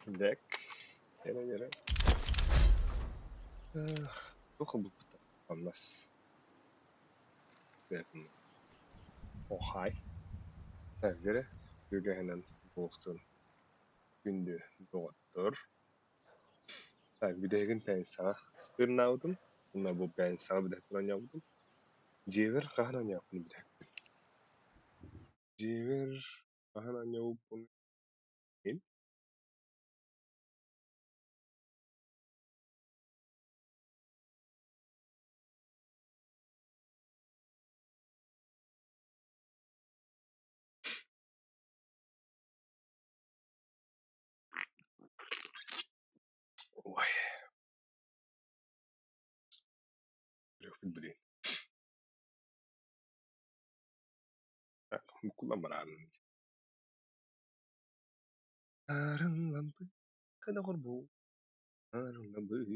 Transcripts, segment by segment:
Так, эрэ эрэ. Туох ылбыппыт хамнас. Охай. Так, эрэ үгэһинэн буолуохтун күндү доҕоттор. Так, бүтэһигин пенсияҕа сырнаабытым. Уонна бу пенсияҕа бүтэһиктэн оонньообутум. Дьиэбэр хаһан оонньообуппун бүтэһикпин. Дьиэбэр хаһан оонньообуппун Ой. Блин. Так, буккуллан бараарын. Аарыллампыт доҕорбу, аарыллампыт.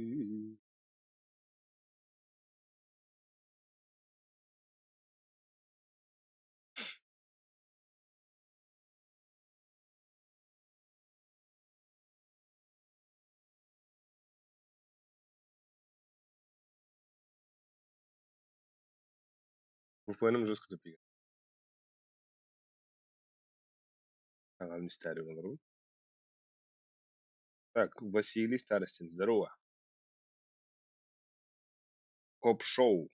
VPN'im жестко тупик. Ага, мистерию олорбут. Так, Василий Старостин, здорово. Хоп-шоу.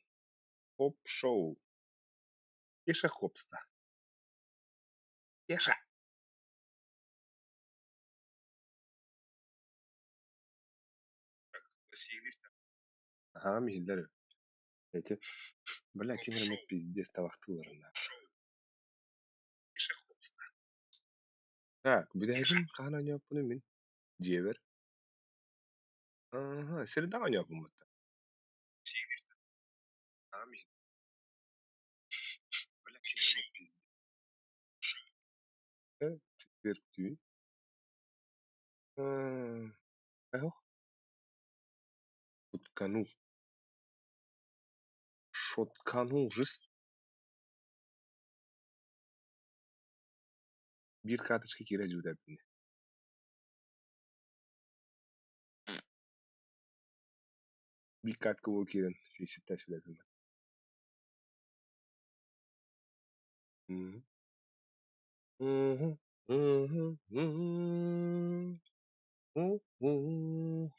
Хоп-шоу. Кеша Хопста. Кеша! Василий Старостин. Ага, миһиллэр. Эти, бля, ким эрэ пиздец табахтыыллар Так, бүтэһигин хаһан оонньооппунуй мин? Дьиэбэр. Аха, сирэйдээх оонньооппун батта. Четверг түүн. Эх, шутканул. Шотканул жест. Биир карточка киирэ дьүүлэбин. Биир картка буол киирэн фейситтээ сүлэбин.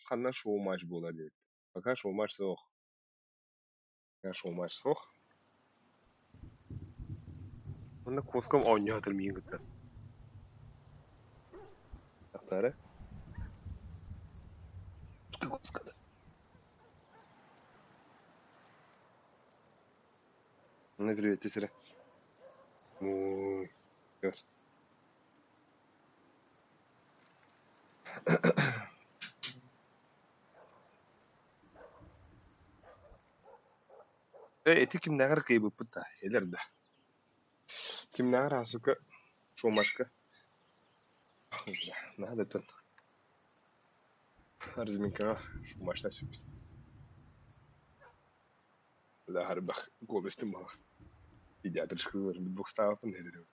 Ханна шоу-матч буолар диэбит. Пока шоу-матч суох. Пока шоу-матч суох. Уонна куоскам оонньоотор миигин кытта. Тахтаары. Куоска да. Ну, привет, сире. Ой, көр. Э, ити кимнээҕэр кыайбыппыт да, элэр да. Кимнээҕэр аасыка, шоумашка. Наһаа да тон. Разминкаҕа шоумашта сүппүт. Да, харбах голостым буолар. Педиатрический бокстаабыппын эдэрим.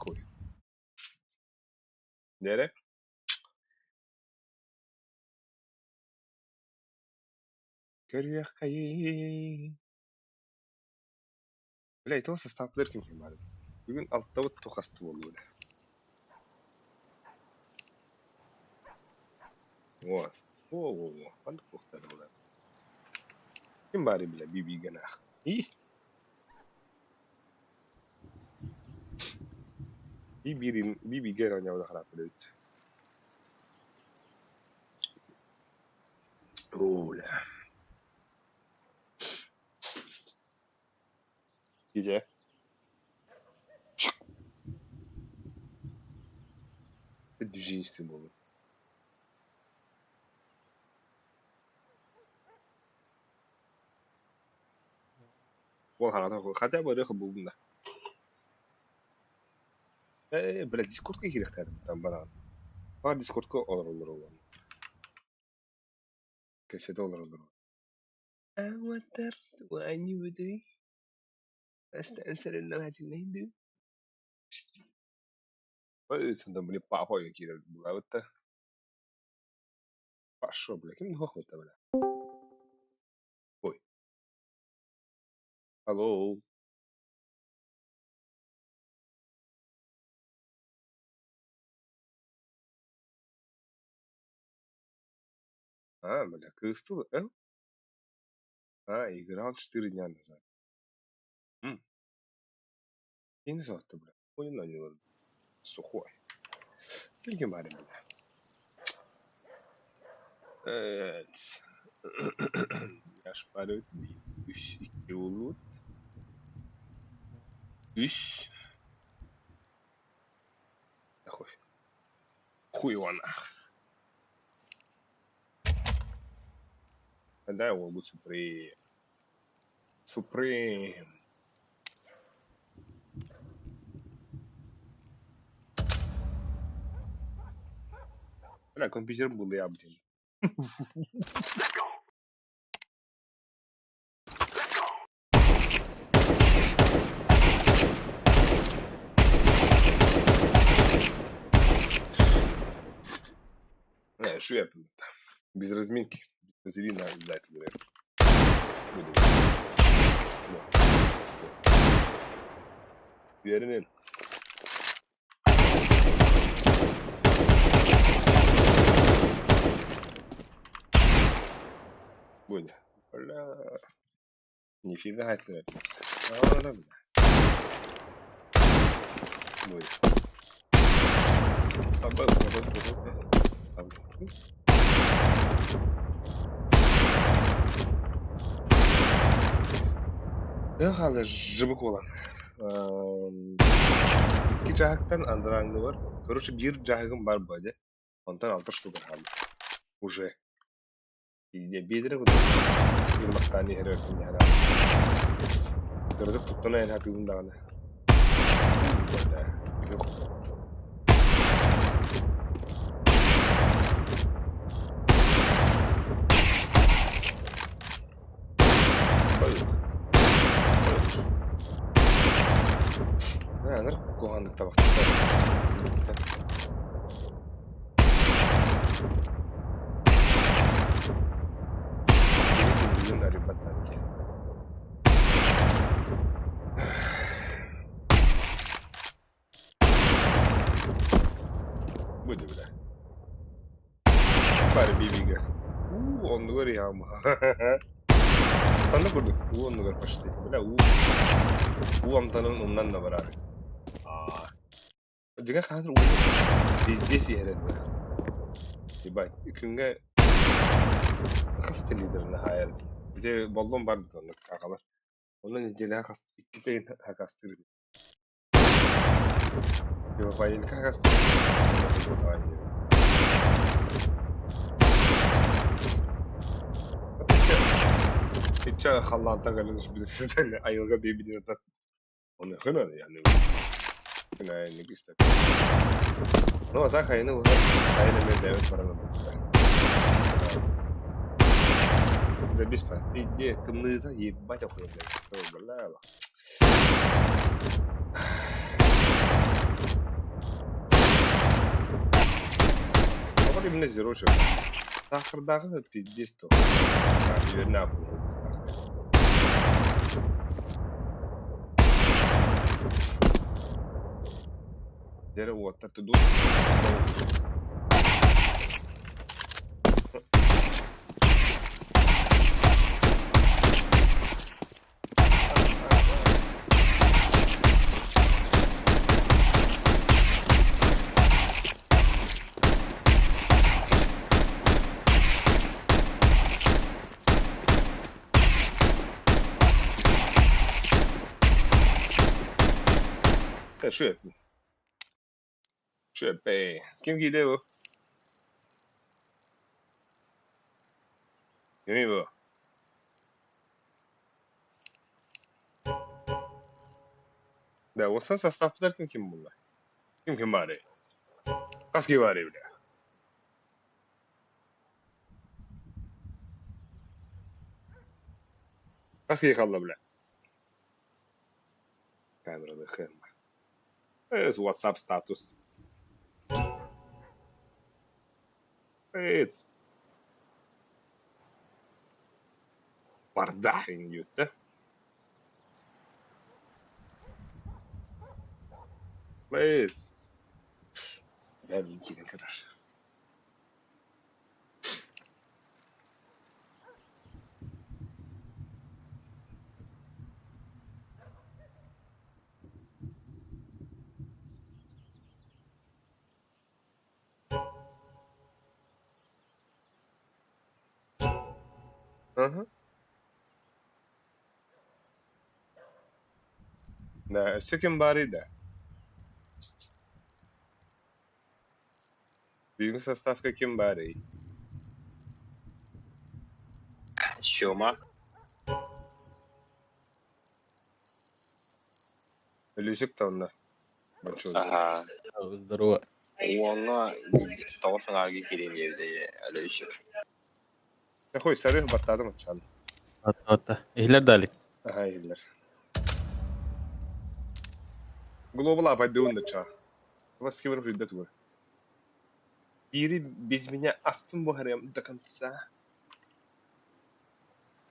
Хуй. Нэрэ? Көрүөххэйин. Бля, ити састааппытыгар ким ким баар? Бүгүн алтабыт тухаста буоллу бля. О, о, о, о, ханнык туохтар буолар. Ким баарый бля, би-биигэнээх. И? Би-биирин, би-биигэ оонньообута харааппыт эбит. О, бля. Где? Жизнь буолуо. Ол хаҥата хотя бы ырыа буллум да. Э, бля, Дискордка киириэхтээхпин там бараҕын. Баар Дискордка олороллор ол. Кэпсэтэ олороллор. Аҥааттар оонньуубутуй? Ой, били папа киирэр булаабыт да. Пашо, бля, ким нохуй бля. Ой. Алло. А, бля, кыстыл, э? А, играл 4 дня назад. М, я не знаю, бля. Понял, не сухой. Ким баар, бля. Evet. Yaş бар 1, 3, 2 буолбут. 3. Хуй. Хуй его нах. Да, его будет Суприм. Суприм. Бля, компьютер был я, блин. Не, что я без разминки, без вазелина обязательно. Будет. Уверен. Будет. Бля. Нифига себе. А, бля. Будет. А, был, был, был, был. Хаалар жыбык буолан. Икки дьааһыктан андарааҥныбар. Короче, биир дьааһыгым баар буо дьэ. Онтон алта штука хаалла. Уже. Везде биэдэрэ курдук. Биир махтаан иһэр өртүн иһэр. Кыратык туттан айан хатыыбын даҕаны. Бля, үһү. Ынырык куһаҕаннык табахтыыр. Бүгүн арыйбат дии. Бу бля. Бары бибигэ. Уу, оннугар яма. Ханна курдук, уу оннугар почти. Бля, уу. Уу амтанын умнан да барар. Аа. Дьиҥэ хаһан уу везде сиһэрэн бля. Ебать, күҥҥэ хас телевизорын хаайар. Ити боллом бар оннук аҕалар. Онно неделяҕа хас иккитэ хакастыыр. Типа хакастыыр. Иччэ халлаантан кэлэн түспүт айылга биэбитин Оны хына yani. Хына yani испэт. Ну, а так айны уже айны мен дэвет баран бутта. Забиспа. Пизде, тымныыта ебать охуя, блядь. Бля. Тоҕо именно зеро чё? Сахардағы пиздец то. Верно, Дere уоттар туду. Шүөп. Шүөп. Ким киирдэ бу? Кимий бу? Да, уопсай састааппытыгар ким ким буолла? Ким ким баарый? Хас киһи баарый бля? Хас киһи хаалла бля? Камераны хым. WhatsApp статус. Пец. Бардах диэбиттэ. Пец. Бля, мин киирэн көрөр. Ага. Да, өссө ким баарый да? Бүгүҥҥү составка ким баарый? Сёма. Өлүүсүк да онно. Бочуот. Аһаа. Здорово. Уоҥҥа тоҕус аҥаарга киириэм диэбитэ Өлөөсүк. Хуй, сарыых баттаатым оччоон. Атта. Иһилэр дали. Аха иһиллэр. Глобал апайдыын да чаа. Вас ким эрэ тугар. Биири без меня астын буһарыам до конца.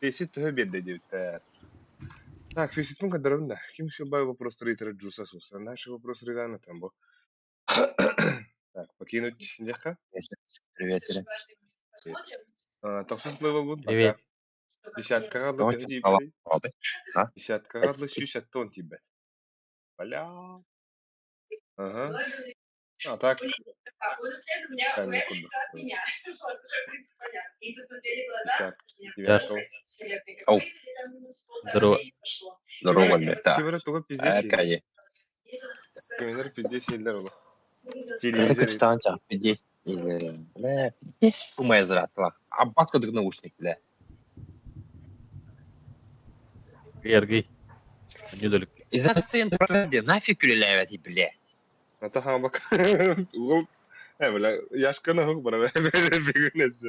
Фесит төһө биэрдэ диэбиттэр. Так, Феситпин көрдөрөбүн да. Ким еще бай вопростары ыйытара Джуса суса. Наши вопросы ыйытаан там бу. Так, покинуть диэххэ. Привет, Тохсус левелбун пока. Привет. Десяткаҕа да төһө тиийбитий? Десяткаҕа да 170 тиийбэт. Бля. Ага. А так, Таня курдук. 59 Ау. Здорово. Здорово, Альберта. Ким эрэ тугу пиздец Аркадий. Кимнэр пиздец сииллэр олох. Это Телевизор. капитан пиздец. Бля, пиздец шума изратила. А батка дык наушник, бля. Эргий. Не долик. Из-за нафиг үлэлээбэти, бля. Ата хаамак. Уол бля, яшкана хук бара бигүнэс.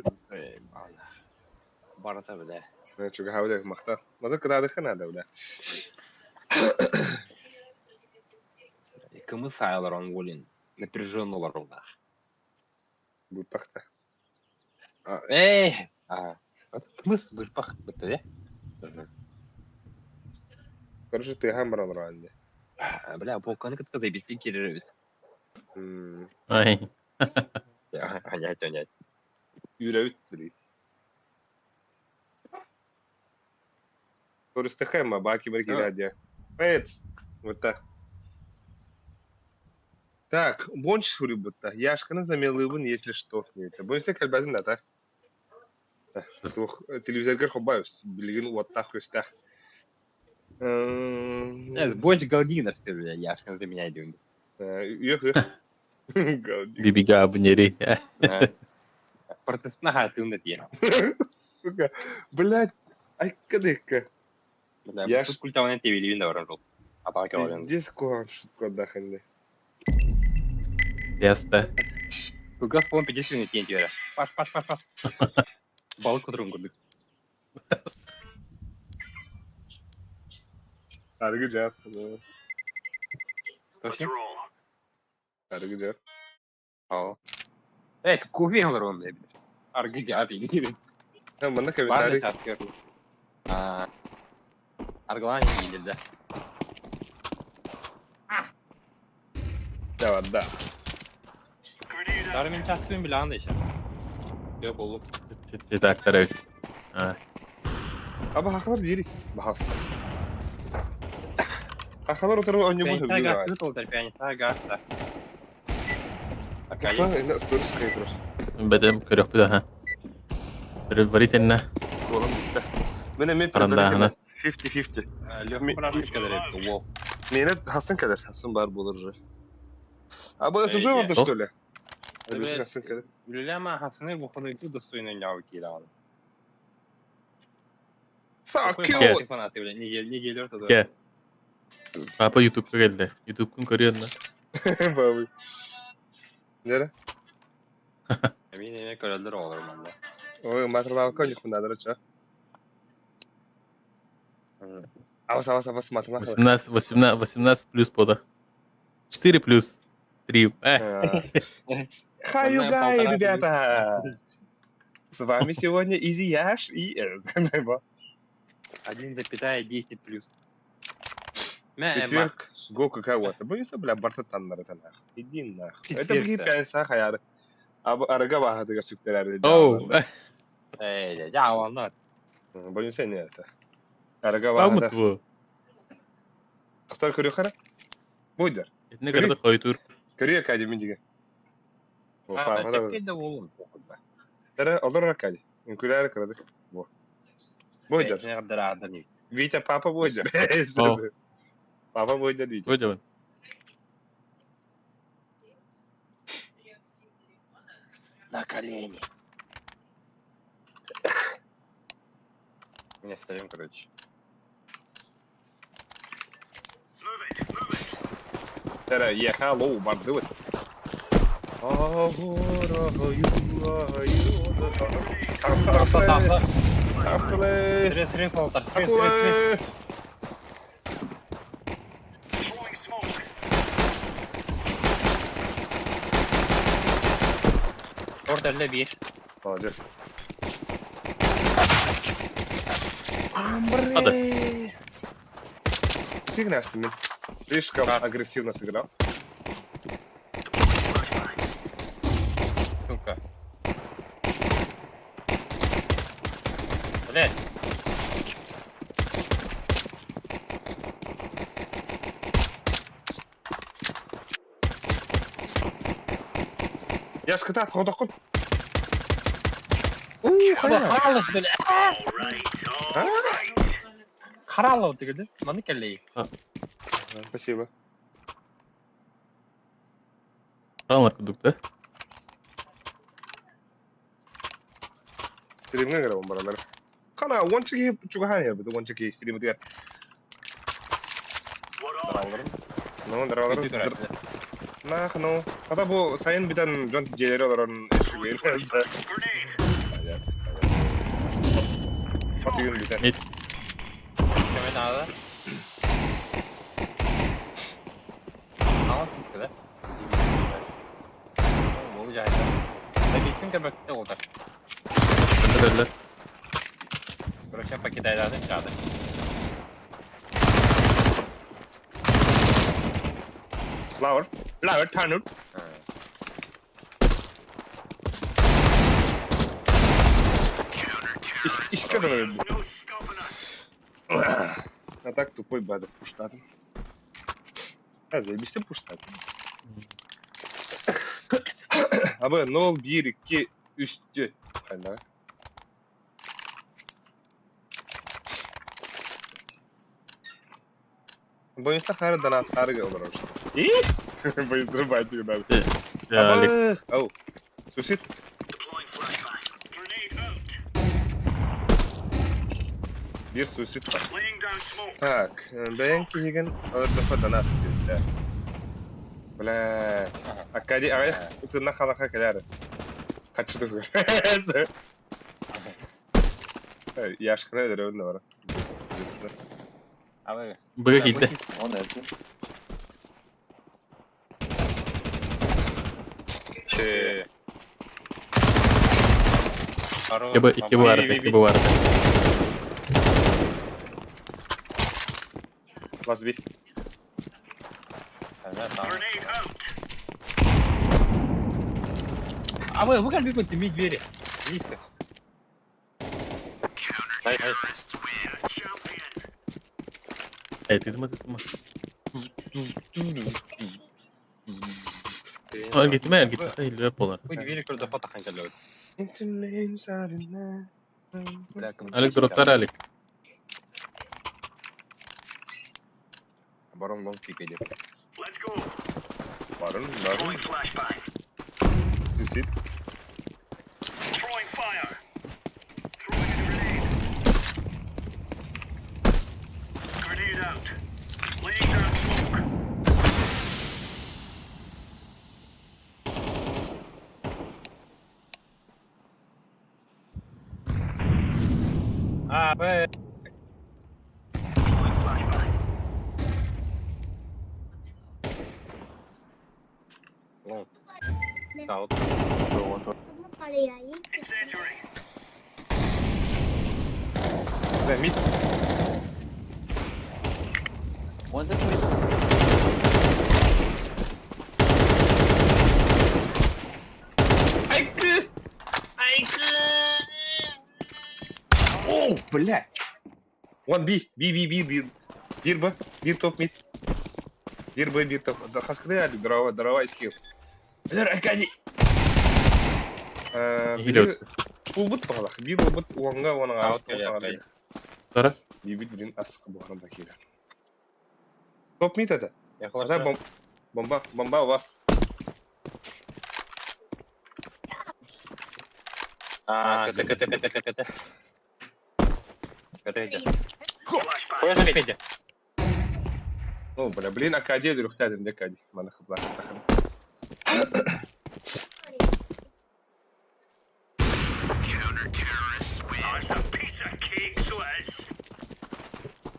Барата, бля. Чуга хабыда махта. Мада кыдаадыхын ада бля. Кымыс аялар он волин. Напряженно олоруллаах. Буппахта. Эй, кымыс бырпах бытты, Короче, ты хамбар олорон Бля, полканы кытта заебись киирэр эбит. Ай. Анять, анять. Үүрэбит били. Туристыхема баки бар киирэ Пэц. Вот так. Так, бонч суруйбутта. Яшканы замелыбын, если что. Бонча кэлбэтин да, так? Туох телевизоргар хоббайбыс. Билигин уоттаах күстээх. Больше галдинов ты, бля, Яшканы заменяй диэн. Үөх үөх. Галдин. Бибига абнери. Протестна хатыын диэн. Сука. Блядь. Айка-дыка. Бля, Яш- тут культаванын тебилибин да баран жол. Атака баран. Пиздец куһаҕан шутка даханды. Яста. Кылгас фон 50 тиэн тиэрэ. Паш, паш, паш, паш. Балык кутурун курдук. Арыгы жаап. Точно? Арыгы жаап. Aa. Evet, кофе олорон диэбит. Аргы жаап иҥири. Манна Баар комментарий. да чааскы. Аа. Аргылаан иҥиилэр да. Да, да. Дары мин чааскыбын билэҕин да ишэ. Yok oğlum. Редактор эбит. А. Аба хахалар дири. Бахаста. Хахалар утары оонньуубун Пианиста сөбүлүүр аҕай. гастыы толтар, пианиста гаста. Акай. Тоқтаа, инна сторис кайы турар. Бэдэм көрөхпүт аха. Предварительно. Буолан бүттэ. Мен эмиэ Харандааһына. предварительно 50-50. Легко прошка кэлэр Вов. Миэнэ хасын кэлэр. Хасын баар буолар уже. Аба СЖ Эй, барда что ли? Эбэ- Хасын кэлэр. Үлэлээмэ хасыны буханыйты достойно няу киирэ. So cute! Фанаты, бля, неделю тогда. Кэ. Папа Ютубка кэллэ. Ютубкун көрүөн да. Бабы. Нere? Эмин эме көрөлдөр оҕолор манна. Ой, матырлаабакка онньукпун ча. Абас, абас, абас, матырлаах. 18, 18, 18 плюс пода. 4 плюс. 3. Хай, Манна гай, полтора ребята! С вами сегодня Изи Яш и 1,10 плюс. Мэ, Четверг, го какая-то. Боюсь, бля, барта таннар это нах. Иди нах. Это Четверг, бги да. пянса хаяр. Аб арга бахадыга сүктэрэр. Оу, Э, я волна. Боюсь, не это. Арга Памыт бахада. бу. Тохтор көрү хара. Буйдар. Итини кырды хойтур. Көрү академия диге. А, да болун. Тара олор акади. Үнкүләр кырдык. Бу. Буйдар. Витя папа буйдар. Папа буйдар Витя. Көжөбөн. На колени. Не встаем, короче. Тара еха лоу барды вот. Астале. Срез, срез, полтар, срез, срез, срез. Ордерle bir. Молодец. Hadi. Фигня с ними. Слишком агрессивно сыграл. Сука. Блять. Я скатат, ходокон. У, хайа. Харалов что ли? Харалов ты говоришь? Маны келлей. Спасибо. Ранлар кудук да. Стримге гра баралар. Хана, ончики чугахан я буду, ончики стрим дигәр. Ну, даралар. Нах, ну. Хата бу сайын биден жон желери олорон эшүгер. Понятно. Батыгын биден. Мид. Кеме надо. Ама tuttu да. Бул жайда. Битин кебекте олдар. Öldürürler. Короче, покидайларды чады. Flower. Flower tanur. Ишке öldü. А так тупой бада пуштадым. А заебись ты пуштадым. Абы 0 1 2 3 4. Хайда. Боюнса хары донаттары олар ошто. И? Боюнса батик надо. Я Алик. Ау. Сусид. Bir suicid var. Так, бэйэн киһигин ылырдыфа донат диэтэ. Бля, Акади аҕыйах ытына халаха кэлээр. Хаччы туһугар. Яшкына өлөрөбүн да бара. Абы. Быга кийди. Он это. Че. Икки икки бу арада, икки бу арада. Лаз би. А вы, вы как бегут ми двери. Близко. Ай, ай. Эй, тытыма, тытыма. Эргитиме, эргитиме, илбеп болар. Бу двери көрдө фатахан келет. Алик дроптар Алик. Барон лонг пик идет. Барон, барон. Суицид. А, Б. Лонг. Саут. Бля, mid. One's in mid. Айкы! Айкы! О, блядь! One B, B, B, B, B. Bir B, bir top mid. Bir B, bir top. Да, хаскады али, здорово, здорово, скилл. Эр, Аркадий! Иһилэ Пулбут бағалақ. Bir бут уаңга уаңа А, окей, окей. Тара. Бибит блин асқы бұғарым бакира. Топ мид это. Я Да, хорошо. бомба, бомба у вас. А, КТ, КТ, КТ, КТ, КТ. КТ иди. Куда же Федя? О, бля, блин, Акадия дүрөхтәзин дә Акадия. Мана хыплар тахын.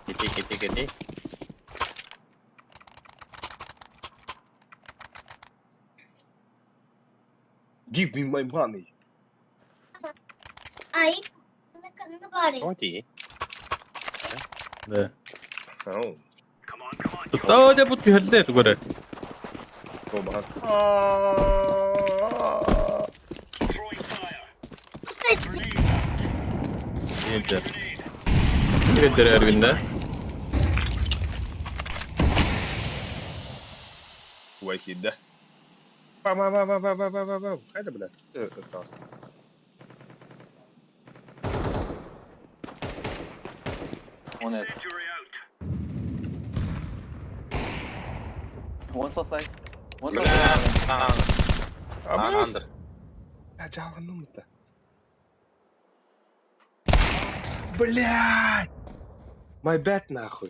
КТ, КТ, КТ. Give me my money. Ай, на Вот и. Да. Ау, Таа дэ бут түһэлдэ тугара. бомба. Нельзя. Кирдер эргинде. Вахида. Ба ба ба ба ба ба ба ба ба. Хайда, бля, тут это One head. One so side. One so Бля, side. на, А, на, бля, андер. жалғаным-то. Блядь! My bad, нахуй.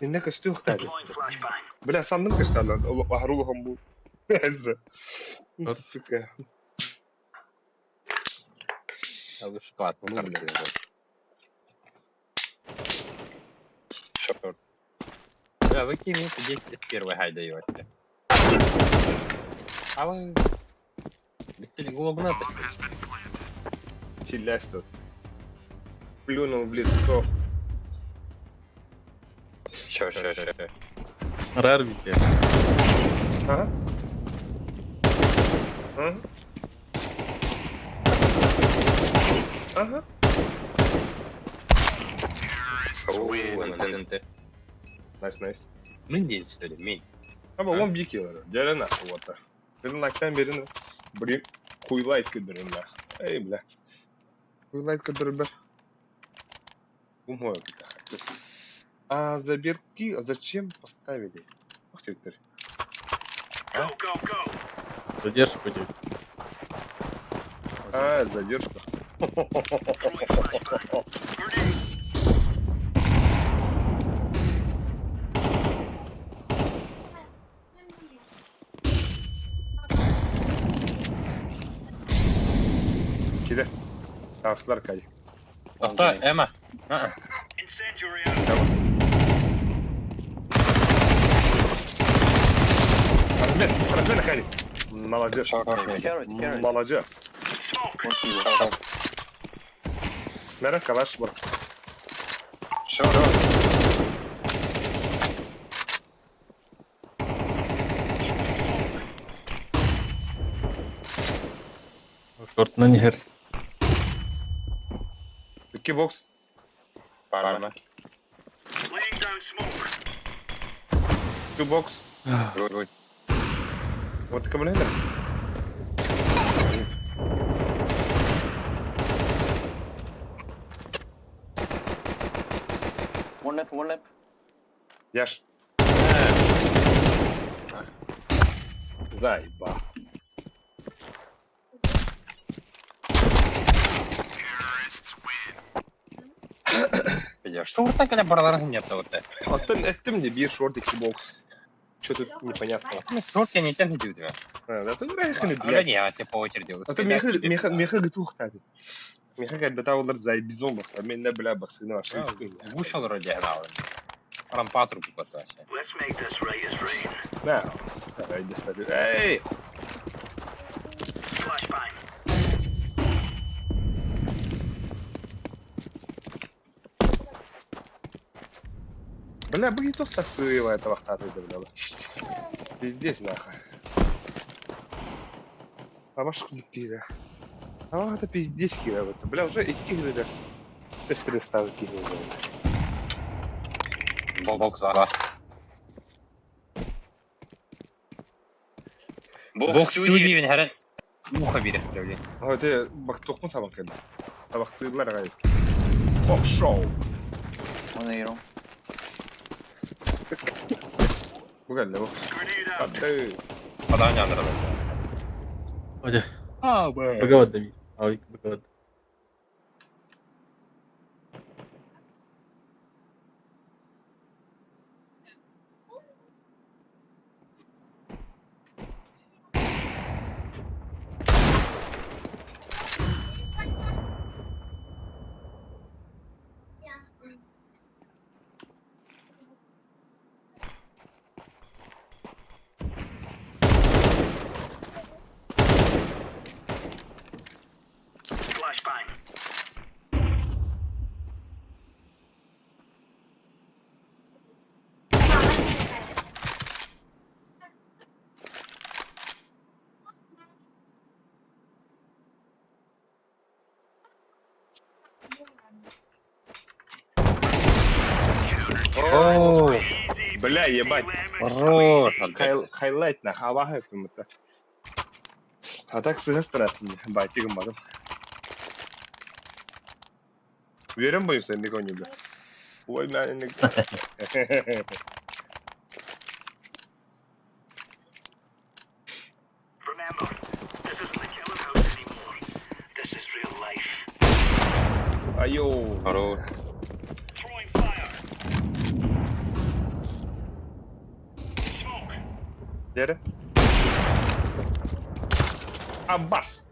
Иннек өстүөхтээди. Бля, санным кышталан, аһарулухан бу. Эззе. Сука. Шоколад. Ну, бля. Шоколад. Бля, вы какие минуты 10 первый гай даете? А вы... Беттели голову надо. Челясь тут. Плюнул в лицо. Ща, ща, ща. Арар бите. Ага. Ага. Ага. О, НТ, НТ. Nice, nice. Мин день, что ли? Мин. Ama 11 killer. Дьэрэ вот. Бирин лайктан берин. Блин, хуй лайк көдөрүннэ. Эй, бля. Хуй лайк көдөрүбэр. Умой. А заберки зачем поставили? Ух ты, теперь. Задержку тебе. А, задержка. Киде. Аслар кай. Авто, Эма. А, Размен, размен, Акади. Молодец. Carrot, carrot. Молодец. One kilo. Мера, калаш, бар. Шо? Шортынан иһэр. Икки бокс. Парма. Two box. Ой, ой. Вот аккумулятор. One left, one left. Яш. Заеба. Что вот так или баралар нет вот это? Оттон эттим де бир шорт икки бокс. Что тут непонятно? Ну, шорт я не тем не делаю. А, да тут райханы, А блядь. не, а тебе по очереди. А то меха меха меха гытух тады. Меха как бы олар зай бизон бахта. Мен не бля бахсыны вообще. Вышел вроде гнал. Рампатру вообще. На. Давай, иди смотри. Эй! Бля, бу туох тахсыы табахтаатый да бля. Пиздец нахуй. Абаш курдук киирэ. Табах это пиздец киирэ. Бля, уже икки киирэ. Эстрестабыт киһи Бокс ара. Бокс диибин хэрэн муха биэрэ блин. А это бактохпун сабан кэллэ. Табахтыыллар аҕай. Бокс шоу. One A long. Бу кэллэ бу. Атты. Адаан яндыра. Оже, А, б. быгават да Ай, быгават. Оо, Бля, ебать. хорош. Хайлайт нах, абаха кымыта. А так сыһа страстный, бати гымматым. Уверен боюсь, я никого не бля. Ой, на, не. Айо. Хорош. Дere. Аббас.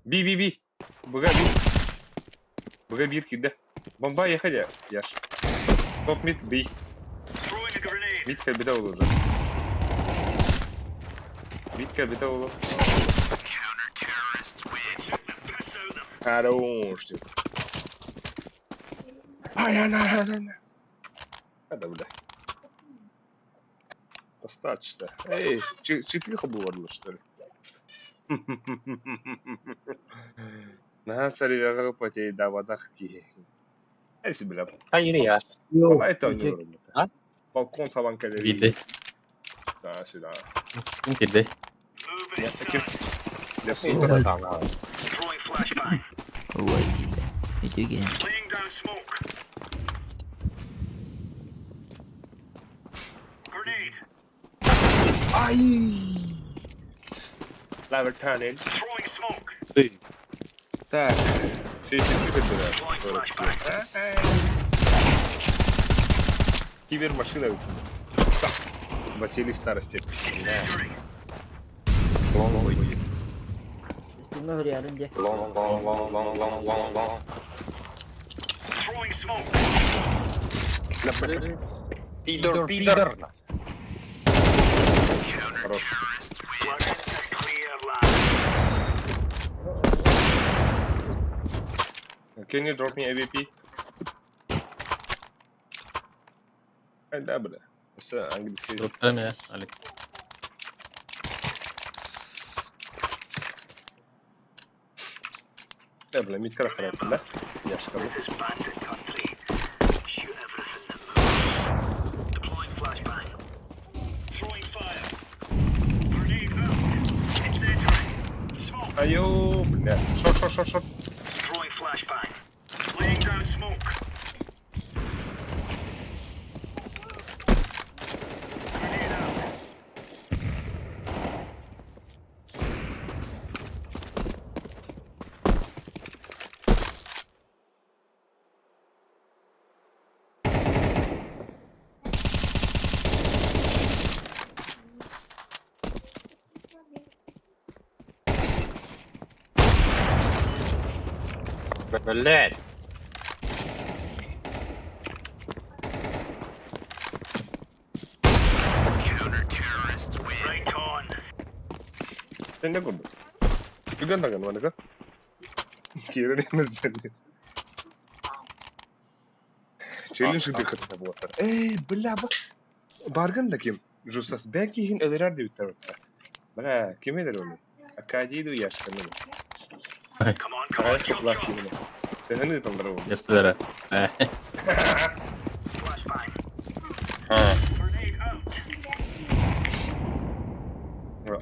Би би би. Быга би. Быга бир кидде. Бомба ехали. Яш. Топ мид би. Мид кэлбитэ ол уже. Мид кэлбитэ ол. Хорош. Ты. Ай, ана, ана, ана. Это, бля. Достаточно. Эй, четыреха было, что ли? На саривяга потей да водах ти. Эй, бля. Ай, я. А это не работает. А? Балкон сабан кэлэр. Биирдэ. Да, сюда. Ким кэллэ? Я таких. Я сука. Ой, үчүгэй. Ай! Лавертанин. Так. Цветы да. Кибермашина. Так. Василий Старостин. Стимно рядом где? Long, long, long, long, long, long, long. Пидор, пидор. Хорош. Can you drop me AVP? Ай, да, бля. Все, английский. Дроптарым я, Алик. Да, бля, мид харап, да? Я шкалу. Айо, бля. Шорт, шорт, шорт, шорт. Блять. Тэнэ курдук. Түгэн даҕаны маныга. Киирэн эмэззэнни. Челлендж ыытыахха буолар. Ээ, бля, бу баргын да ким? Жусас бэйэн киһин өлөрөр диэбиттэр оттор. Бля, ким өлөр ону? Аркадий дуу, Яшканы дуу? Аҕай шоколад киһини. Төһөнү ыыталлара буолла? Япсылара.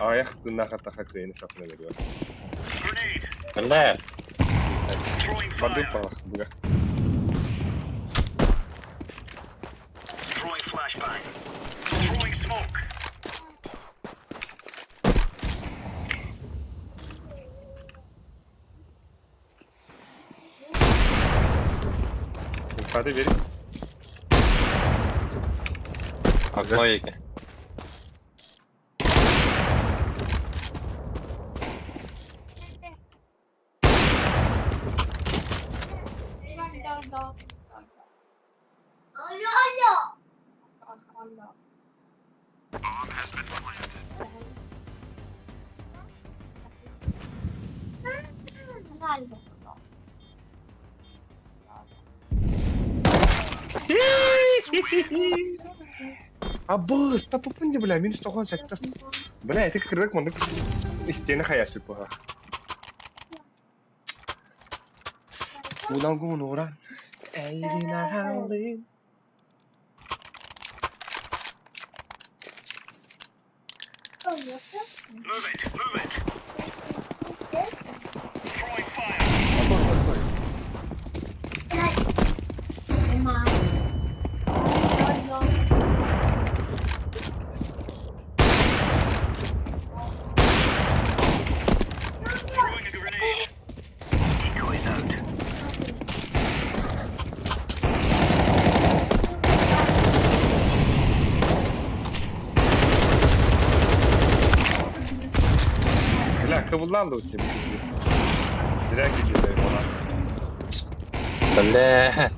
Аҕыйах тыыннаах атахха кыайыны сатана көрүө. Бля. Бардым палах буга. Hadi verin. Окно екі. Абыс, та попынди, бля, минус 97. Бля, это кырдык мындык истиэнэ хайасы буха. Уналгун уран. Эйгина хаалын. Бля, кыбыллаан да утте. Зря кидали Бля.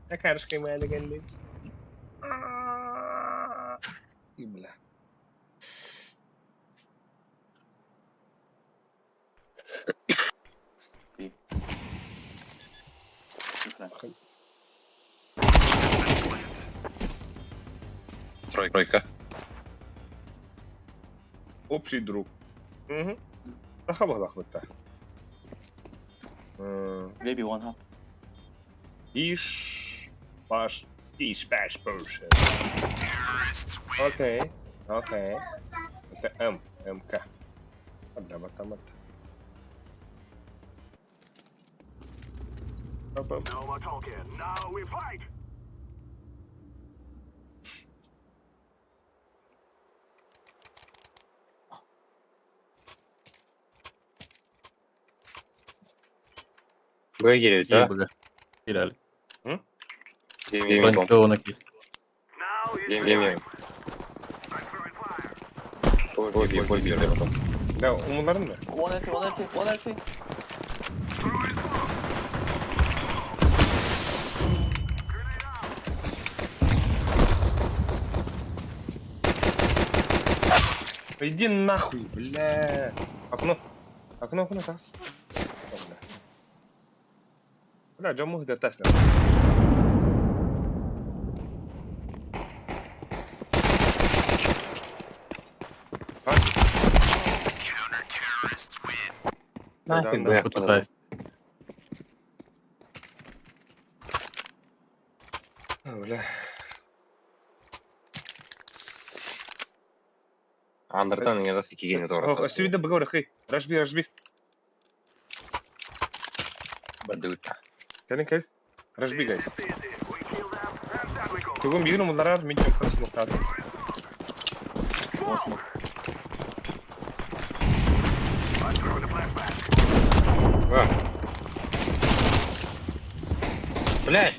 Такарышкай моя легенда. И бля. Тройка. Общий друг. Угу. Саха бахлахмытта. Maybe one half. Иш, паш, иш, паш, пуш. Окей, окей. Это М, МК. Абра, мата, мата. Оп, оп. Б киирбит, да? Б. Киирали. Гейминг. Бронька ки. Гейминг. Бой, бой, бой, бой. Да, умуларын да. One LT, one LT, one LT. Иди нахуй, бля. Окно. Окно, окно, тас. О, бля. Бля, дьомму тас. Нафиг, Да, бля. Кутутайс. Бля. Андертан не даст кигени Ох, тоже. сюда б хей. Рашби, рашби. Бадута. Кэлин кэл. Рашби, guys. Тугум биир умуларар мин чөккөн смоктаатым. One smoke. А. Блядь!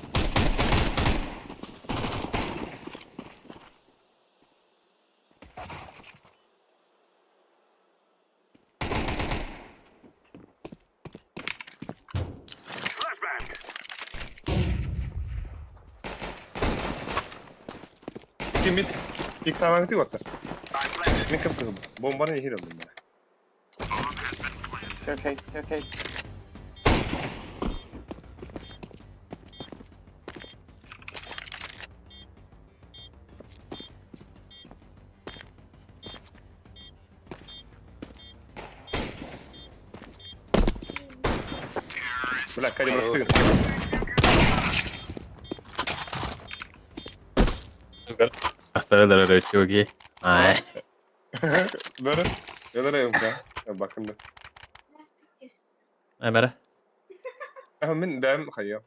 Ким бит? Ик тамагы отар. Мен кым кызым. Бомбаны ехид алдым бля. Staircase, staircase. Бля, Катя, просты. Hasta la чуги. Ай. Бәрі. Бәрі МК. Бакында. Эмера. А мен бәм хайя.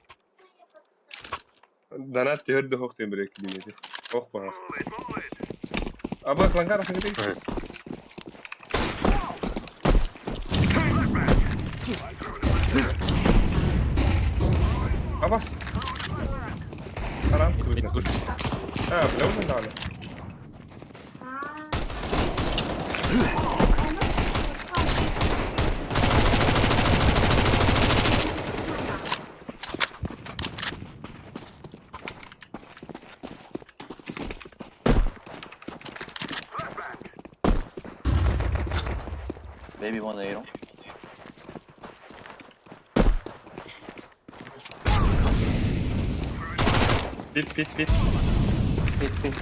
Донат түһөрдө хоқ тембирек димеди. Ох бага. Абас лангар хагды. Абас. Харам кырды. А, бля, он надо. Maybe one A. Pit pit pit. Pit, pit.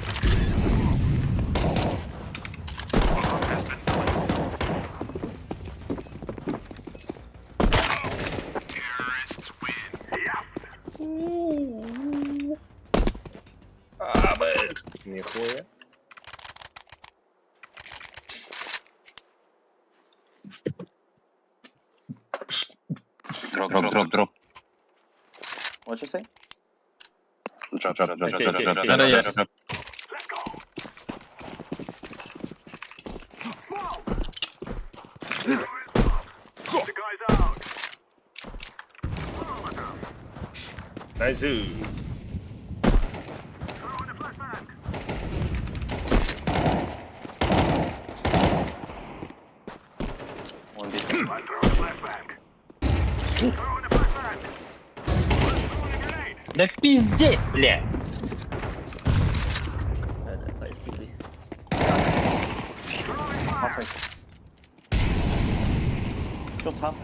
Абых. Нихуя. Drop, drop, drop, drop. What you say? Drop, drop, drop, Окей, drop, окей, drop, окей. drop, drop, drop. Найзу. One B. Да пиздец, бля! Прости. Halfway. Short half.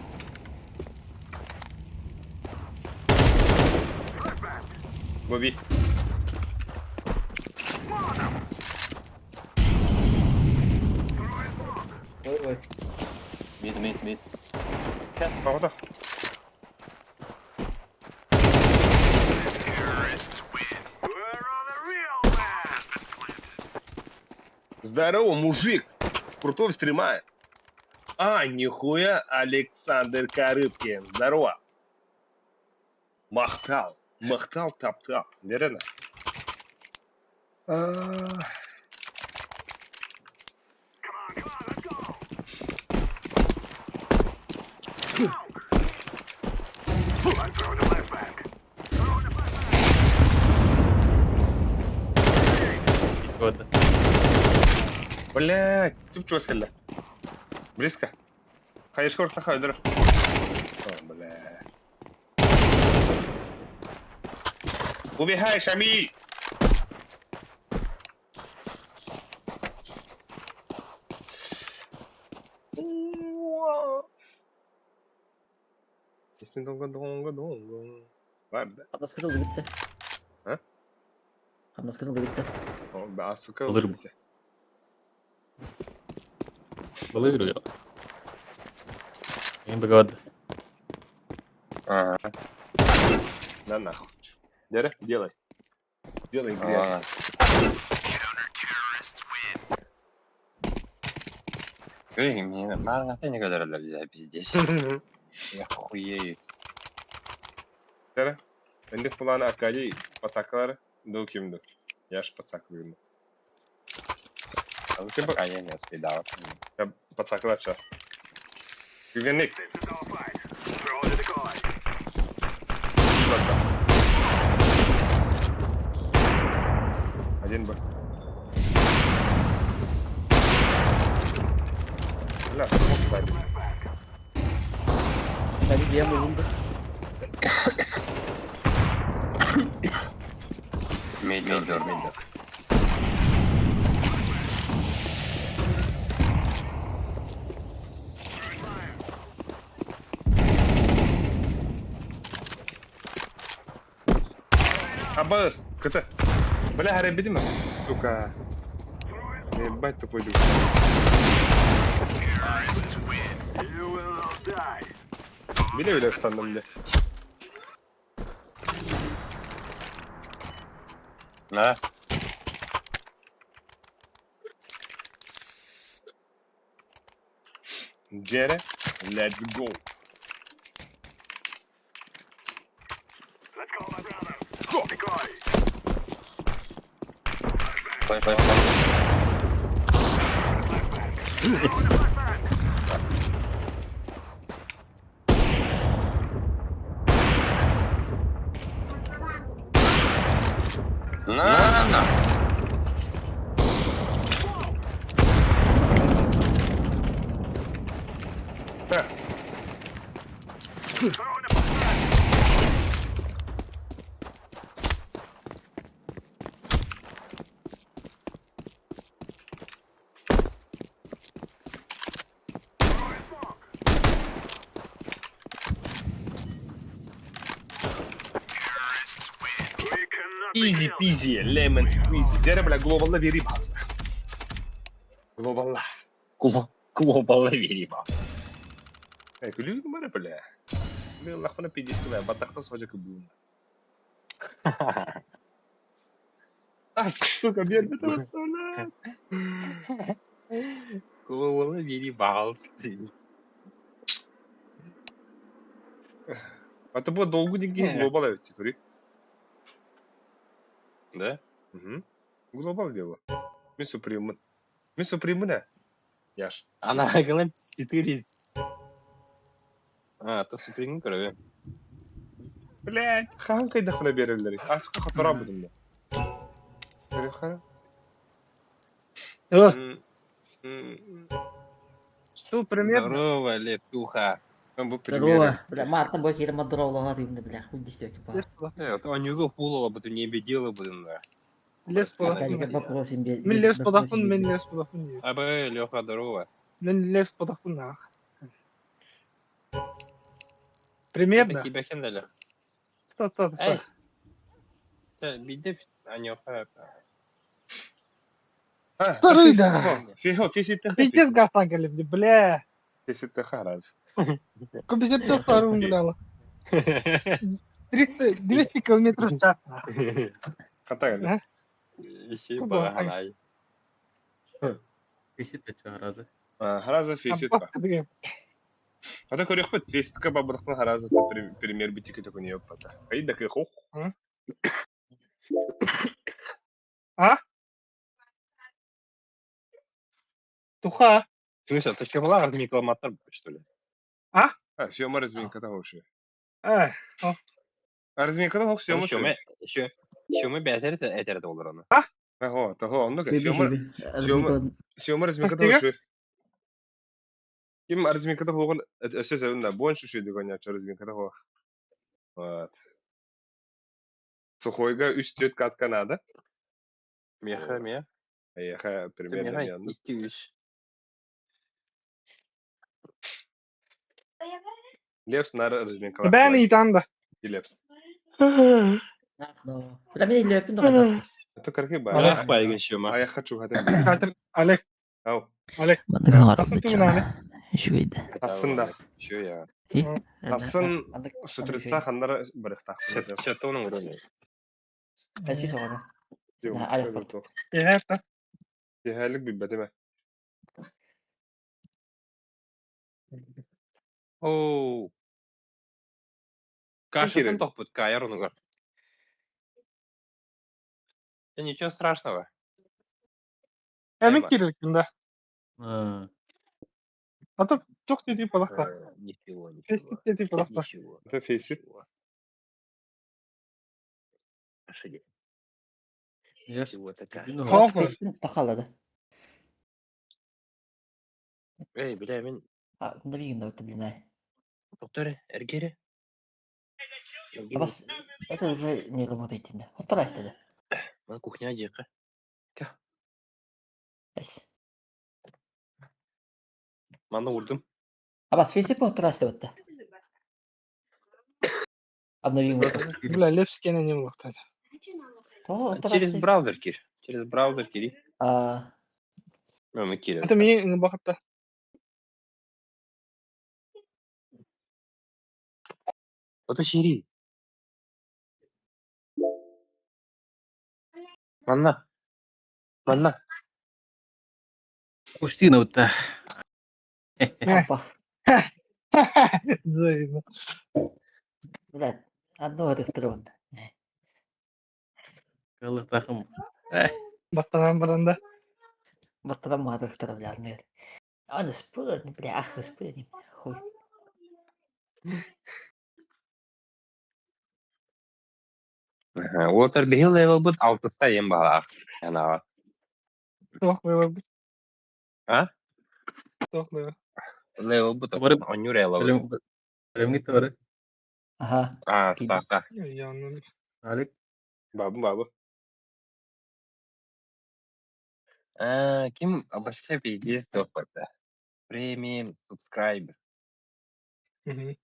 Боби. Ой, ой. Mid, mid, mid. Погода. Здорово, мужик! Крутой стрима. А, нихуя, Александр Карыбкин. Здорово. Махтал. Махтал тап-тап. Верно? А, Вот. Блядь, тип чего сказали? Близко. Хаешкор тахайдер. О, бля. Убегай, Шамиль! Var da. Hamlas kırıldı bitti. Ha? Hamlas kırıldı bitti. О, сука. Alır bu. Балыгру я. Им бегад. Ага. На нахуй. Дера, делай. Делай грязь. А. Эй, мне мало не говорили, пиздец. Я хуею. Дера, Эндик планы Аркадий, пацаклар, ду кимду. Я ж пацак выгну. Пока я не успел. Я пацаклар ча. Güvenlik. Один Б. Бля, смок дали. Ben bir yem bulundu. Mid, mid, door, mid, door. Абас, кыта. Бля, харайбитим, сука. Ебать тупой дух. Биле-биле ыстанным дьэ. На. Дьэ let's go. Пой, пой, пой. На, на. Easy peasy, lemon squeezy. Дьэ бля, глобалла биэрии баҕаста. Глобалла. Глобал вериба. Э, күлүү бара бля. Мен лахпана пиздец бля, баттахтан сожа кыбуун. А, сука, биэрбит бля. Глобал вериба. А то бу долгу деньги глобал эбит, көрүй. Да? Угу. Глобал дело. Мин суприммын. Мин суприммын ээ. Яш. Она говорит 4. А, то суприм көрөбү. Блядь, хаһан кайдахына биэрэллэрий? А, сука, хотора будум да. Көрүөххэ. О, М, м, что примерно? Здорово, Лепуха. Бу примеры. Здорово. Бля, мартан бой киирэн маддыровлаҕа тыынна, бля, хуй десяки баар. Онюга пулова буду не бедила буду да. Лев Акалика вопрос им Мин Левс подахун, мин Левс подахун. Абы, Леха, здорово. Мин Левс подахун нах. Примерно. Тебя хендали. Кто, кто, Эй. кто? Бидеп, Анюха. А, Второй, да. Фихо, фисит Пиздец гатан келипти, бля. Фисит хараз. Компьютер вторым гуляла. 300, 200 километров в час. Хата Ищи баганай. Фейсит эче харазы. Хараза фисит. Ата көрөхпөт фиситка бабырхын хараза пример битики такой не оппата. Айда кы хох. А? Туха. В смысле, ты что была размикламатор, что ли? А, съема разминка того еще. Э, Разминка того съема. Еще, еще мы бәтер этер доллар аны. А? Того, того, онно съема. Съема разминка того еще. Ким разминка того өсө сәбин больше шүйді гоня разминка того. Вот. Сухойга үс-төрт катка надо. Меха, ме. Аяха примерно Меха, 2-3. Лепс нары разминка. Бәні итанда. Лепс. Бля, мен илепин да. Это карки ба. Ах, байгын шума. А я хочу хата. Хатыр, Олег. Ау. Олег. Үчүгэй Ассында. Еще я. Асын сутрица ханнара барыхта. Шатоның уроны. Әси соғана. Аяқ бар. Это. Яһәлек билбәтеме. Оу. Кашатын тохпут кайыр онугар. Да ничего страшного. Әмин кирилкин да. А, А то тух деди балахта. Ничего, ничего. Фейсит деди балахта. Ничего. Это фейсит. Ошибка. Яш. Всего такая. Хопа. Тақалады. Эй, бля, мен... Да бигин да өтті блин. Доктор, эргере. Абас, это уже не работает. Оттар істеді. Мына кухня дияққа. Әс. Маны урдум. Абас, фейсип оттар істеп өтті. Обновим. Бля, Левс кене не балахта. Тоҕо Через оттон браузер кир. Через браузер кири. А, Ну, кири. Это мне бахта. Ото шири. Манна. Манна. Устинов-то. опа. Взаимно. Блядь, одну этих трон. Калытахым. Баттаҕан баран да. Баттарам маатыктара, бля, нет. Аны спырни, бля, ах, спырни, хуй. Уотар биһи левелбыт алтыста иэн баҕалаах. Анаҕа. Туох левелбыт? А? Туох левел? Левелбыт Бары онньуур левел. Бэлэмҥит бары. Ага. А, Киирдим. так. Ян. Алик. Бабы бабы. А, ким вообще пиздец тоқпата. Премиум subscriber. Мгм.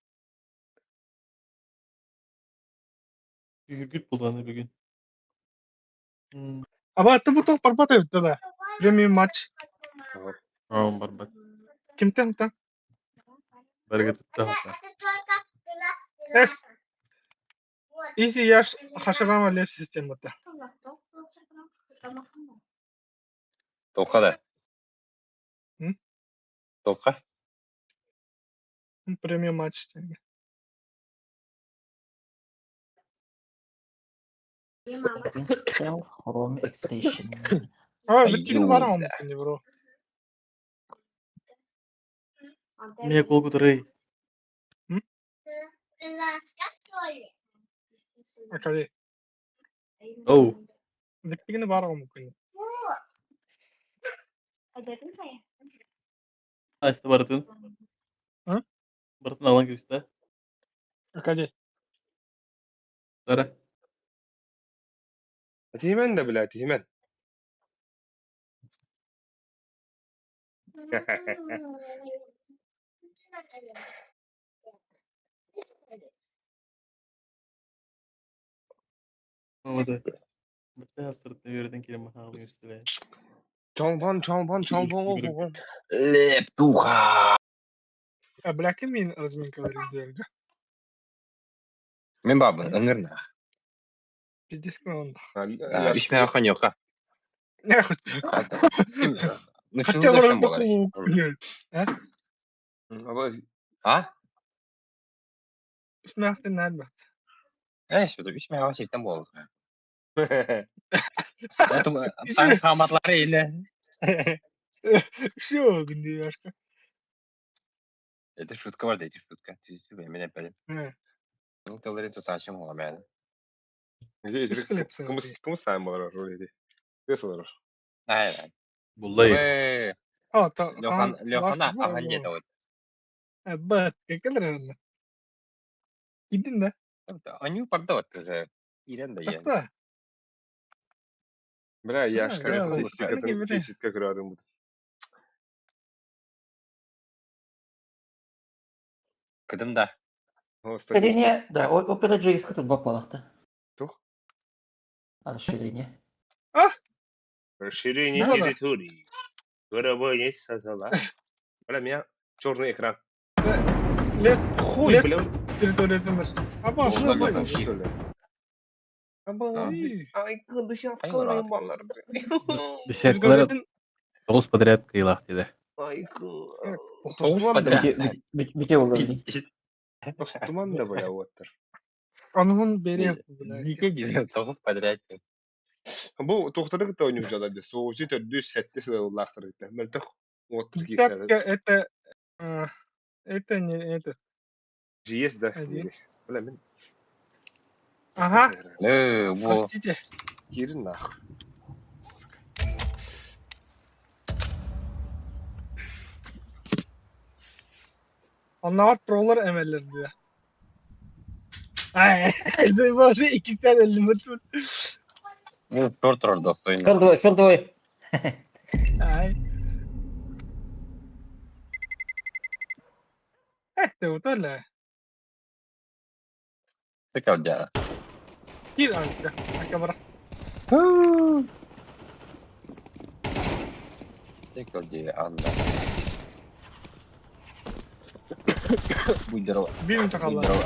Күгүт булганы бүгүн. Аба ты бу туох барбат эбит да. Премиум матч. Аун барбат. Кимтэн та? Барыга тутта. Эх. Изи яш хашарама лев системата. Тоққа да. М? Тоққа. Премиум матч. Install Chrome extension. А, бүткүн Аю. бар омуккун бро. Мне колку турай. М? Акади. Оу. Бүткүн бар омуккун. Айста барытын. А? Барытын алан кебисте. Акади. Дара. Тиһимэн да, бля, тиһимэн. Olmadı. Бітті астыртын өрден келем махалын үстіле. Чолбон, чолбон, чолбон, оҕуһун. Лептуха. А бля ким мин разминкалар үдүөргө? Мен бабын ыңырна. Пиздец онда. Үш мен ақан жоққа. Не хоть. Хотя Нышылы бы болар. А? Үс мәхтен нәлбәт. Эш, үш мен аға шектен болды. Таң хаматлары иле. Шо күндей башка. Это шутка бар, это шутка. Мен әпәлем. Ну, телерин тутачым ола мен. Кымыс сайын болар роль иди. Тес олар. Ай, ай. Буллай. А, та. Лехан, Лехана ахан деді вот. Бат, какалар. Идин да. Они пардот уже. Ирен да ен. Такта. Бля, яшка Да, статистикатын фейситке көрөрүм бут. Кыдым да. Расширение, да, Opera JS тут бапалахта. Тух? Расширение. А? Расширение территории. Горобой создала. Бля, меня черный экран. Лев, Хуй, бля. Территория номер. Аба, Уже был, что ли? Аба, ай, десяткалар баллар. Десяткалар тоғыз подряд кыйлақ деді. Ай, Тоғыз подряд. Бите олар. Туман да, бля, оттар. Анын бери, бля. Неге деді тоғыз подряд. Бу тоқтады кытта ойнуп жада соғушы төрдү сәтте сылаллаахтар итте. Мөлтөх оттыр киксәде. Это это не это. GS да. Бля, мен. Ага. Э, во. Простите. Кирин нахуй. Onlar пролар эмеллер diyor. Ай, боже, икистен элли мөтүн. Ну, торт достойно. Шел двое, шел двое. Ай. Это вот это. Такая дела. Киир аныга. Ака бар. Ты Анна. Будь здорова. Биир Будь тахалла. здорова.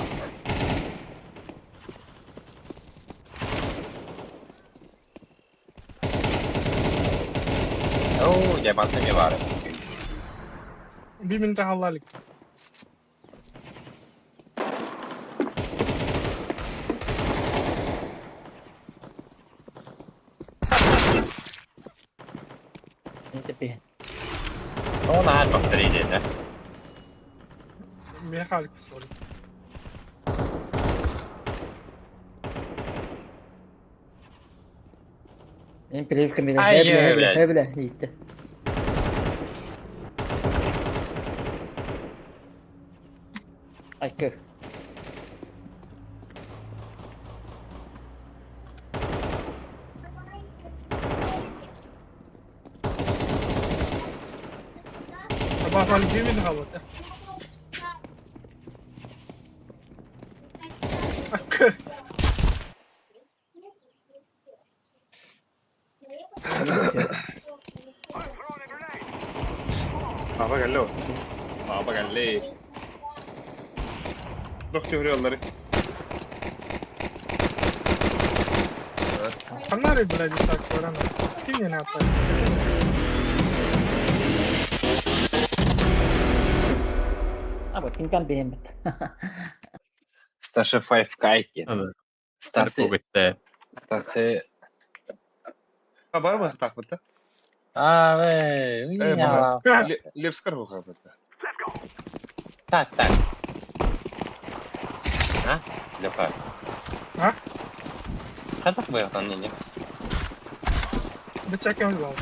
Оо, дьабанта не баар. Биир минута хаалла илик. Тэпи. Ол наһаа бахтар идиэтэ. Миэхэ хаалык sorry. Мен переливка мире. Ай, Хэбиле, блядь. хэбиле, хэбиле иитте. Айкы. Абаас хаалык биир минута хаалбыт. Акы. Баба кэллэ ол. Баба кэллэ. Туох түһүрү Ханна блядь, так баран. Ким не надо. А вот инкам бэйэммит. Старше Five Кайки. Аны. Старсы. Көбетте. Старсы. А бар ма тахпыта? А, вэ, Э, меня. Левскар хохапыта. Так, так. А? Леха. А? Хайдах быйылтан не? Бычакем был.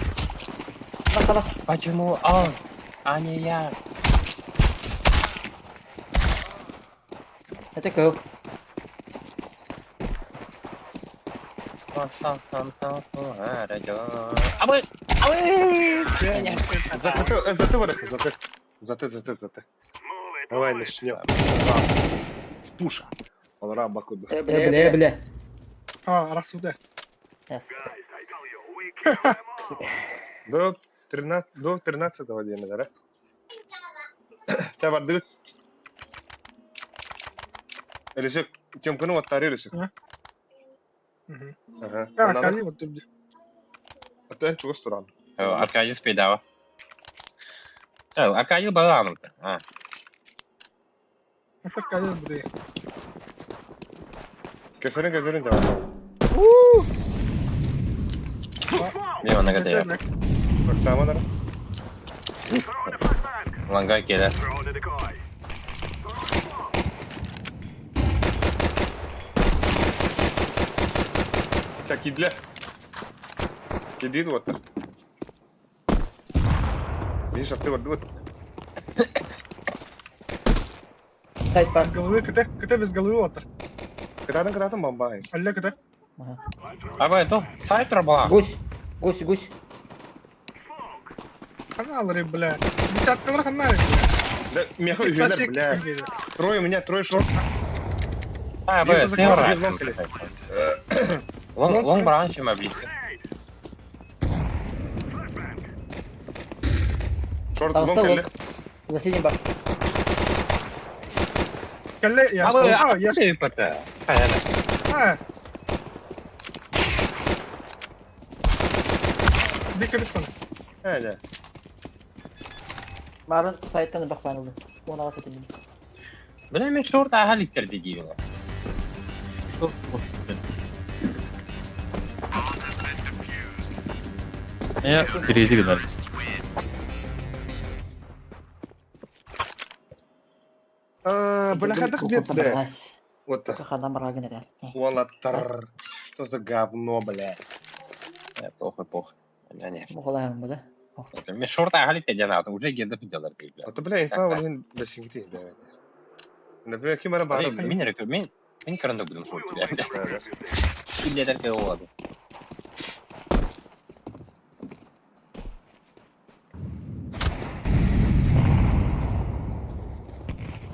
Бас бас. Почему он, а не я? Это кыл. А вы, а вы! Заты, заты барах, заты. Заты, заты, заты. Давай начнем. С пуша. Олара бакуду. Хэбиле, хэбиле. А, расуда. Yes. До 13, до 13 день, да? Та бардыгыт. Элисек, Тёмканы оттары Элисек. Ага. А, Аркадий вот тут. Аттан чугас туран. Аркадий спидава. Аркадий баланов. А. Аркадий будет. Кесарин, кесарин давай. Мен оны кете. Оксана, да? Ланга келе. Так, кидле. Кидит вот. Видишь, арты вот. Тайт бар. Без головы, КТ, КТ без головы вот. Кытаатын, кытаатын бомбай. Алле КТ. А вы, то, сайт была. Гусь. Гусь, гусь. Ханалары, бля. Десяткалар ханнары, бля. Да, меха үһүлэр, бля. Трое у меня, трое шорт. А, вы, Бир севера. лонг Лонг, лонг бранч, мы близко. Шорт Там лонг стол кэллэ. лонг. За синим бар. Кэллэ, я А вы, а, а я ты ПТ. А. Бикабисон. Э, да. Марын сайттан бак банылды. Оны аса этим. Бля, мен шорт ахаликтер дедийлер. Я перейди гынар. А, бля, хадах бет, бля. Вот так. Ханам рагын эдер. Уолаттар. Что за говно, бля. Похуй, похуй. Не, Мухалаем бу да. Мен шорт ахаликтер жанаты, уже герде фиделер бля. А то, бля, инфа ол бесингти, бля. Например, ким ара баар. Мен рекр, мен мен каранда будем шорт, бля. Киллер ке болады.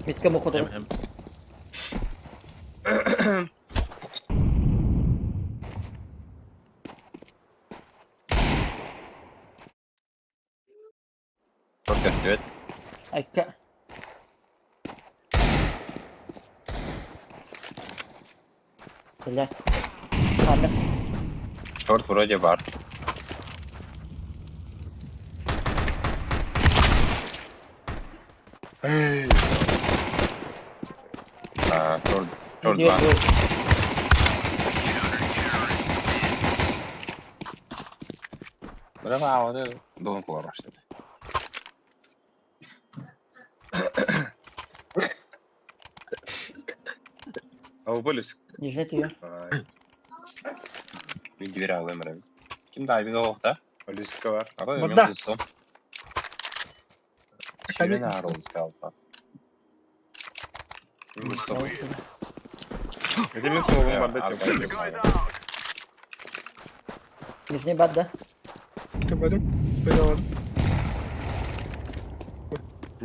Митке мухотор. Эм, Көстүбэт. Айка. Бля. Хаммер. Short вроде бар. Эй, А, short, short Нет, 2. yok. Браво, да. Должен был что ли. А вы были? Не знаете ее. Ай, Bir дверь алым Ким да, биг да? Полисика бар. А вы Вот да. мен Ширина арыл сказал. Где мен смогу бар да тем. Нижний бат, да? Көбөдүм. Бөлө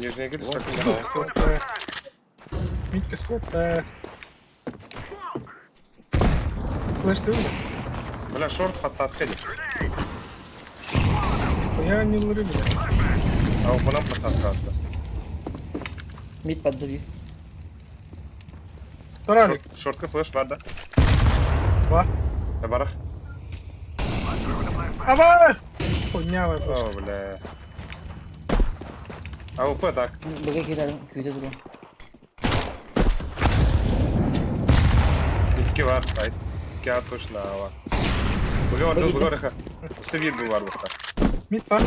Нижняя гильза, Вот. как бар. Митка скотта. Флеш ты умер? Бля, шорт подсадка дейді. Я не ловлю, бля. А у нам подсадка атты. Мид поддави. Таралик. Шорт, шортка флеш бар да. Два. Да барах. Аба! Хуйня флешка. О, бля. АВП так. Быга кирәдем, көйдә торам. Икки бар сайт. Икки ат точно ава. Буга бар, буга бар. Все вид бар бухта. Мид бар.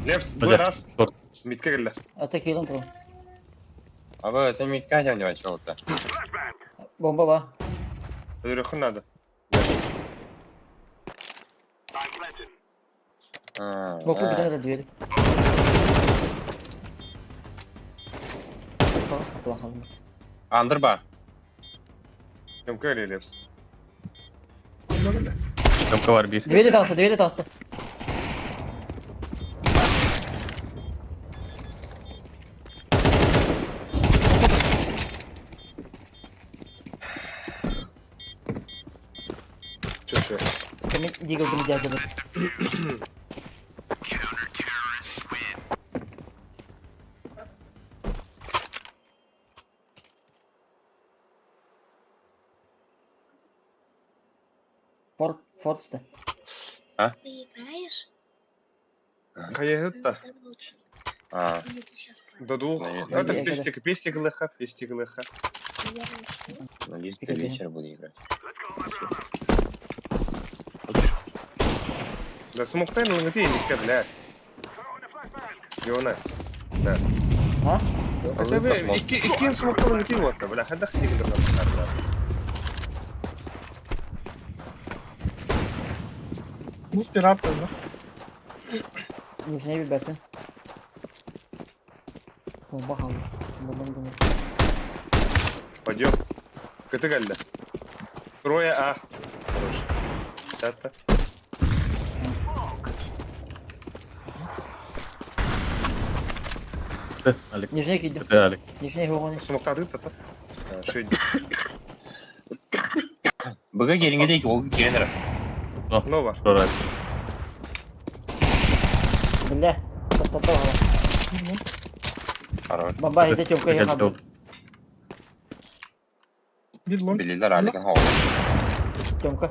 Лепс, бу Бля, раз. шорт. Митке келді. Ата кирән торам. А вы это митка не чего-то. Бомба ба. Өлөрөхүн надо. Боку бүтән дверь. Тагыз капла калды. Андыр бар. Кемке келе Лепс. Бля. Тёмка бар bir. Двери тагысы, двери тагысы. Чё, чё? Мен дигл дядя. Форт, фортста. Ты играешь? Кайы та. Там очень. А, Или ты сейчас До двух. Нет, Это нет. пестик, пестик лыха, пестик лыха. надеюсь, ты Погоди. вечер буду играть. Да смоктайн лынгы митке, бля. Йона. Да. А? Хотя бы икки икки смокта лынгы вот, бля. Хадах дигл бля. Ну, пират, да. Нижний бәтен. Бомба калды. Бомбаны думаю. Пойдем. КТ галля. Трое А. Хорош. Тата. Алик. Нижний кидем. Т, Алик. Нижний гогоны. Смоктады тата. Шо Быга келинге дейк, ол келенер. Но бар. Шорт. Бля. Топтап ала. Хорош. Бомба иде тёмка я хабы. Мид лонг. Билилер Алик'ин хол. Тёмка.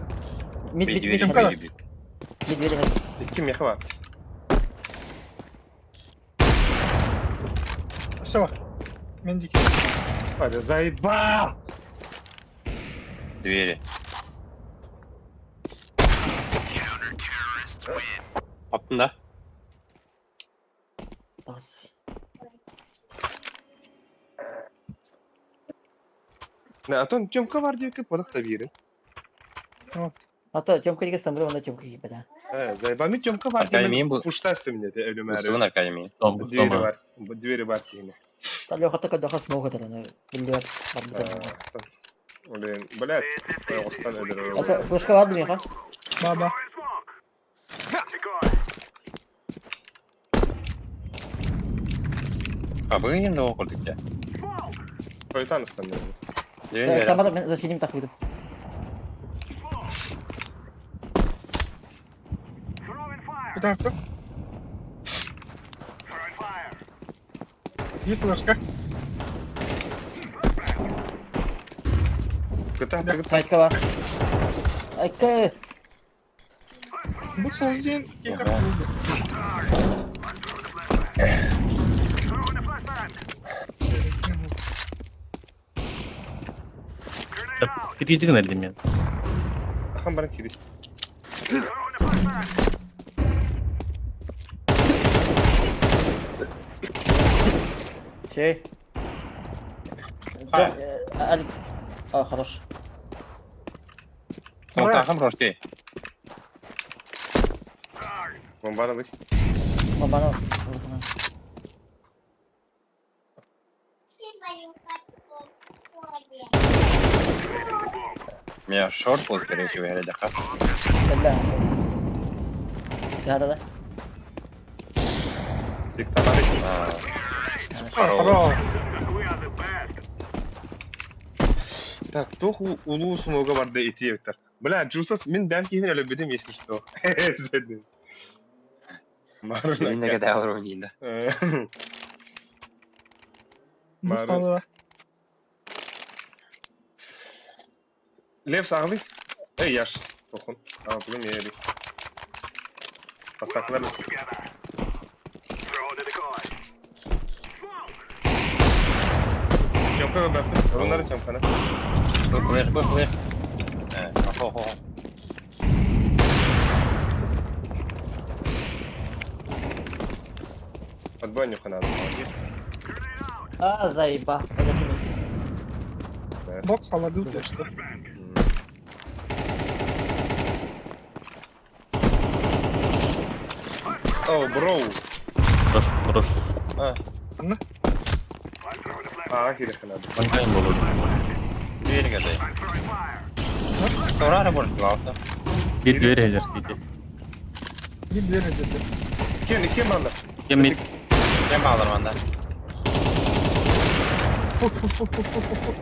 Мид мид мид. Тёмка. Мид двери. Икки меха бар. Все. Мендики. Бля, заебал! Двери. Таптың да? Бас. Да, а то Тёмка бар деп кеп бодақ та берін. Ата Тёмка деген стамбулда онда Тёмка киіп да. Заебал, мен Тёмка бар Аркадий, деп мен бұл- пуштасы мне де өлім әрі. Устугун Аркадий мен. Том, Двери том. бар, двери бар кейіне. Та Леха така даха смог это, но билдер. Блин, блядь, Остран өлір. Это флешка барды меха. Баба. А быга кимде оқырдык я? Тойтан ыстан. Двери. Самара мен за синим так выйду. Куда кто? Биир флешка. Кыта кыта. Сайка бар. Айка. Бу сол диэн киэхэ буолду. Киргизигин элдим мен. Ахан баран кири. Şey. А, хорош. Тахым рости. Бомбаралык. Бомбаны. Меня шорт был, скорее всего, я даха. Да. Да, да, да. Хорош. Так, туох улуу смога барда ити эбиттэр. Бля, Джусас мин бэм киһин өлөбүтүм, если что. Миннеге дәвер уйнайда. Мары. Лев сағылый. Эй, яш. Тохун. Ама бүгін мен Бастақылар Чемка бәппін. Onların чемканы. Флеш, бу флеш. Хо хо. Отбой нюхана. А, заеба. Бокс алады что. О, броу. Хорош, хорош. А, хирехана. Банкайын болот. Дверь гадай. Турары может главное. Бир дверь элер сити. Bir дверь где-то. Кен, кен банда. Кем мид? Кем алыр манда? Фу-фу-фу-фу-фу-фу.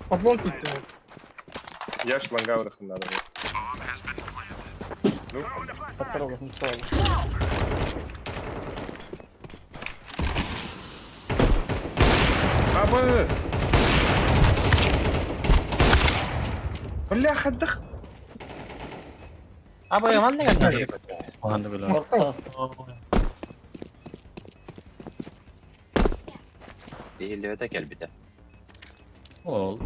Подлон кетті. Я шланга вырахын надо. Ну, Потрогал, не трогал. Абыз! Бля, хаддах! Абы, манда гадай. Анда била. Или кел бите. Ол.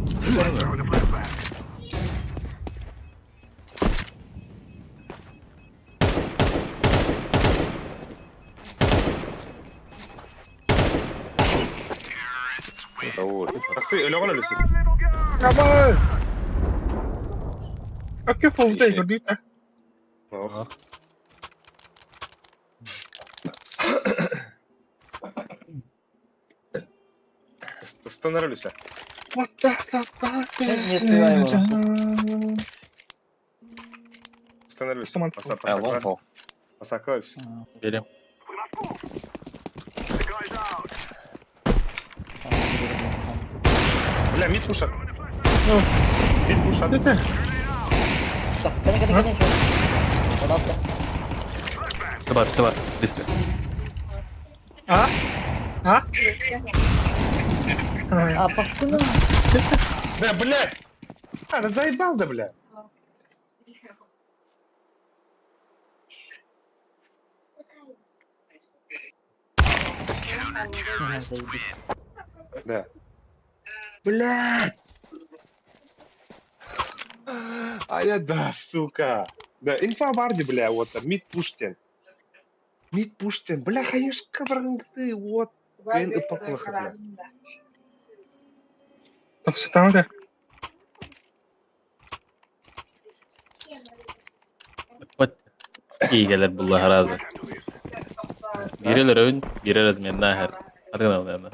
Таксы, өлөҕөн өлүсүк. Абы! Өкке фулда көрдүк. Ох. Станар өлүсэ. Не успеваю его. Станар өлүсэ. Лонг Пасака өлүсэ. Берем. Бля, мид пушат. Мид пушат. Так, кene, кene, кene, чё? Бар, бар. Диск. А? А? А, паскуна. Да, блядь! А, да заебал, да, бля. Заебись. Да. Блядь! А я да, сука. Да, инфа барди, бля, вот, мид пуштен. Мид пуштен, бля, хаешка ты, вот. Кын ыппакылых, бля. Тохсутаҥ да. Вот. Ийгелер булла харазы. Бирелер өн, бирелер мен нахер. Адыгына наверное.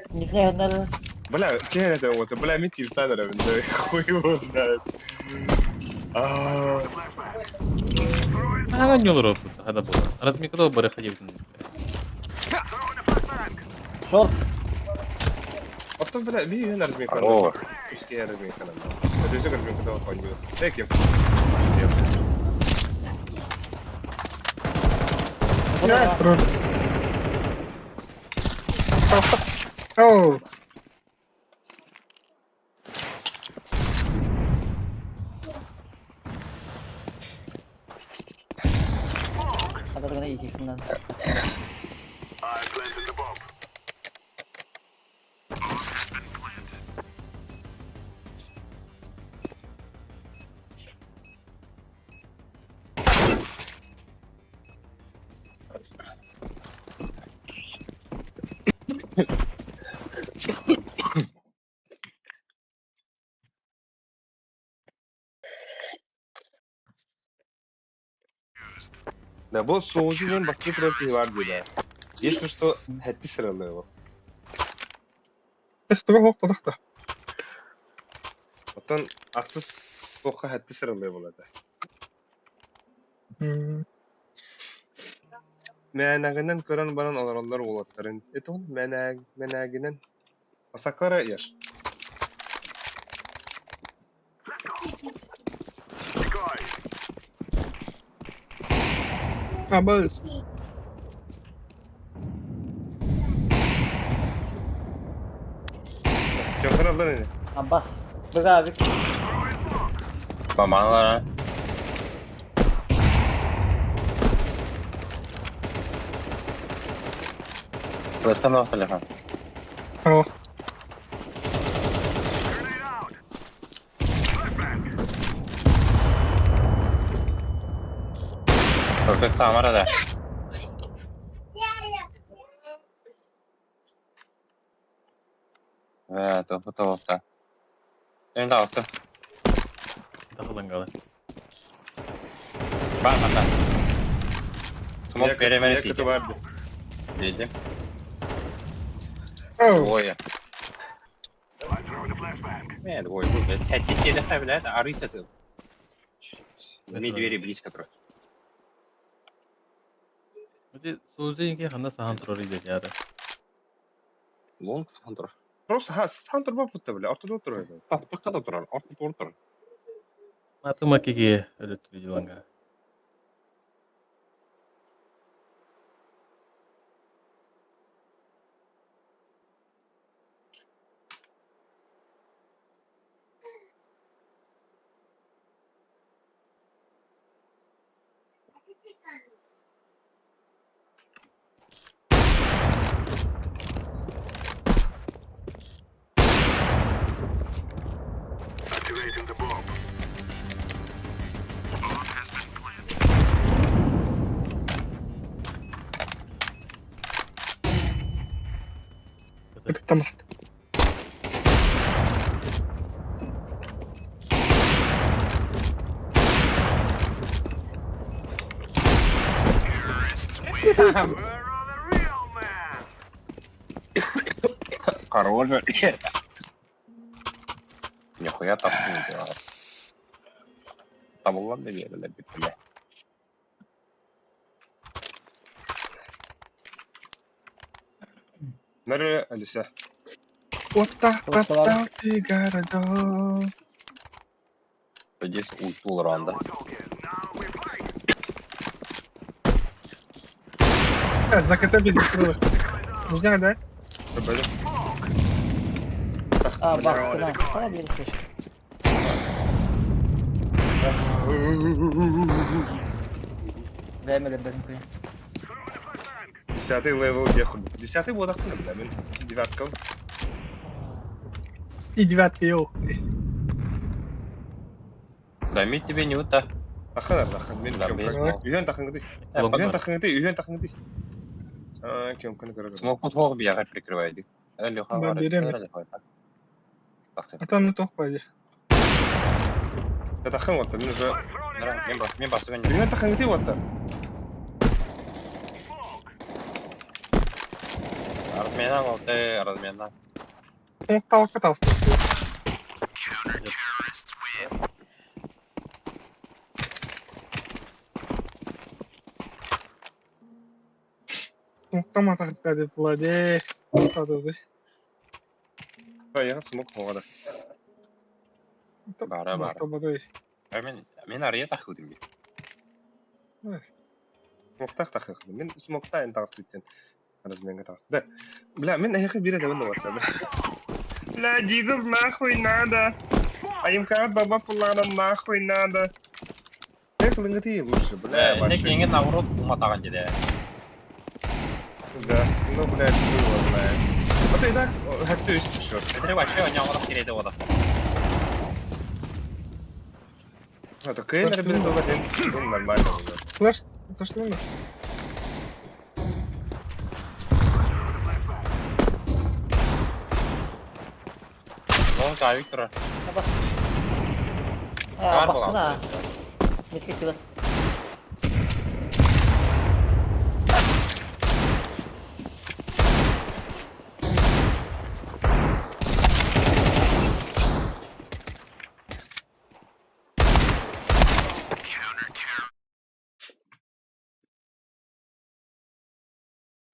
Не знаю, наверное. Бля, че это вот, бля, мид тильтанер, да, хуй его знает. А, Ага, не olur хада була. Раз микро бары ходил. Шорт. Оттон, бля, би юн разминка. О. Үске разминка. Өдөөсө разминка да конью. Тек. Я тролль. Таҕыста. Оо. Хатыргана иитиэхпин наада. Да, бу соҕучу диэн бастакы турар киһи баар диэбэ. Если что, хэттис сыраллыа Эстуга суох буолах да. Оттон ахсыс туохха хэттис сыраллыа буолла этэ. Мээнэҕинэн көрөн баран олороллор уолаттарын. Это он мээнээгинэн. Осаклара ешь. Абыс. Чохор аллар ини. Аббас. Быга бик. 帮忙了。Быстро телефон. Оо. Только Самара, да. Э, то. Эн таҕыста. Тахылан Бар манда. Смок перемени Якы бар ди. Види. Оо. Двое. Не, двое будет. Блядь. Хотите, блядь, арыйся ты. Ми двери близко просто. Ити Сузинки ханна сахан турар идея. Лонг сандыр. Просто ха сан турба путта бля, ортодо турар. Татпыкка да турар, ортодо турар. Матыма киги өлөттүрү диланга. Тамахт. Хорош. Нихуя так не делал. Табылган да бериле бит бля. Нары Алиса. Вот так топтал ты городок. Здесь ультул ранда. За КТ без открылых. Не знаю, да? Бля. А, баскына. Кара бир кеш. Бәмеле бәдем куя. 10-й левел ехал. 10-й был такой, бля, мин девятка. И девятка, йоу. Да ми тебе не ута. Аханар, ахан, мин Да, без смок. Үйен тахыңды. Үйен тахыңды, үйен тахыңды. А, кем көн көрөдө. Смок пут бияга прикрывает. Леха Да, бар. берем. А там не тохпайды. Да тахын вот, мин уже. Мен бас, мен басып Үйен тахыңды вот. Размена алты, размена. Талка талсты. Тоқтама тақтады Владе. Тоқтады. Да, я смок хоғада. Бара, бара. Тоқтамады. Мен мен ария тахудым би. Смоктах тахын. Мин смокта эн тагыс диттен. Разменга таас. Да. Бля, мин эһиэхэ биир этэбин да барта. Бля, Дигл нахуй надо. А им как баба пулана нахуй надо. Эх, лынгаты лучше, бля, Бля, вообще. кеңе наоборот уматаған деді. Да, ну, блядь, было, блядь. А ты и так, хәтта үс төшөр. Бітіріп вообще оняғылық кереді ода. А то Кейнер бит ол один, нормально уже. Флеш, зашли на. Лонг авик тұрар. Бас. Кар Басқына. болған. Метке килер.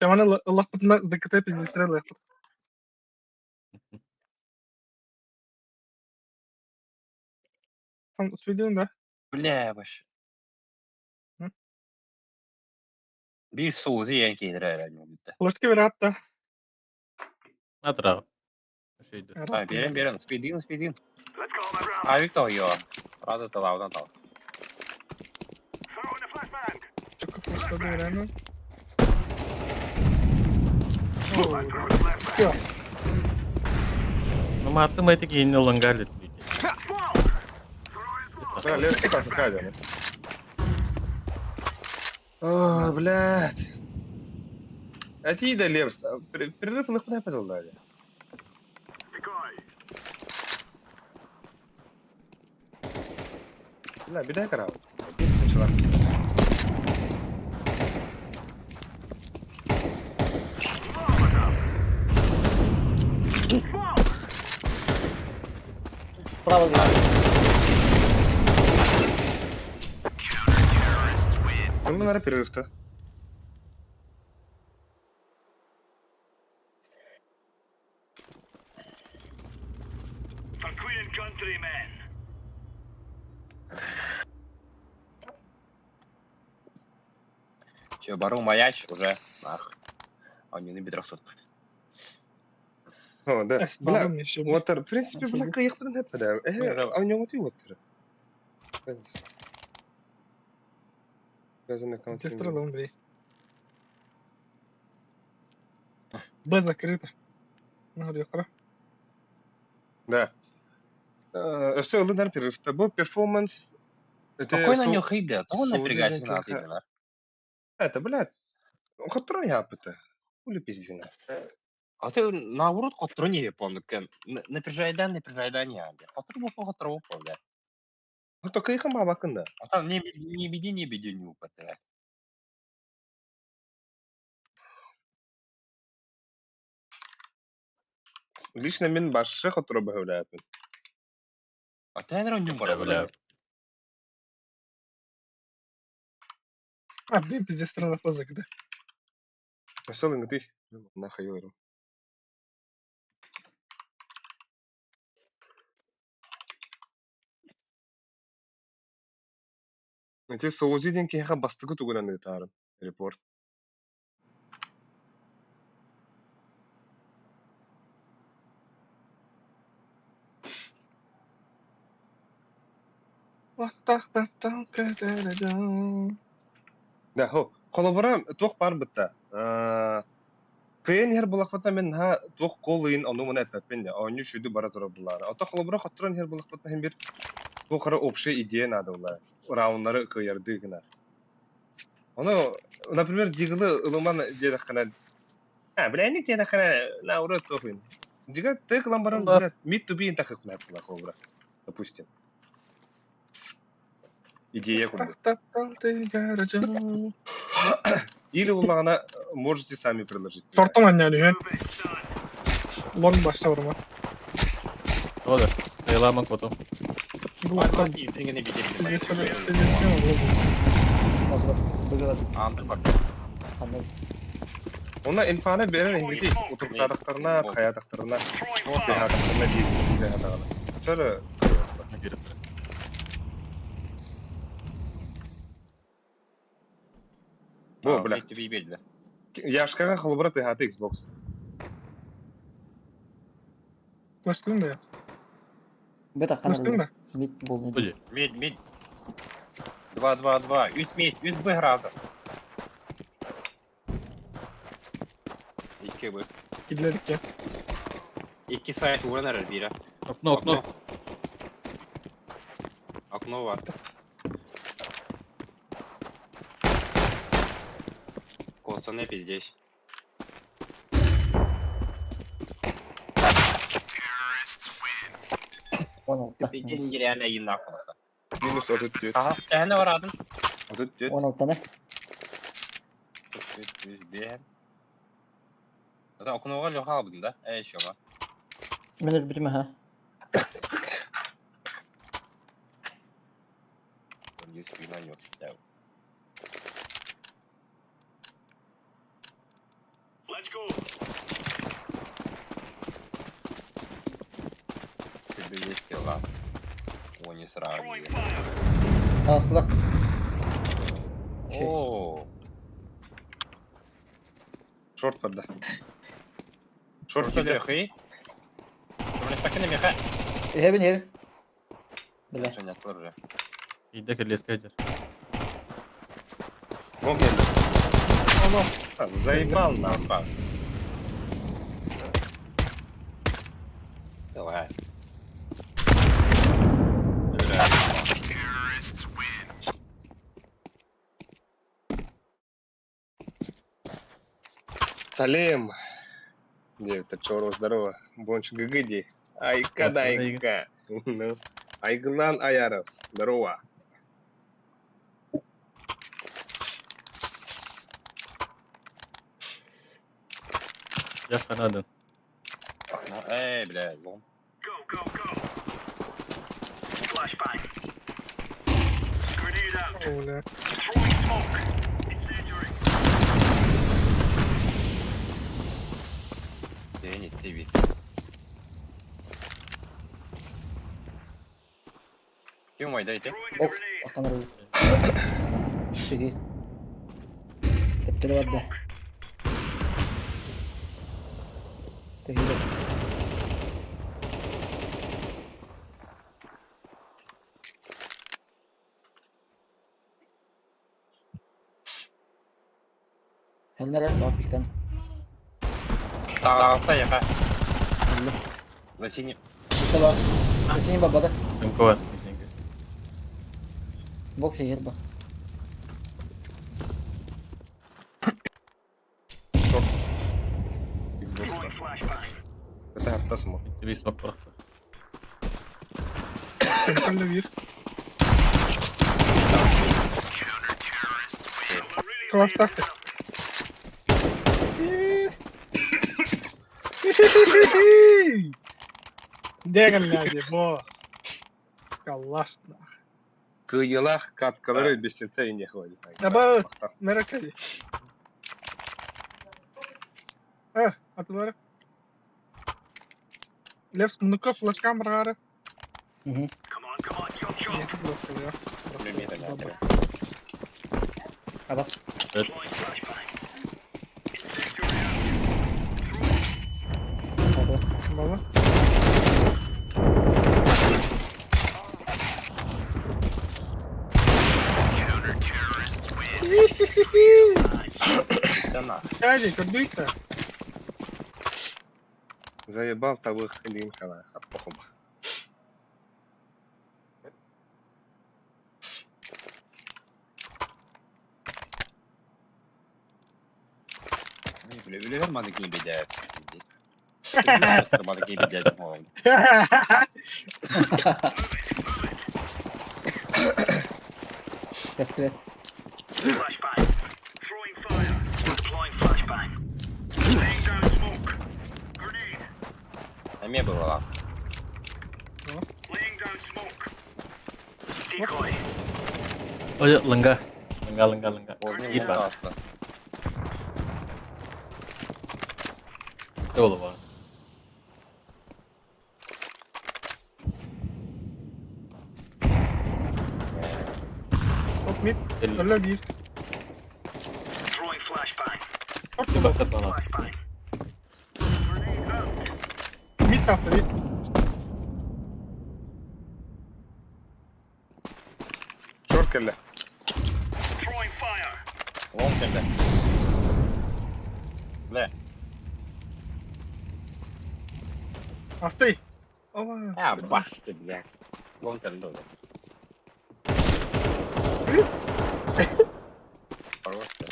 Яман ыллахпытына ДКТ пиздестирер лайықты. Там успейден да? Бля, вообще. М? Bir soğuzu yiyen кейдір әлі. Флешке бер атта. Атырағы. Шейді. Ha, берем, берем. Спидин, спидин. Авик тал йо. Рада тал, аудан тал. Чөкө флешке беремин. Ну, маттым эти кейін лангалит. Бля, лес так какая О, блядь. Әти да Лепс, перерыв лыхпына пазылдады. Бля, беда карау. Песня начала. Справа лево. Ну, наверное, перерыв-то. Все, бару маяч уже. Нах. Они не бедросот. О, да. Бля, Бля, еще. Уотер, в принципе, бля, кайық бұдан әппеді. Бля. А у него ты Уотер. Сестра Андрей. Б закрыто. Ну, говорю, Да. Все, ылынар перерыв-то. Бу перформанс... Спокойно не хейда. Того Су- напрягайся Су- на ты, Это, блядь, хотрон япыты. Хули пиздина. А ты наоборот котро не помню. Напряжайдан, напряжайдан не анда. Котро бопо, котро бопо, бля. Ну, только их бабакында. А там не не беди, не беди, не упаты. Лично мен башы хотро бөхөвләпін. А ты наверное не Бля, бля. А, блин, пиздец, страна закрыта. Все, ты. Нахуй йору. Эти соузи ден кеха бастыгы тугунан ытарын. Репорт. Да, хо. Холобура туох бар бытта. Кыйын хер булахпата мен ха туох колыйын ону мына эппеппин де. Оню шүдү бара тура булары. Ото холобура хотторон хер булахпата хем бир туох общая идея надо була. Рауннары кыярды гына. Ону, например, дигылы ылыман дедахкана. А, бля, не дедахкана на ура тохын. Дига тык ламбаран, Да. бля, мид to be интахы кунар була холобура. Допустим. Идея курдук. Или уллаҕына можете сами предложить. Тортом аннялы, Лонг башта урма. Ода. Айламан коту. Пиздец, Андай. Онна инфаны берен эһигити утуктаадахтарына, хаятахтарына, бэхаатахтарына биир бэхаатаҕына. Чөрө Бу, бля. Яшкаҕа холобура тыаһаата Xbox. Көстүҥ да? Бытаххан Көстүҥ да? Мид буолну. Ой. Мид, мид. 2, 2, 2. Үс мид, үс Б граузер. 2 Б. Киллэриккэ. 2 сайт ууран эрэр биирэ. Окно, окно. Окно бар. Коцаны пиздец. 16. Пиздец нереально им нахуй. Минус 34. Ага, эһэне барадым. 34. 16-ны. 35. Это окноға Леха алдым да? Э, еще ба. Мен өлбүтүм аха. Тебе есть килла. О, не сравнивай. Астылар. О, Шорт барда. Шорт что киирдэ. лехи? Блин, так и на меха. Эһэбин эһэбин. Бля. Женя, тоже. Иде кэллиэскэ сылдьар. Мог кэллэ. Заебал нахуй. Давай. Салем. Диэбиттэр Чоро здорово. Бонч ГГ Айка дайка. Ну. Айгылан Аяров. Здорово. Дьэ ханаадын. Эй, бля, лом. Оля. Ты не ты Ким мой, дайте. Бокс аканар өлбүт. Сиги. Тэптери барда. Тэһиилэр. Хэннэрэр баар Таҕыста яха. Өллө. Лосини. Саба. Сини бабада. Мкова. Бокс егер ба. Шорт. Xbox. Это хатта смог. Биир смок бырахта. Кэллэ биир. Кыластаах. Дэгэн бо. Калаш. Кыйылах каткалары бестенте не хватит. Аба. Меракали. Э, атылары. Левс, ну-ка, флешкам рары. Мгм. Нет, флешка, да. Абас. Баба. Баба. Да на. Сяди, көрдүйті. Заебал табых дин хала хаппохум. Бля, бля, мадыки бедят. Мадыки бедят. Кастывет. Эме было. Ой, лынга. Лынга, лынга, лынга. Биир баар. Ол баар. Топ мид. Кэллэ. Өлө биир. Топ. Элбэхтэр баҕа. Mid tarafta mid. Short кэллэ. Long кэллэ. Бля. Асты. Ова. А, басты, бля. Long кэллэ уже. Просто.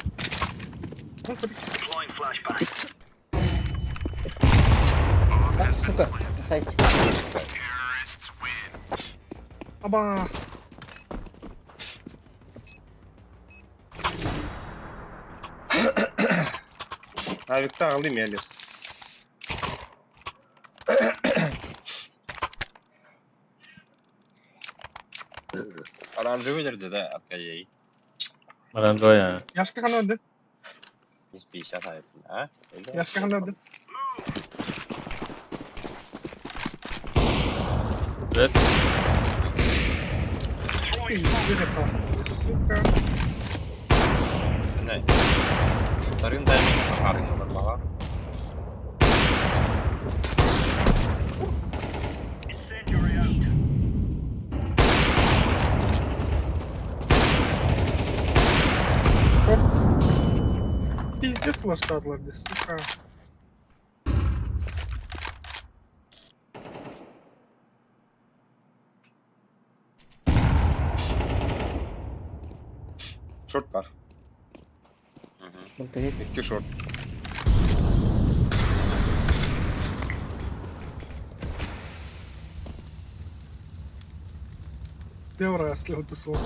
А, сука, на сайте. Аба. Авикта алым я лес. Оранжевый дерде, да, АКЕ. Оранжевый. Яшка хана öldü. 150 айып. А? Яшка хана öldü. Red. Сука. Не. Вторым таймингом похарнил бадлага. Пиздец лаштадылар здесь, сука. Short бар. Блядь. Икки short. Девра слева тусовка.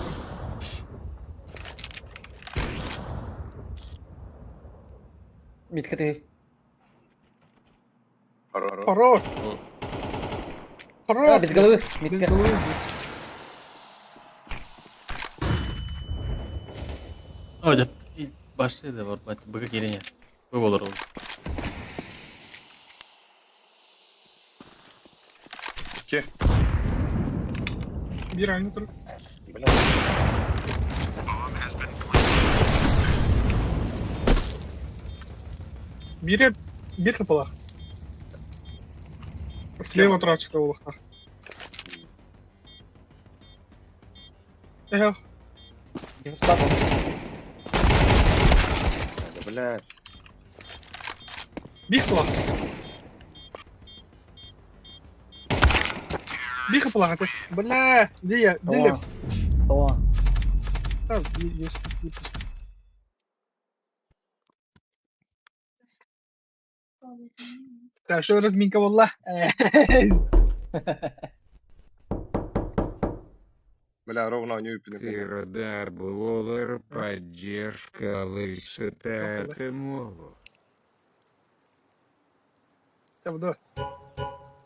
Мид КТ. Хорош. Хорош. Хорош. А, без головы. Мид Без К. головы. Hocam başlaydı var. Bak bıkı gelin ya. Bu olur olur. Икки. Bir aynı tur. Бля. Бире bir капалах. Слева трачта улахта. Эх, Да, блядь. бих кылах. Бих капалах это. Бля, где я? Где О. Лепс? О, Там, есть. Так, что разминка wallah. Бля, ровно у нее пинок. Ирадар Блолер поддержка Лысататымолу. Табда.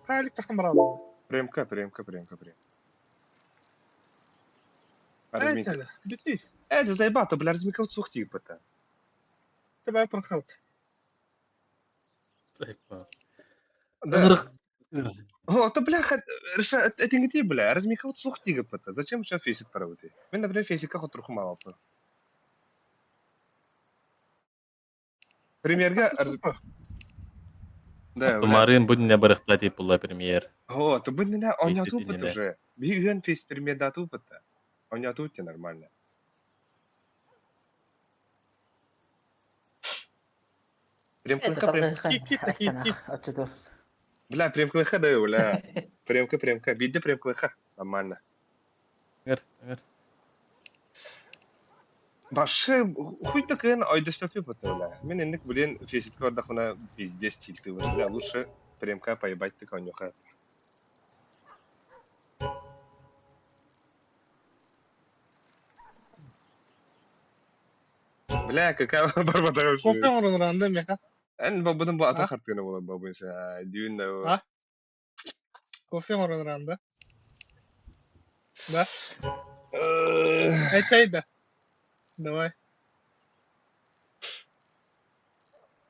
Халик тахмрал. Премка, премка, премка, премка. Разминка. Это, бити. Это заебато, бля, разминка вот сухти, бата. Тебя прохал. Zayıf. Да. О, то, бля, это не ты, бля, разминка вот сухти, бата. Зачем еще фейсит проводить? Мен, например, фейсит как вот труху мало. Премьерга, да, бля. Umarım bu ne bıraktılar deyip bunlar premier. О, то бы не он не Фейсит тупит не уже. Бигэн фейс премьер да тупит. Он не тупит нормально. Прям это клыха, прям. там Отсюда. Бля, прям клыха даю, бля. Премка, премка. Бидде прям клыха. Нормально. Öngör, öngör. Башы хуй такая ойдос пепе бля. Мен инник блин фейситка вардахуна пиздец тильты бля. Лучше премка поебать ты конюха. Бля, какая барбата Кофте морон меха. Эн бабудun бу ата А? хартыгына болар бабуйса. Дүйүн да. А? Кофе морон ранда. Да. Эй, чай да. Давай.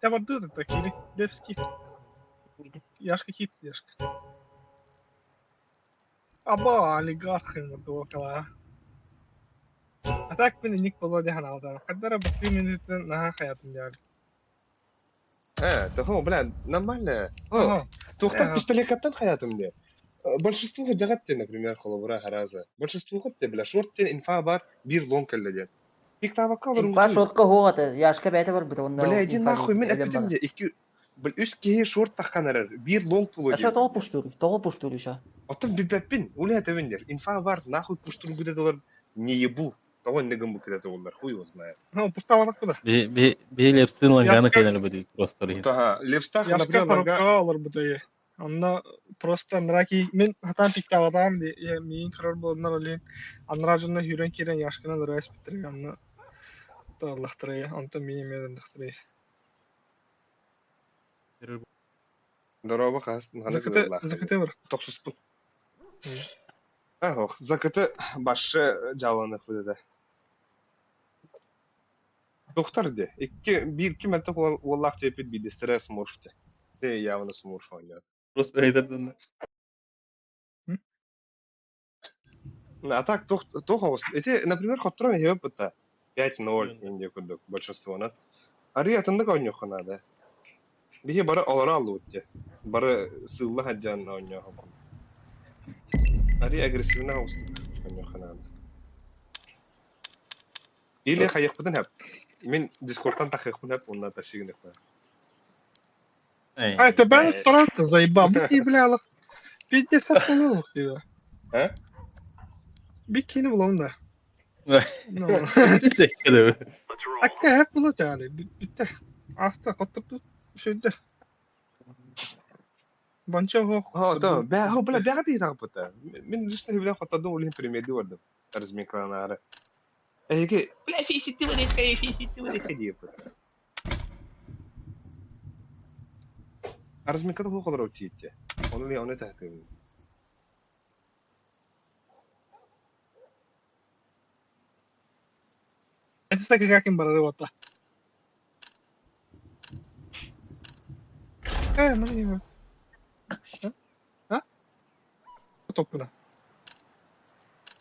Я вот тут это кири. Левский. Яшка хит, Яшка. Аба, олигарх ему докала. А так мин ник позоди ханалдар. Хаддара басты минутын наха хаятын дияр. Того, бля, нормально. О, Туохтан пистолетаттан хайатым диye. Большинство дьаҕат диэн, например, холобура хараза. Большинство те, бля, шорт диэн инфа бар, биир лонг кэллэ диэн. Пиктаабакка Инфа олоруҥ шортка суох этэ, Яшка бэйэтэ барбыта уонна Бля, иди инфа нахуй, мин өлөн эппитим барар. дии, икки, бля, үс киһи шорт таххан эрэр, биир лонг пулу Яшка диэбит тоҕо дии. пуштууруй? Тоҕо пуштууруй ша? Оттон билбэппин, ол этэбин диэр. Инфа бар, нахуй пуштургута долар не ебу. Тоҕо иннэ гыммыккыта туоллар, хуй его знает. Ну, пуштаабатах да. Би би би Лепстин ланганы Яшка кэнэлэ бөдүй просто иһин. Таха, Лепстах, Яшка например, ланга коробкаҕа олорбута Онно просто анараа киһи мин сатаан пиктаабатаҕым дии миигин көрөр буоланнар ол иһин анараа дьонно сүүрэн киирэн Яшканы ырыа испиттэрэ онно ыллахтарай онтон миигин эмиэ ыллахтарай. Дорообо хас ханнык ЗКТ ыаллааххыный? ЗКТ бар. Тохсуспун. Ах, ЗКТ башы дьааланыахпыт этэ. Тухтар дии. Икки, биир ким мөлтөх уоллаах диэппит биирдэстэрэ Смурф дии. Ты явно Смурф оонньоот. Просто бэйдэр А так туох туох оҕус. Ити, например, хотторон иһиэп бытта. 5-0 инде курдук большинствонан. Арый атыннык оонньуохха наада. Биһи бары олоро аллыбыт дии. Бары сыылла сылдьан оонньоохуппут. Арый агрессивно оҕустук оонньуохха наада. Или хайыахпытын сөп. Мин дискордтан тахыахпын сөп уонна тащигыныахпын. А, это бэйэ Торонто заебал. Бики, бля, алах. 50 булуох тебя. А? Бикини булам да. Ну. Акка хеп була yani. Bitti. Ахта коттупту. Шүйдэ. Банча хох. О, да, бә, хо, бля, бәҕэ дии таҕыппыта. Мин лично бля хоттордум ол иһин премиядыы бардым. Разминкаланаары. Эһиги, бля, фиситти валихэ, фиситти валихэ диэппит. Разминката хуох олорор тиийдэ. Ону ону таһытыыбын. Это каким барары вот. Ну не. А? Топпуна.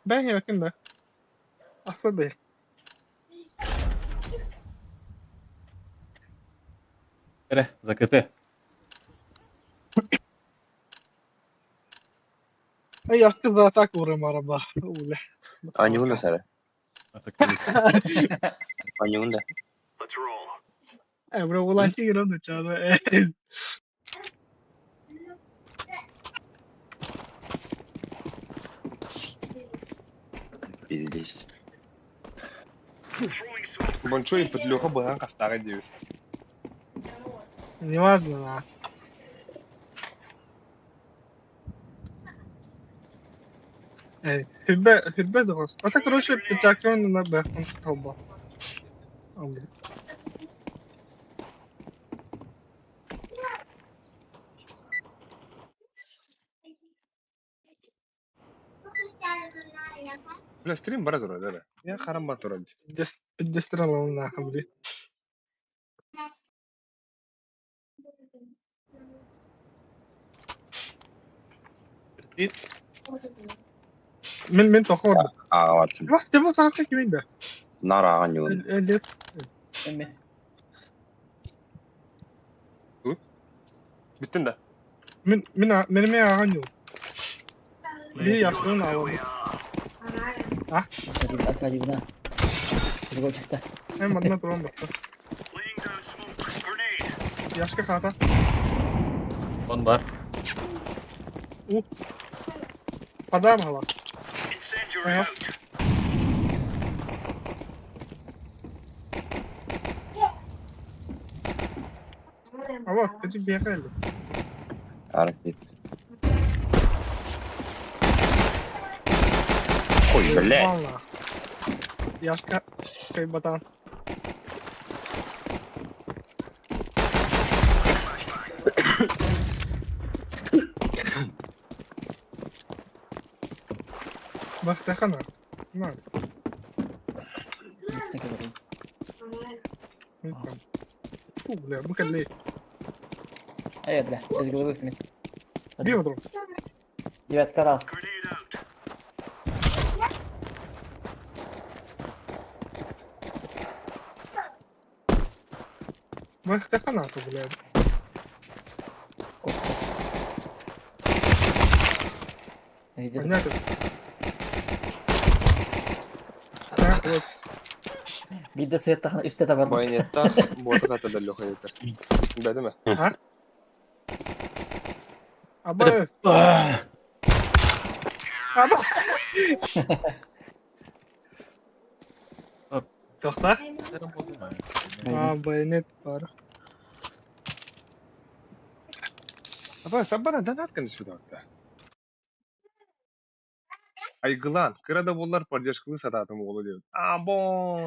Бэйэ ким да? Ахта Эрэ, ЗКТ. Эй, яхты да так урымара ба. Уле. Анюна сара. Анюнда. Бро, улан тигр он чада. Пиздец. Бончой Петлюха быһан хастааҕа диэбит. Неважно, на. Эй, хүбэ, хүбэ догос. Это, короче, пятакон на бэхон толба. Бля, стрим бара турар эрэ. Я харам бар турар. Пятьдесят на хамри. Мин мин тохор. Ааҕааччым. Вах, тебе таахта кимин да? Нар ааҕан ньуун. Лет. Эми. Бүттүн да? Мин мин мин мен ааҕан ньуун. Би яхтын аалым. А? Аркадьевна. Другой чыкта. Эм манна туран бакта. Яшка хата. Он бар. У. Падам хала. Ага. А вот, эти бегали. Арахит. Ой, блядь. Валла. Яшка, кай батан. Бахтахана. На. Фу, бля, бу кэллэй. Эй, бля, без головы мин. Биодром. Девятка раз. Бырахтахха наада, блядь. Өйдөтө. Понятно. Так, вот. Биирдэ сыаттахына үстэ да барбыт. Майонеттаах буотах этэ да Леха этэр. Бэдимэ. А? Аба. Аба. Тохтар? А, байонет бар. Аба саббана донат кэннэ Айгылаан, кыра да буоллар поддержкалыы сатаатым уолу диэбит. Аабоос!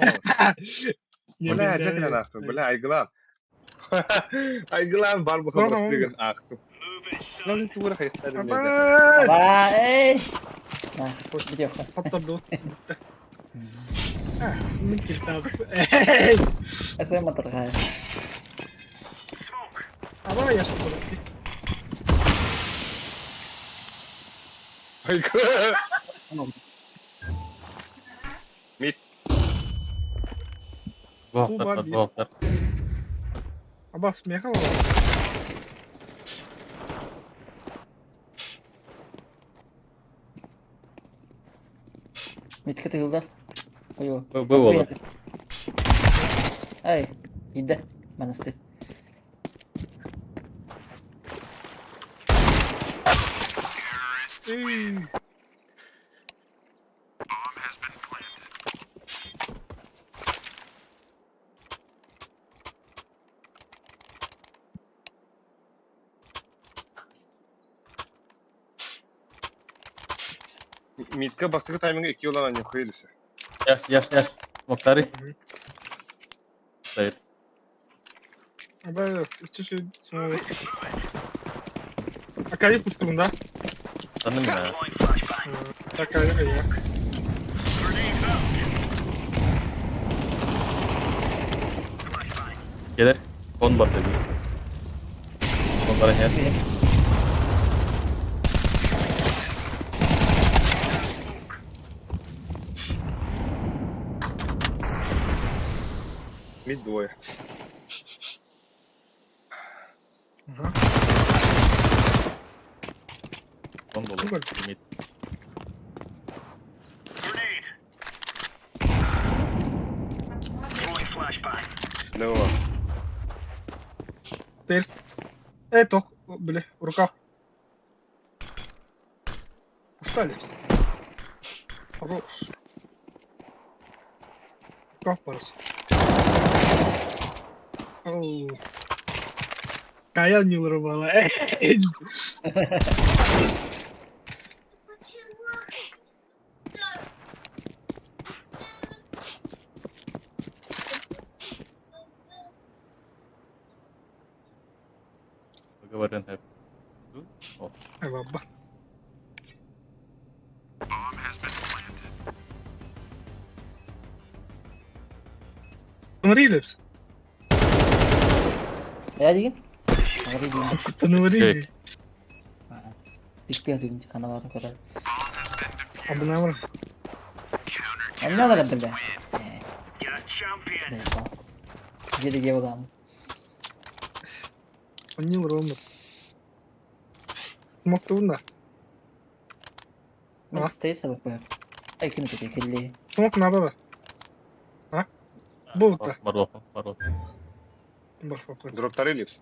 Бля, дьэ кэлэн аахтым. Бля, Айгылаан. Айгылаан бар буха бырастыгын аахтым. Lan тугура хайыттар Аба! Аба, эй! Бүтүөххэ. Хотторду. Мин килтаабы. Эй! Эсэ матырҕаа. Аба, я что прости. Мид. Буохтар, буохтар. Аба, смеха Митка тыгылдар. Ой, Бу буолар. Эй, иди, монастырь. Мидка бастакы тайминга икки улан анньыххый илсе. Яш, яш, яш. Моктари. Дайыр. Аба, чеши, смотри. Акари пустун, да? Таным я. Такая я. Келер. Кон бар деди. Кон бар хер. Мид двое. Ага. Кон болор. Мид. Давай. Теперь. Эй, ток, бля, рукав. Устали. Хорош. Рукав парус. Оу. Кая не урвала. Эй! Говорен хеп. Ай, баба. Рилипс. Я деген? Ағри дейін. Кутаны Бикте деген канабатын көрөр. Абынамыр. Эмне алар биле? Жерге болан. Они урвамыр. Смок да. Мен стейс алып коем. Ай ким эте келли. Смок надо да. А? Болта. Бар бар. Бар фокус. Дроптары липс.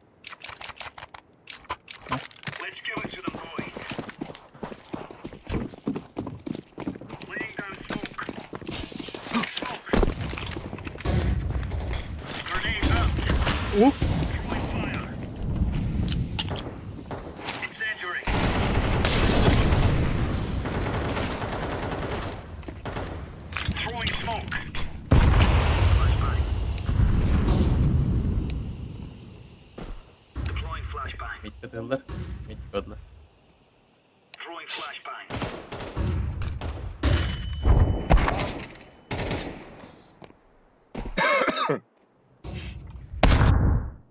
У? Мид тыгылдар. Мид көдлөр.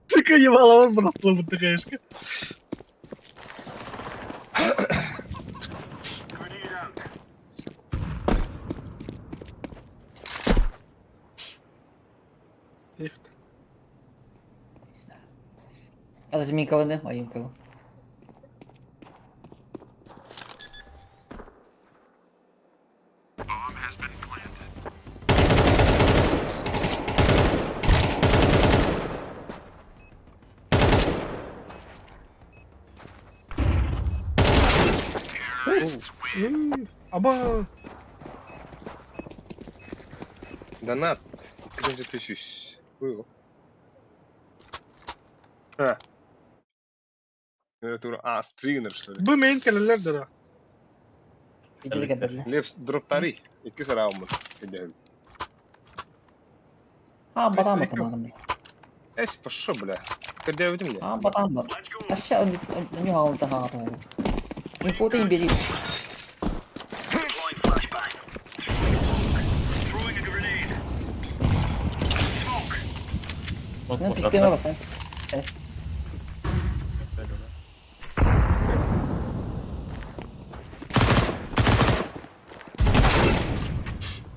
Сука, ебала, братла, вот такая шка. Лифт. Разминкаланы, айымкалы. Аба! Донат. 2 300. А. А, стример, что ли? Бу мейн кэлэллэр да. Видели кэлбэллэр. Лепс дроптари. Икки сарауммут. Идэһэбит. Аан батаан батаманым. Эс, пошо, бля. Кэрдээбитим дии. Аан батаан ба. Аша онньу хаалта хаатым. Инфота имбери. Ну, пиктеме бастан.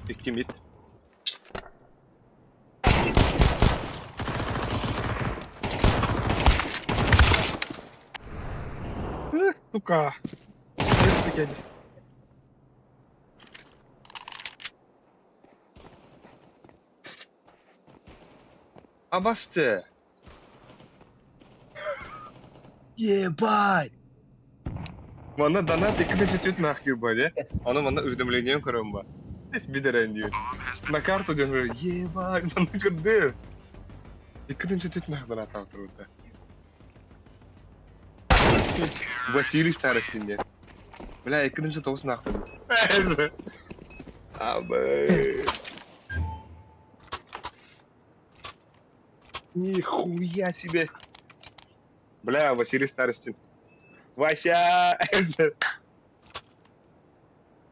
Икки мид. Сука. Абасты. Ебать! Манна донат икки чуть нах кирбай, Аны манна уведомлением көрөм ба. Эс бидерен диyor. На карту диэн ебать, манна көрдү. Икки чуть нах донат автырбыта. Василий Старостин диэн. Бля, икки тоҕус нахтын. Абы. Нихуя себе. Бля, Василий Старостин. Вася!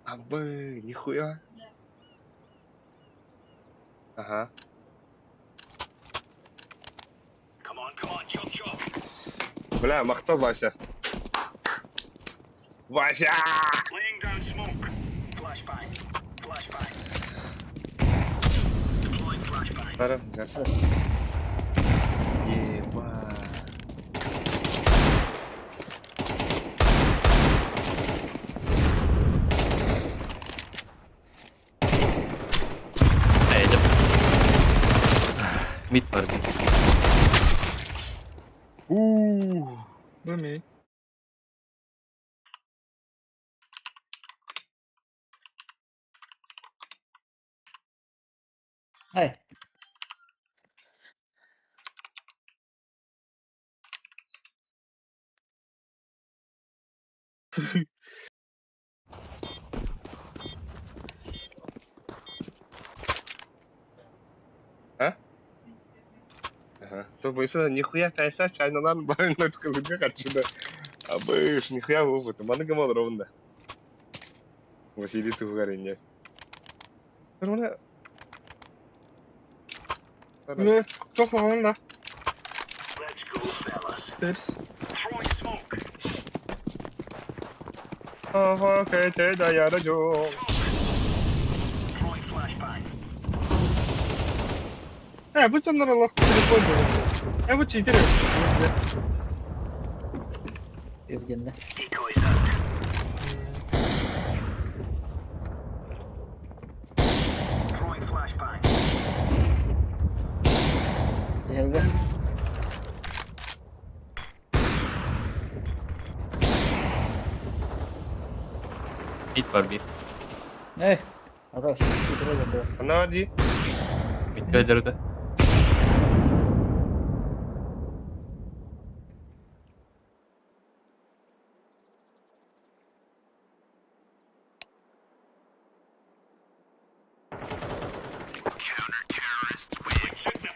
Абы, нихуя. Ага. Бля, махто Вася. Вася! Тара, газ. Ебать. Mid var bir. Ууу. Бу мейн. Ай. А? Ага. То бойся, нихуя кайса чайналан барына ткылыга карчыда. Абыш, нихуя опыт. Маны гамал ровно. Василий Тугарин. Ровно. Ну, тохлоҕун да. Терс. Э, бу дьоннор олох телефон буолар. Э, бу читер. Евгенья. Евгений. Mid var bir. Эй, хорош. Ана ди. Mid pencerede.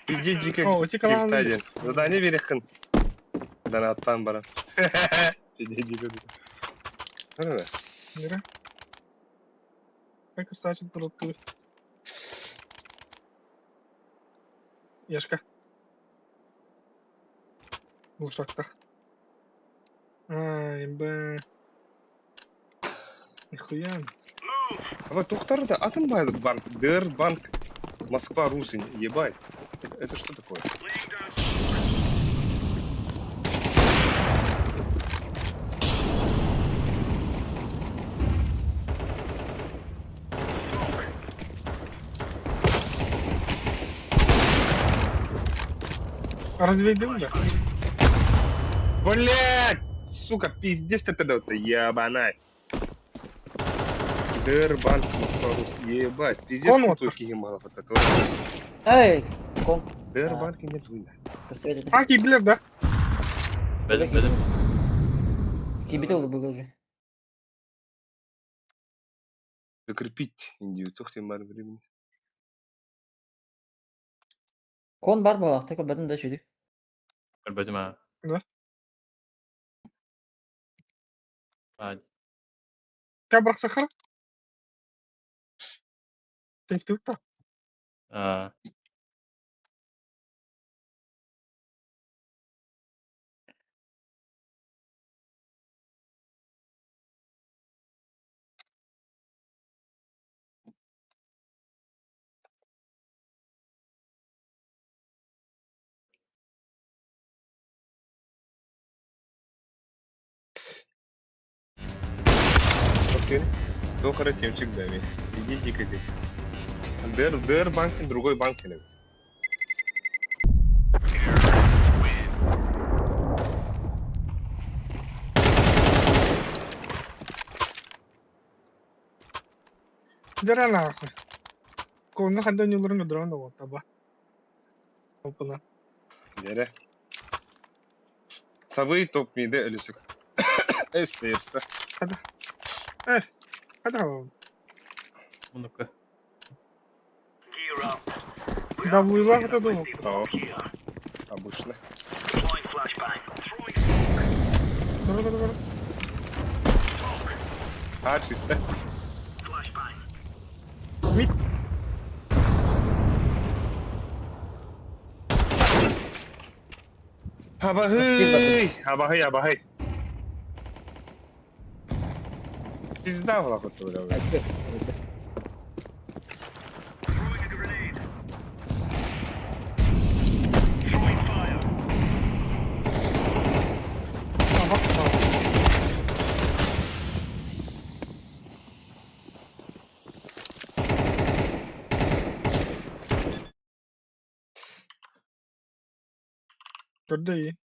Иди дико. О, ити калаан. Киртадин. Задание берехин. Донаттан баран. Иди дико. Ана. Нера. Как красавчик дурак. Яшка. Глушактах. Ай, б. Нихуя. А вот Тухтар да Атомбанк, ДР банк, Москва, Русин, ебать. Это что такое? Разведем да? Блядь! Сука, пиздец ты тогда вот, ебанай. Дербанк, Москва, Русь. Ебать, пиздец Кон крутой киһи мала фото. Эй, кон. Дербанк нет война. Көстүбэт этэ. А, киирдилэр да? Бэлэм, бэлэм. Киирбитэ ол бүгүн. Закрепить Индию. Туох диэн баар времени. Кон бар буолаахта көрбөтүн да сүдү. Көрбөтүм аа. Да. Аа, Кабрах сахар? Тефтүк та. аа. Окей. Дохара темчик дами. Иди дико ты. Дер, Дер банкин, другой банкин. эбит. Дера нахуй. Конно хандан юларын көдөрөн да вот таба. Опана. Дере. Сабый топ миде өлүсүк. Эстерсе. Хада. Мунука. Да вуйла это думал. О. Обычно. Давай, давай, давай. А, чисто. Мид. Абахый! Абахый, абахый. Пизда была хоть бля. Көрдө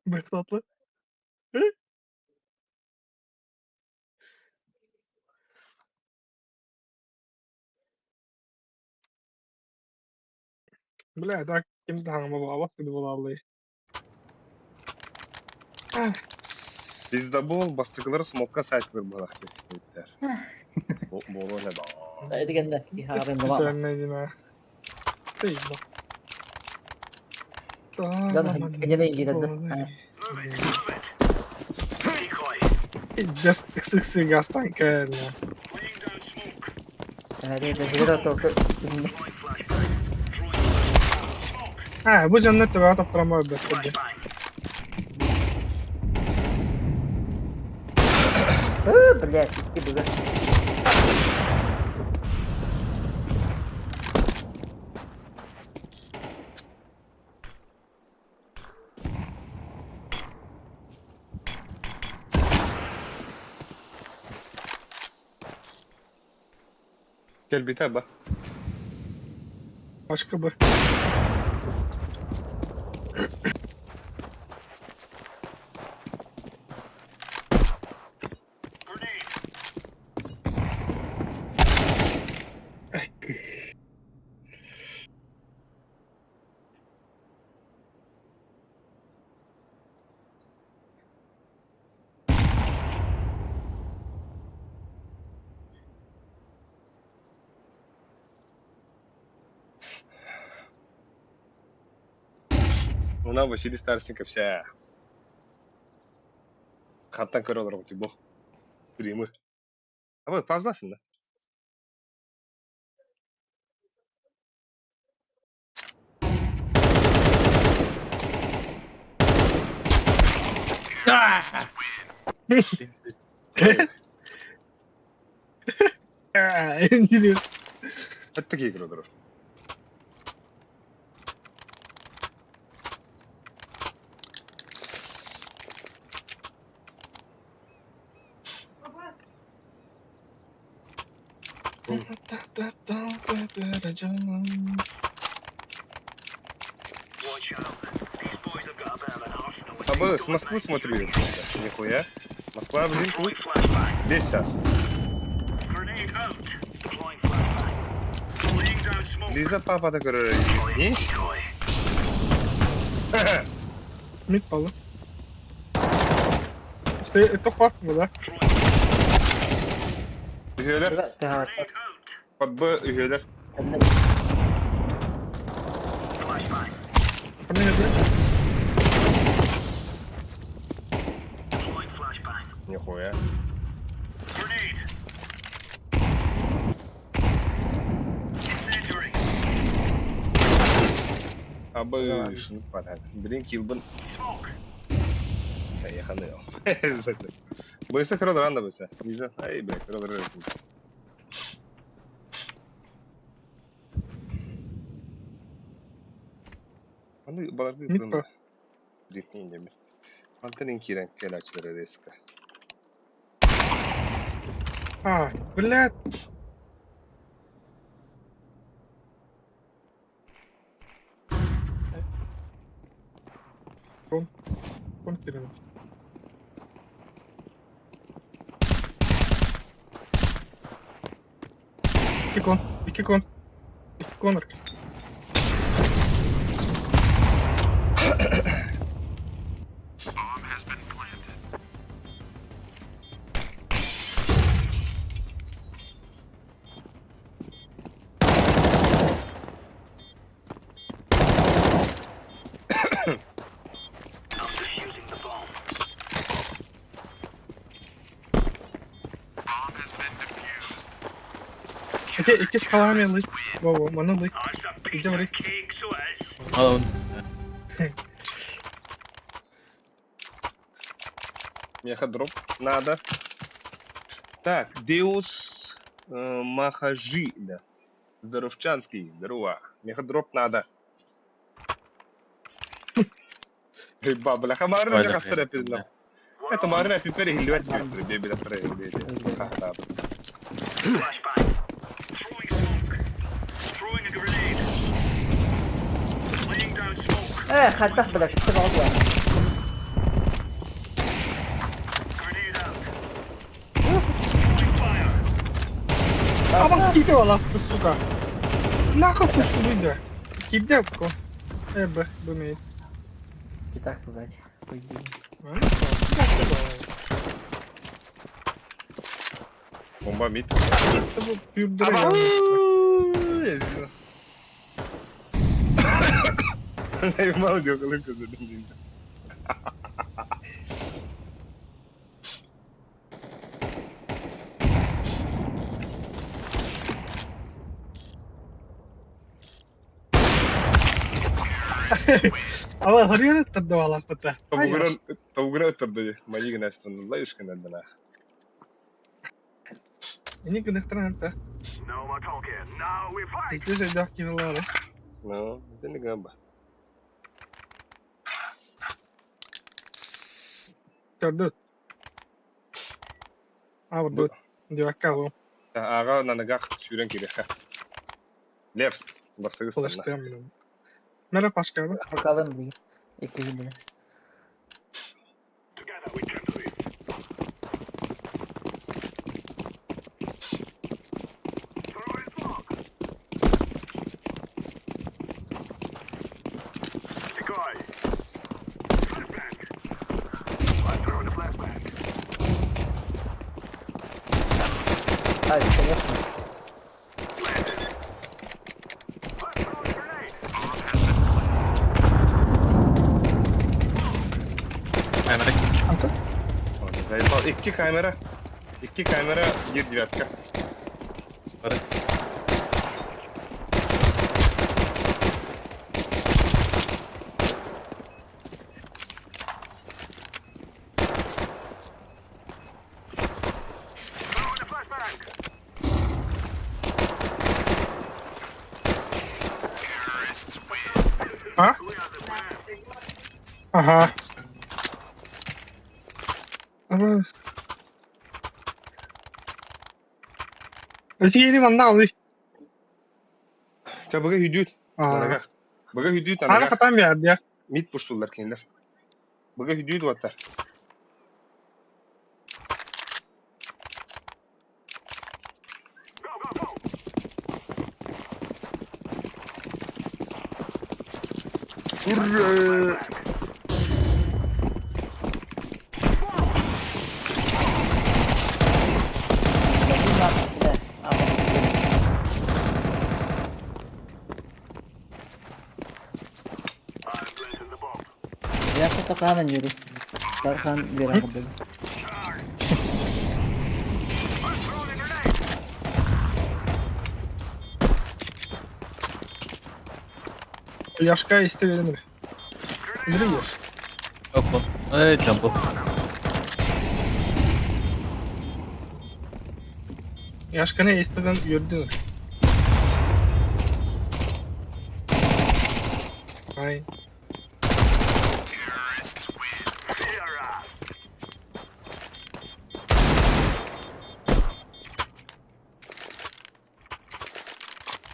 Бэктаплы. Бля, так ким таҥма буолабас кыды буолааллый. Пиздабол бастыкылары смокка сайтылыр буолахты. Боло не ба. Эдигенде киһаабын була. Специальная Ты Дон кенене киирэн. Just XXX гастан кэллэ. А, бу дьонно төбөҕө таптарамар бэс Блядь, икки бүгүн. Кэлбитэ ба. Башка бы. Она Василий Старостников вся. Хаттан көрө олорор бох. Примы. А вы паузасың да? Интересно. Это такие көрө олорор. А бы с Москвы смотрю. Нихуя. Москва, блин, тут. Здесь сейчас. Лиза папа такой. Не? Мид палы. Это хватит, да? Үһүөлэр. Тыһааттар. Под Б үһүөлэр. Нихуя. Абы шын падат. Блин, килбын. Поехали. Бойся кролл рано бойся. Лиза. Ай, бля, кролл рано. Аны баларды Мид па. Рифни Мантан кирен келачтары резко. А, блядь. Кон. Кон кирен. İki kon. İki kon. İki corner. İki, iki çıkalamıyor lık. Во, маны лык. Идем рык. Алын. Меха дроп надо. Так, Деус Махажи, да. Здоровчанский, здорово. Меха дроп надо. Эй, бля, хамарна Ой, меха да, стара пизда. Это марна пипери хилвет беби да стара Хаттах бля, что болду? Абак киде алакты, сука. Нахуй пушку выйди. Киде ко. Б, Б мейт. И так бывает. Пойди. Бомба мид. Мало көрдүм. Ала харьяр тырды алакпыта. Тобугуран тобугуран өттөрдү. Манигин астын лайышкын да. Эни гынықтыран та. Бізде жайдақ кинолары. Ну, это не габа. Төрдөт. А, вот Дивакка Ага, на ногах сүүрэн кириэхэ. Лепс, бастыгы станна. Алыштырам мен. Мәрі пашка ба? Bakalım bir. İki gün Ай, конечно. Камера. Антон? Заебал. Икки камера. Икки камера, bir девятка. Бары. А? Ага. Ага. Эсиини манна алый. Ча быга хүдүүт. Аа. Аныгах. Быга хүдүүт Аны аныгах. хатан биэрдиэ. Мид пуштуллар кинилэр. Быга хүдүүт уоттар. Ура! Я что-то yürü. Tarkan bir akıllı. Яшка истэ берин эрэ. Үндүрэ Яш. Опа. Эй, джампл. Яшканы истэдэн үөрдүн эрэ. Ай.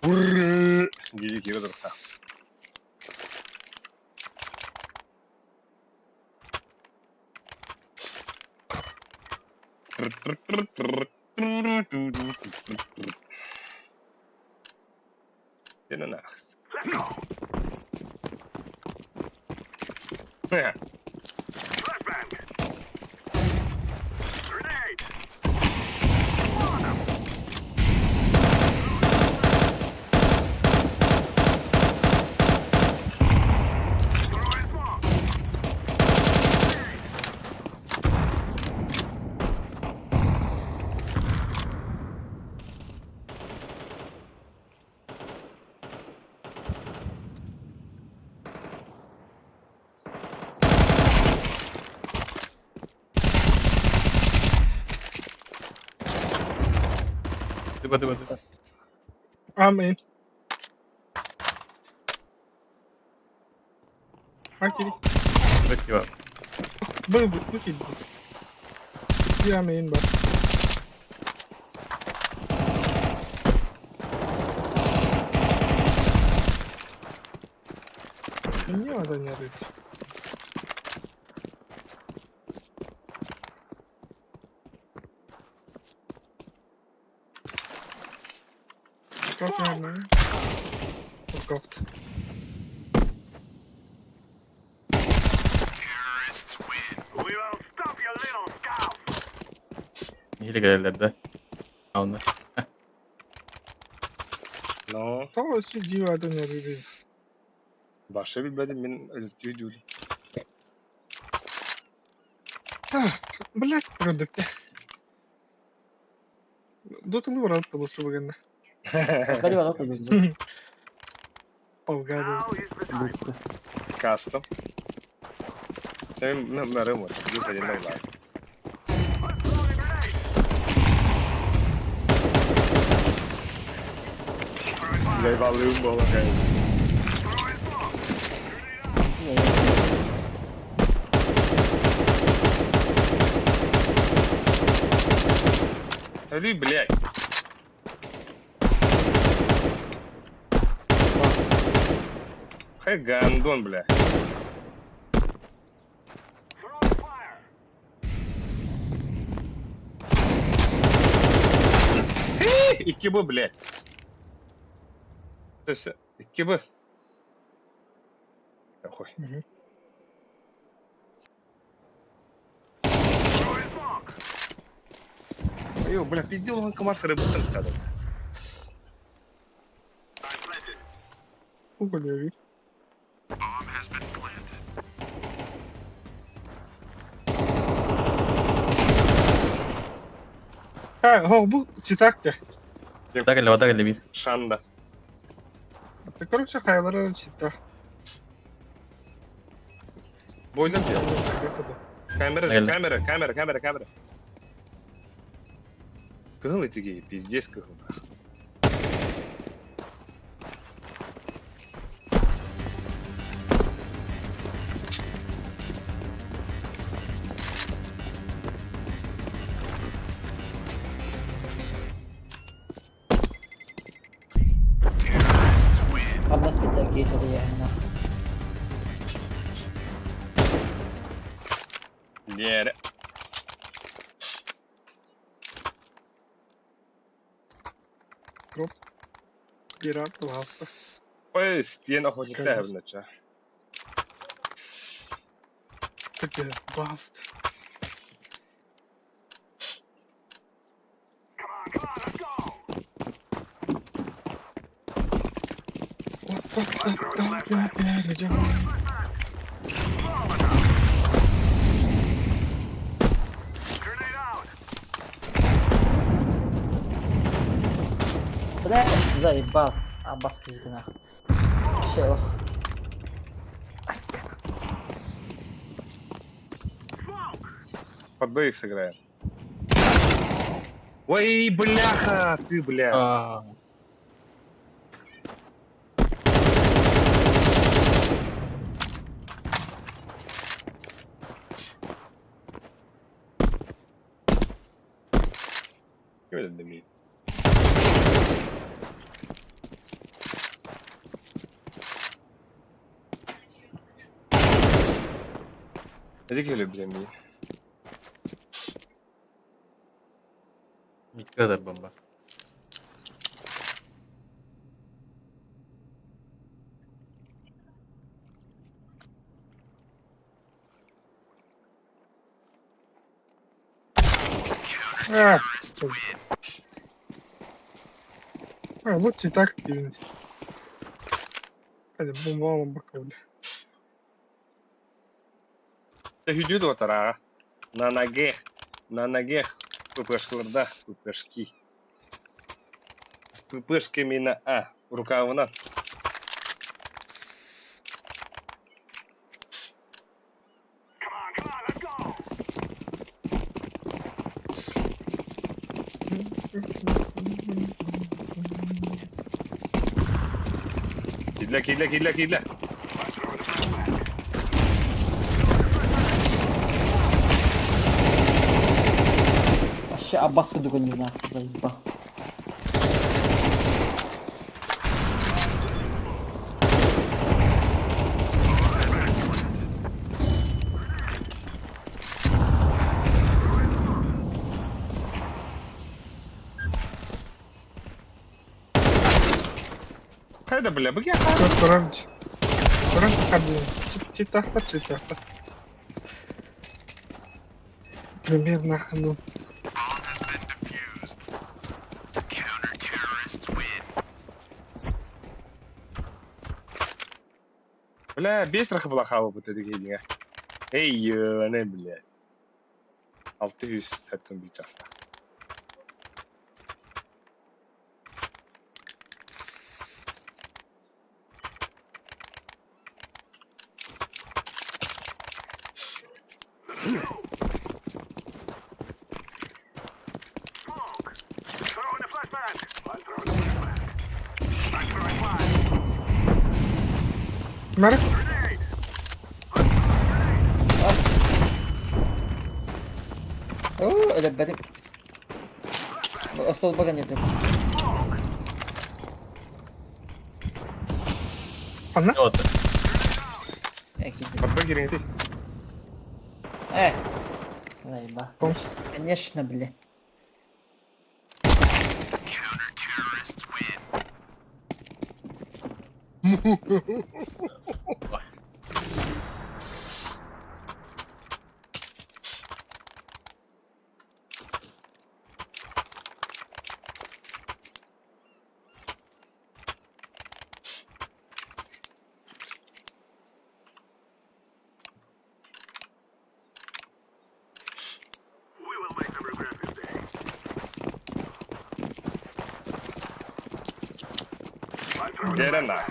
Ура! Дии киирэ турта. Дэнэнахс. Тыба, тыба, тыба. Амин. Окей. Спасибо. Бу бу бу килди. Амин бар. Не надо не рыть. Как наверное? Как-то. Или кэлэллэр да? Онно. Но То сиди не рыть. баша билбэтим мин өлөртүү дүүл. Блять, продукты. Дотаны барат лучше выгодно. Бari var da gözü. Полгадывай. Быстро. Кастом. Сен мен барым вот. Бу сен бар. Лейбалым бола кай. Али, блядь. Хай гандон, бля. Икки бу, блядь. То есть, икки бу. Хуй. Мгм. Айо, бля, пиздел он комар сырыбыттан стадым. Уголь А, о, бу читак те. Бата кэллэ, бата кэллэ биир. Шанда. Короче, хайлары читак. Бойдан дел. Камера же, Реально. камера, камера, камера, камера. Кыһыл этиги, пиздец кыһыл. Кейс это я. Диэри. Пират, пожалуйста. Ой, стен охотникта хабнача. Теперь, пожалуйста. Бля, заебал. Аббас киһитэ нахуй. Вообще ох. Под Б их сыграем. Ой, бляха, ты, бля. Аа. Ким это дымит? Эти кем любят Микка да бомба. А, а, вот и так активность. Hadi bomba alın bakalım. Хүдүт отараға. На ногах, на ногах, ППшкаларда ППшки. С ППшками на А, рукавынан. Кидле, кидле, кидле, кидле. Вообще Аббас курдук ойнуур нахуй заебал. Хайда, бля, бык я Көрөн. Көрөн хабын. Читахта, читахта. Примерно, ну. Бля, бес рахы была вот эти деңе. Эй, не, бля. 600 сәттін бір жаста. Мэр? Оо, өлөрбөтүм. Остуолба кэннитин. Ханна? Ота. Э, киирдим. Под Б кириҥ ити. Э. Заебал. Ком? Конечно, бля. Дьэ на.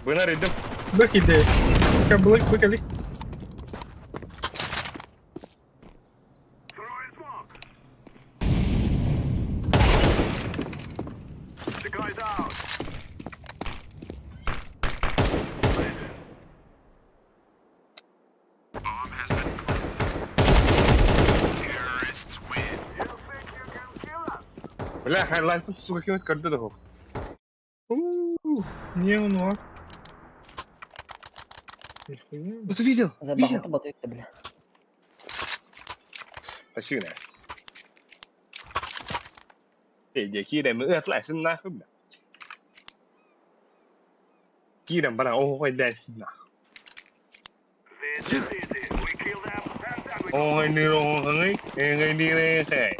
Бынар идем. Бык иде. Кабылык быкали. Бля, хайлайтын сука ким көрдө да суох. Уу, не он вот. Нихуя. Ну ты видел? Видел? Забахата батыйда бля. Спасибо, Настя. Эй, киирэн ыатлайсын нахуй, бля. Киирэн баран оһоҕой бэйсин нахуй. Оһоҕой оһоҕой, эҥэй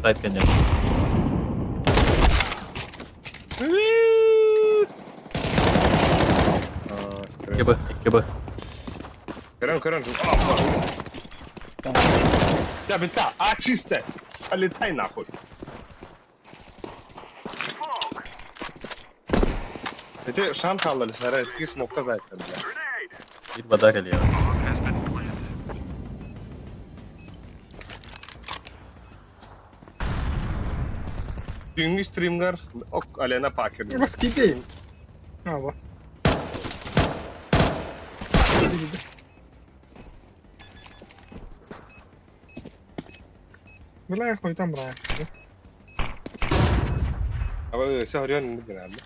Сайт конечно. КБ, КБ. Көрөн, көрөн. Я бинта, а чисто. Залетай нахуй. Ити шан хааллар, сара икки смокка зайттар, бля. Bir бада кэлиэ. Түүҥҥү стримгар ок Алена Пакер. Бас киди. А, бас. Киди, киди. Бля, хуй там брал. Аба өсө хорьон инник гынарды.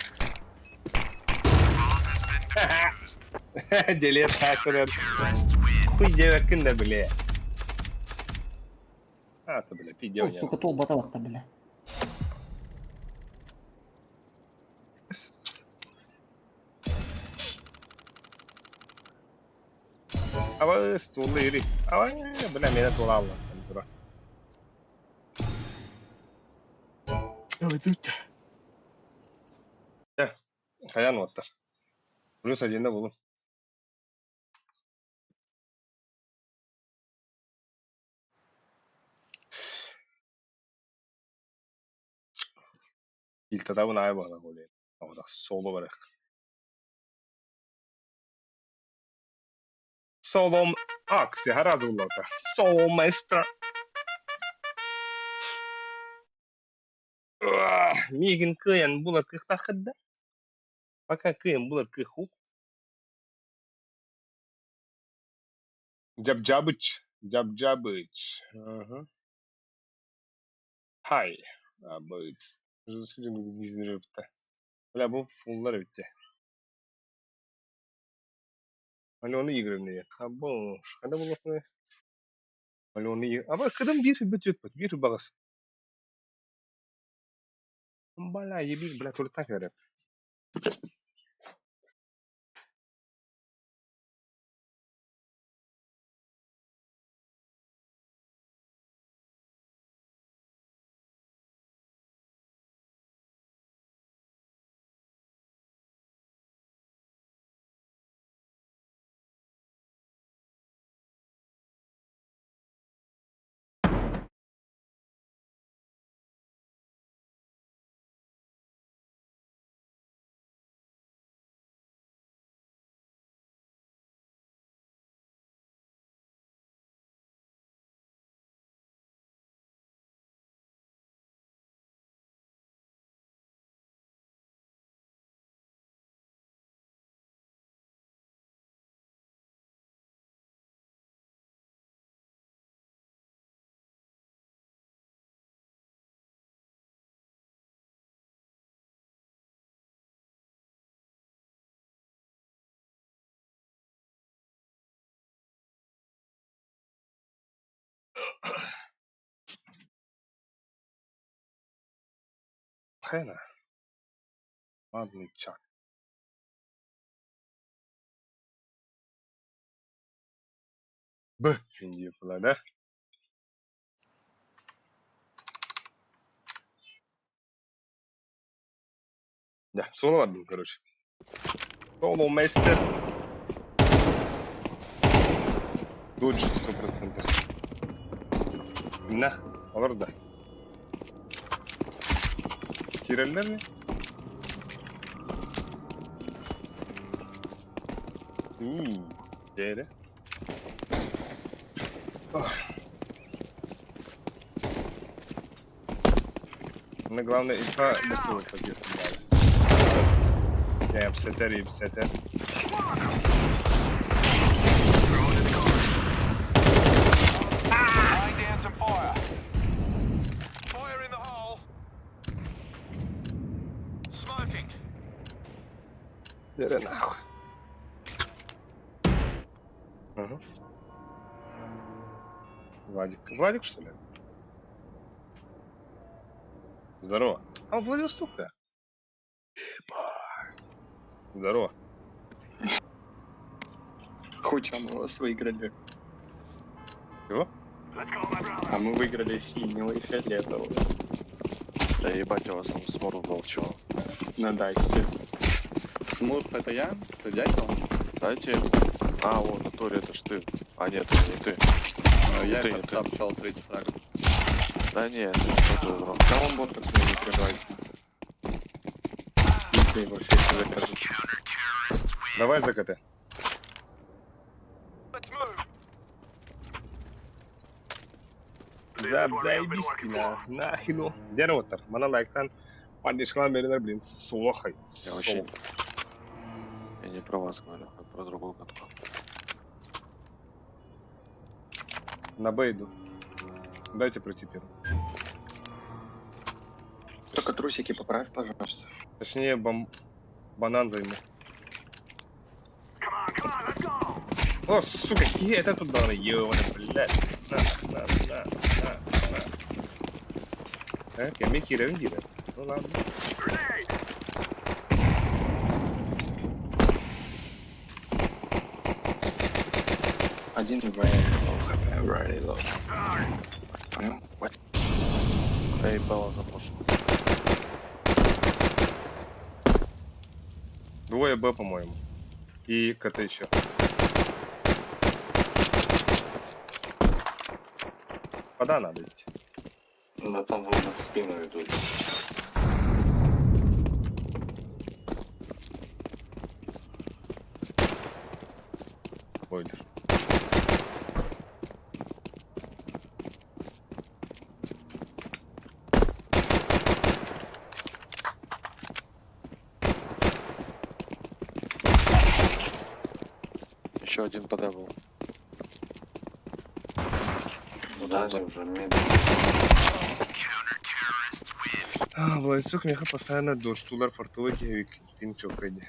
Делер хасырын. Хуй девеккин да бля. А, ты бля, пи Ой, сука, тол баталакта бля. Аба стулы ири. Аба бля, меня тула алла. Давай, тут. Хайан оттар. Плюс один да булун. Илтатабын аайы баҕана буолуо. Оҕотох соло барах. Солом акция харазы буллата. Соло маэстро. Миигин кыайан булар кыахтааххыт да? Пока кыайан булар кыах Дьабдьабыч, Дьабдьабыч. Ага. Хай. Абыц. Бля, бу фуллар эбит Алены Игоревна. Або, ханна буолуохпунуй? Алена Игоревна. Аба кыдым биир бүтүөт биир баҕас. Бля, ебись, бля, только так говорят. Хрена. Ладный чат. Б. Индия была, да? Да, соло бардым, короче. Соло мастер. Додж 100%. Нах, олар да. Киирэллэр Уу, дьэ Но главное, инфа быстрого пакета. Кэпсэтэр, ипсэтэр. Дьэ нахуй. Ага. Владик. Владик, что ли? Здорово. А, Владивосток, да? Здорово. Хуй чем мы вас выиграли. Чего? А мы выиграли синего и фиолетового. Да ебать, у вас там смурф был, чего? На даче. Смурф это я? Ты дятел? Дайте. А, о, натуре, это ж ты. А нет, это не ты. Ну, я Ты, ты. подстав третий фраг. Да нет, что ты, бро. Да он бот, пацаны, не прерывайте. Если его все еще закажут. Давай за КТ. Заебись на нахину. Деротер. Мана лайктан. Поддержкалан берилер, блин, солохай. Я вообще... Я не про вас говорю, а про другую катку. На Б иду. Дайте пройти первым. Только трусики поправь, пожалуйста. Точнее, бам... банан займу. О, сука, какие это тут дали? Ёбаный, блядь. На, на, на, на, на. Так, я мне кирен дирен. Ну ладно. Один very low хп, very low. Понял? Вот. Да ебало запушил. Двое Б, по-моему. И КТ еще. Вода надо идти. Да там вроде в спину идут. Бойлер. Еще один ПД был. Да, они уже медленно. А, Владислав меха постоянно дождь, тулар фартовый киевик, пинчок иди.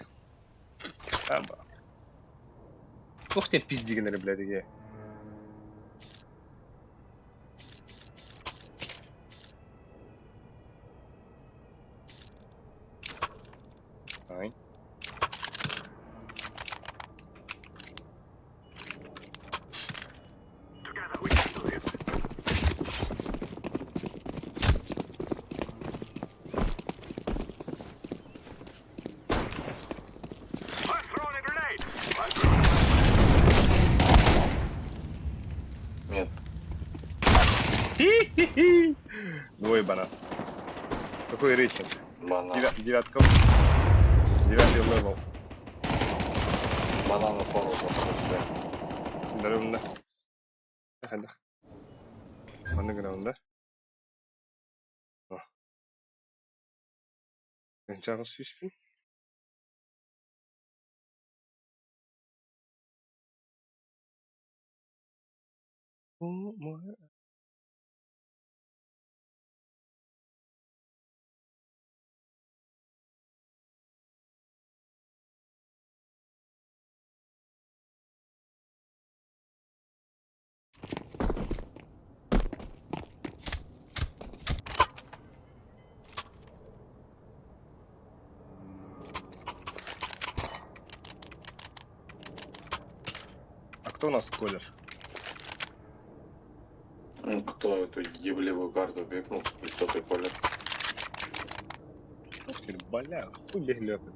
Аба. Ох тебе пиздигнали, блядь, я. Ай. Нет. Хи-хи-хи. Двое банан. Какой рейтинг? Банан. Девятка. Девятый level. Банан упал уже. Здорово. Хадах. Андеграунда. Чарльз Сюспин. О, мой. А кто у нас колер? Ну, кто эту ебливую карту пикнул, и кто ты колер. Ух ты, бля, хуй лепит.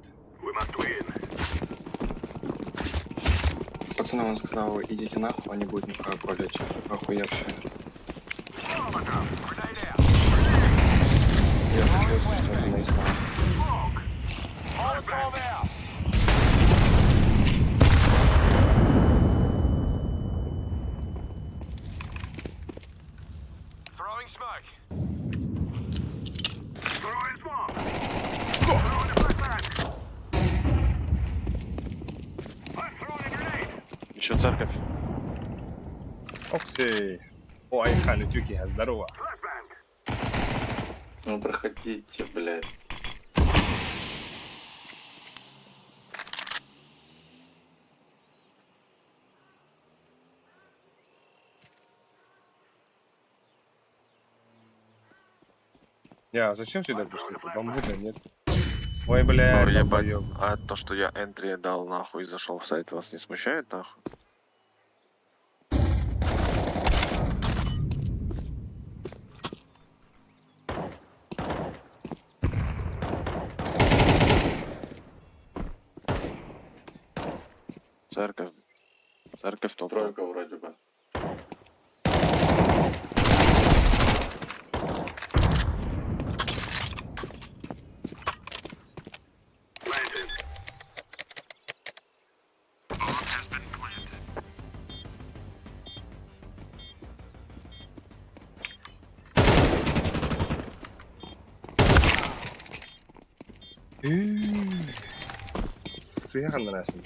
Пацаны, он сказал, идите нахуй, они будут нихуя колить. Охуевшие. Я шучу, если что, это мои слова. Еще церковь. Ох ты. О, Айхан, Утюки, здорово. Ну проходите, блядь. Я, а зачем сюда пришли? Вам видно, нет? Ой, бля, Ну, ебать. долбоёб. А то, что я entry дал нахуй и зашел в сайт, вас не смущает нахуй? Церковь. Церковь топ. Тройка вроде бы. Сыган нравится.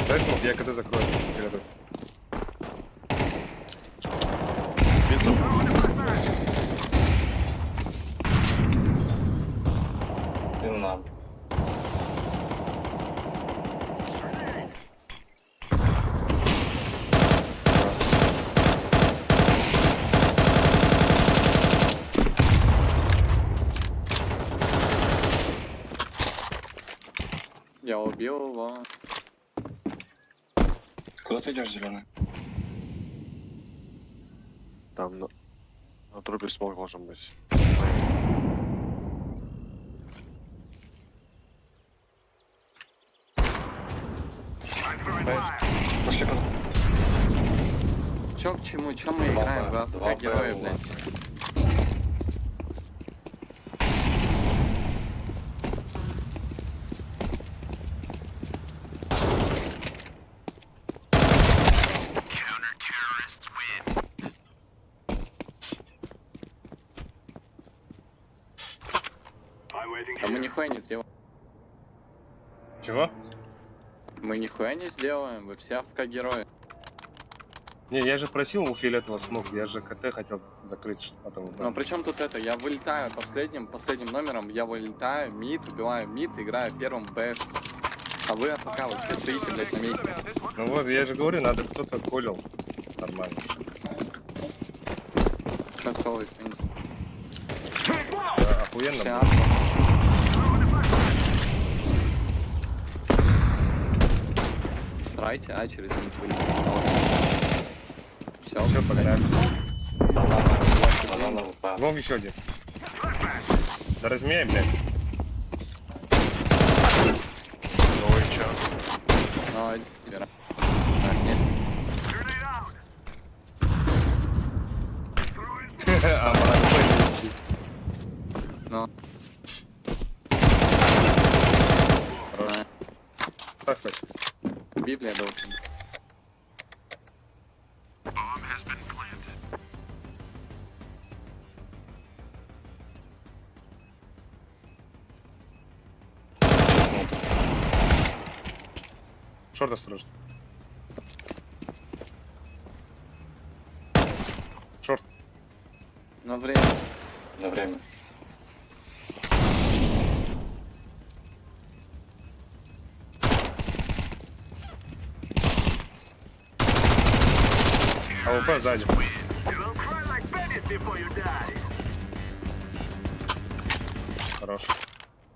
Дай smoke, я когда закрою. Готов. И нам. Я убил его. Куда ты идешь, зеленый? Там на трупе smoke должен быть. Пошли потом. Чё к чему? Чё мы Два играем? Б, Вы два AFK Б герои, у блядь. вас. А мы нихуя не сделаем. Чего? Мы нихуя не сделаем, вы все AFK герои. Не, я же просил у фиолетового smoke, я же КТ хотел закрыть что потом. Но при чем тут это? Я вылетаю последним номером, я вылетаю, mid, убиваю mid, играю первым Б. А вы AFK, вы все стоите, блядь, на месте. Ну вот, я же говорю, надо кто-то колил. Нормально. Чё такого, извините. Да, охуенно. Все было. Трайте, а через mid вылетит. Все, Все, погнали. Банана, банана, Б. Вон еще один. Да разменяй, блядь. Ну и чё? Ну, Так, не А, молодой. Ну. Хорош. Так хоть. Библия должен быть. Short осторожно. Short. На время. На время. АВП сзади. Хорош.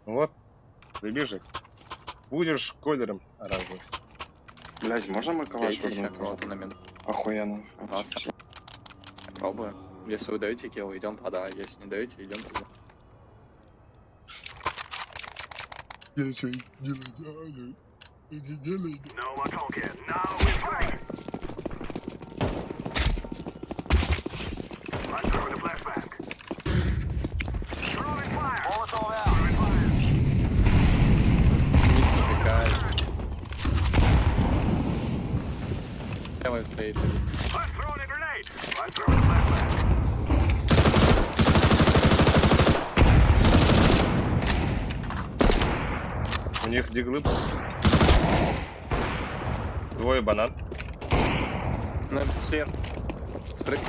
Вот, забежек. Будешь колером оранжевый. Блять, можно мой калаш Дайте еще вернуть, кого-то пожалуйста? на мид. Охуенно. Вас. Пробуем. Если вы даете килл, идем под А. Если не даете, идем под Б. Мид не пикает. Левый стоит. У них диглы. Двое банан. На сфер. Спрыг.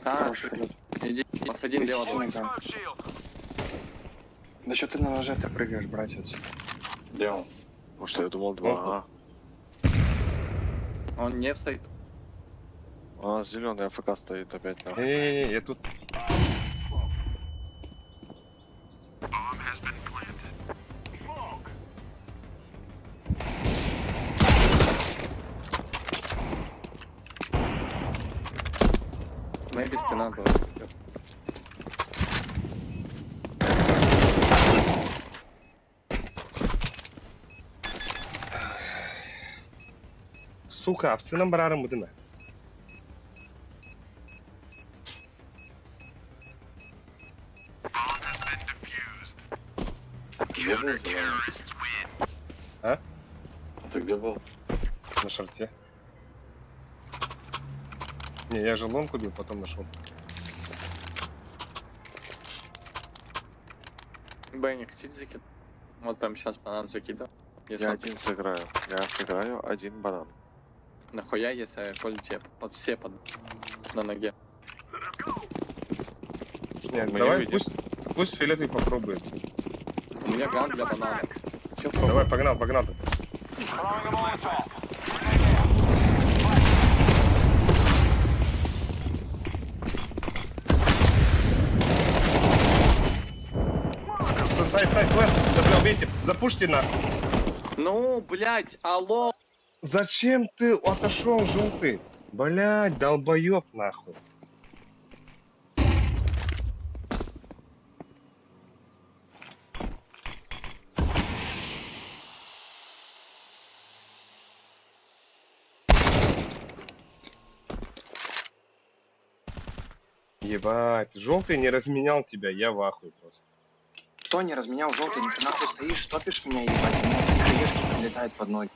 А, Хороший полет. иди, посади лево. Нога. Да что ты на ноже ты прыгаешь, братец? Где он? Ну что, я думал 2А. Он не стоит. У нас зеленый AFK стоит опять нахуй. Не-не-не, я тут. Maybe спина была. Сука, апсынан барарым будына. Где был зеленый? А? А ты где был? На шорте. Не, я же лонг убил, потом нашел. Б не хотите закидать? Вот прям сейчас банан закидал. Если Я он- один сыграю. Я сыграю один банан. Нахуя, если я колю тебе под все под на ноге. Нет, Мы не давай выйдем. пусть фиолетовый попробует. У меня гран для банана. Че Давай, погнал, погнал. ты. Сайт, сайт, флэш. Да, бля, убейте. Запушьте на. Ну, блять, алло! Зачем ты отошел, желтый? Блять, долбоеб нахуй. Ебать, желтый не разменял тебя, я в ахуе просто. Что не разменял желтый? Ты нахуй стоишь, топишь меня, ебать, у меня три хаешки прилетают под ноги.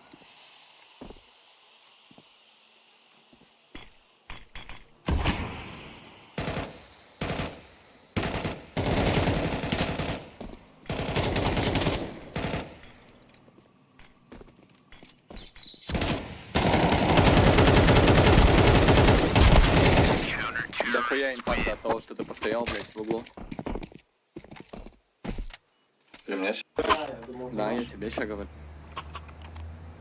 Да хуя импакта от того, что ты постоял, блять, в углу. Ты мне щ- Да, я тебе сейчас говорю.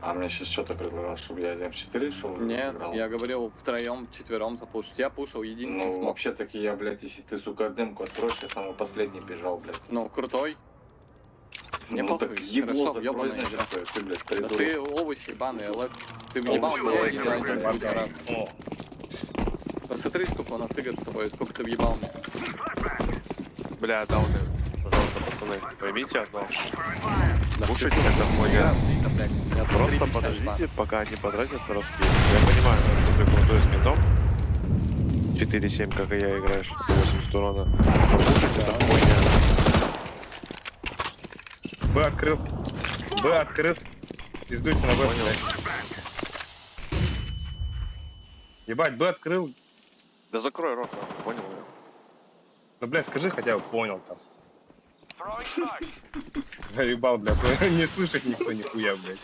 А мне сейчас что-то предлагал, чтобы я один в 4 шел? Нет, играл? я говорил втроем, четвером запушить. Я пушил, единственный Ну, смог. вообще-таки я, блядь, если ты, сука, дымку откроешь, я самый последний бежал, блядь. Ну, крутой. Мне ну похуй, так ебло хорошо, закрой, ёбаная значит, игра. свою, ты, блядь, Да придурок. ты овощи ебаный, лэп. Ты въебал Овощи, меня один лайк, раз, лайк, кучу раз. О, Посмотри, сколько у нас игр с тобой, сколько ты въебал мне. Бля, дауны. Пожалуйста, пацаны, поймите одно. Да, Пушить ты, сука, это хуйня. раз, Вита, блядь, у меня Просто 3,50 подождите, пока они потратят на раскид. Я понимаю, что ты крутой с ментом. 4-7, как и я, играешь, 180 урона. Но пушить это хуйня. Б открыл. Б открыл. Пиздуйте на Б. Понял. блядь. Ебать, Б открыл. Да закрой рот, нахуй, понял я. Ну, блядь, скажи хотя бы понял там. Заебал, блядь, не слышит никто нихуя, блядь.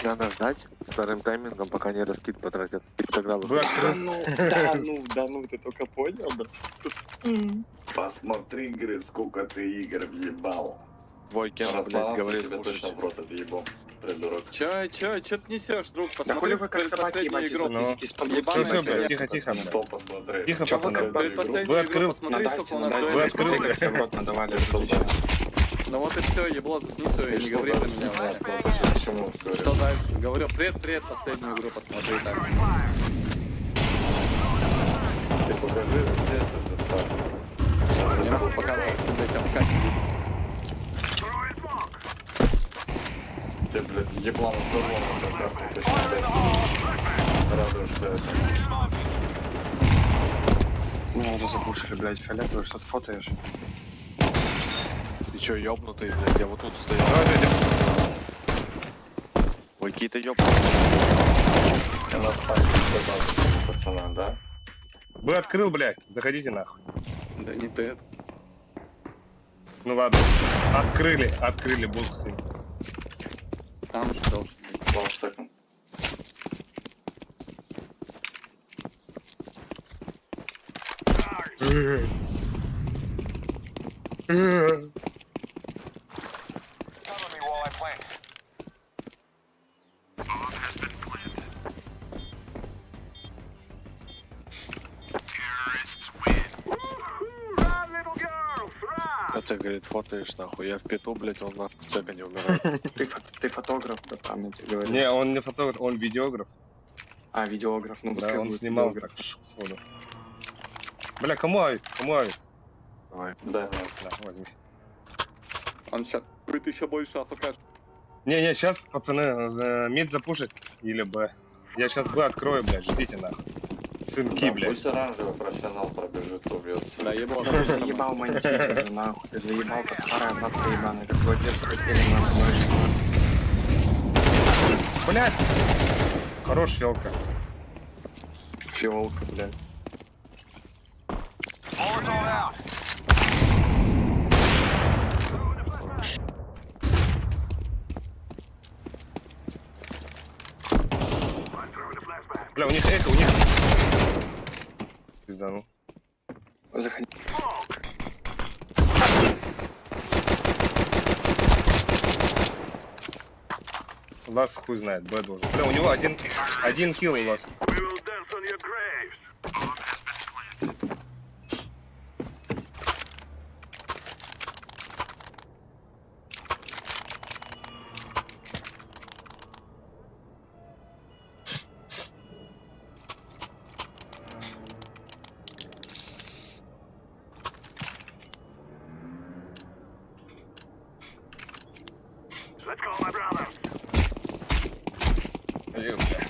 Надо ждать вторым таймингом, пока они раскид потратят. И тогда Б выходит. открыл. ну, да ну, да ну, ты только понял, да? Посмотри, говорит, сколько ты игр въебал. Твой Кен, блядь, Расслабился, говорит, тебе пушить. точно в рот отъебал, придурок. Чё, чё, чё ты несешь, друг? Да Посмотри хули вы как собаки предпоследнюю ебать игру. Ну. из-под Все, Ебаная все, блядь, херня. тихо, тихо, блядь. Что посмотреть? Тихо, Чё вы пацаны. как бы- Предпоследнюю Вы игру открыл- посмотри, сколько у нас Вы дуэлей. открыл, Смотри, блядь. как тебе в рот надавали. Ну вот и все, ебло, заткни свою, и не говори на меня вообще. Ну, ты сейчас к чему говоришь? Что дальше? Говорю, пред-пред последнюю игру посмотри так. Ты покажи здесь этот так. Не могу показывать, ты, блядь, АФК сидит. Ты, блядь, еблан турбо на карту, ты сейчас, блядь, радуешься этому. Меня уже запушили, блядь, фиолетовый, что ты фотоешь? Ты чё, ёбнутый, блядь, я вот тут стоял. Давай, дядя. Ой, какие-то ёбнутые. Я на факте сказал, пацана, да? Вы открыл, блядь. Заходите нахуй. Да не ты. Ну ладно. Открыли, открыли, бог с ним. Там же должен быть. One second. А ты, говорит, фотоешь нахуй. Я в пету, блядь, он нахуй в цепи не умирает. Ты фотограф, братан, я тебе говорю. Не, он не фотограф, он видеограф. А, видеограф, ну Да, пускай он будет снимал видеограф. так ш- сходу. Бля, кому авик? Кому авик? Давай. Да, нет. На, возьми. Он сейчас будет еще больше AFK. Не-не, сейчас, пацаны, mid запушит или Б. Я сейчас Б открою, блядь, ждите нахуй. Сынки, Да, блядь. Пусть оранжевый профессионал пробежится, убьется. Да, ебло. Да ты заебал мантить уже, нахуй. Ты заебал, как старая бабка ебаная, как твой отец хотели, нахуй, знаешь. Блядь! Хорош, фиолка. Фиолка, блядь. Бля, у них эхо, у них... Пизда, ну. Заходи. Лас хуй знает, Б должен. Бля, у него один килл у вас. Ё, бля.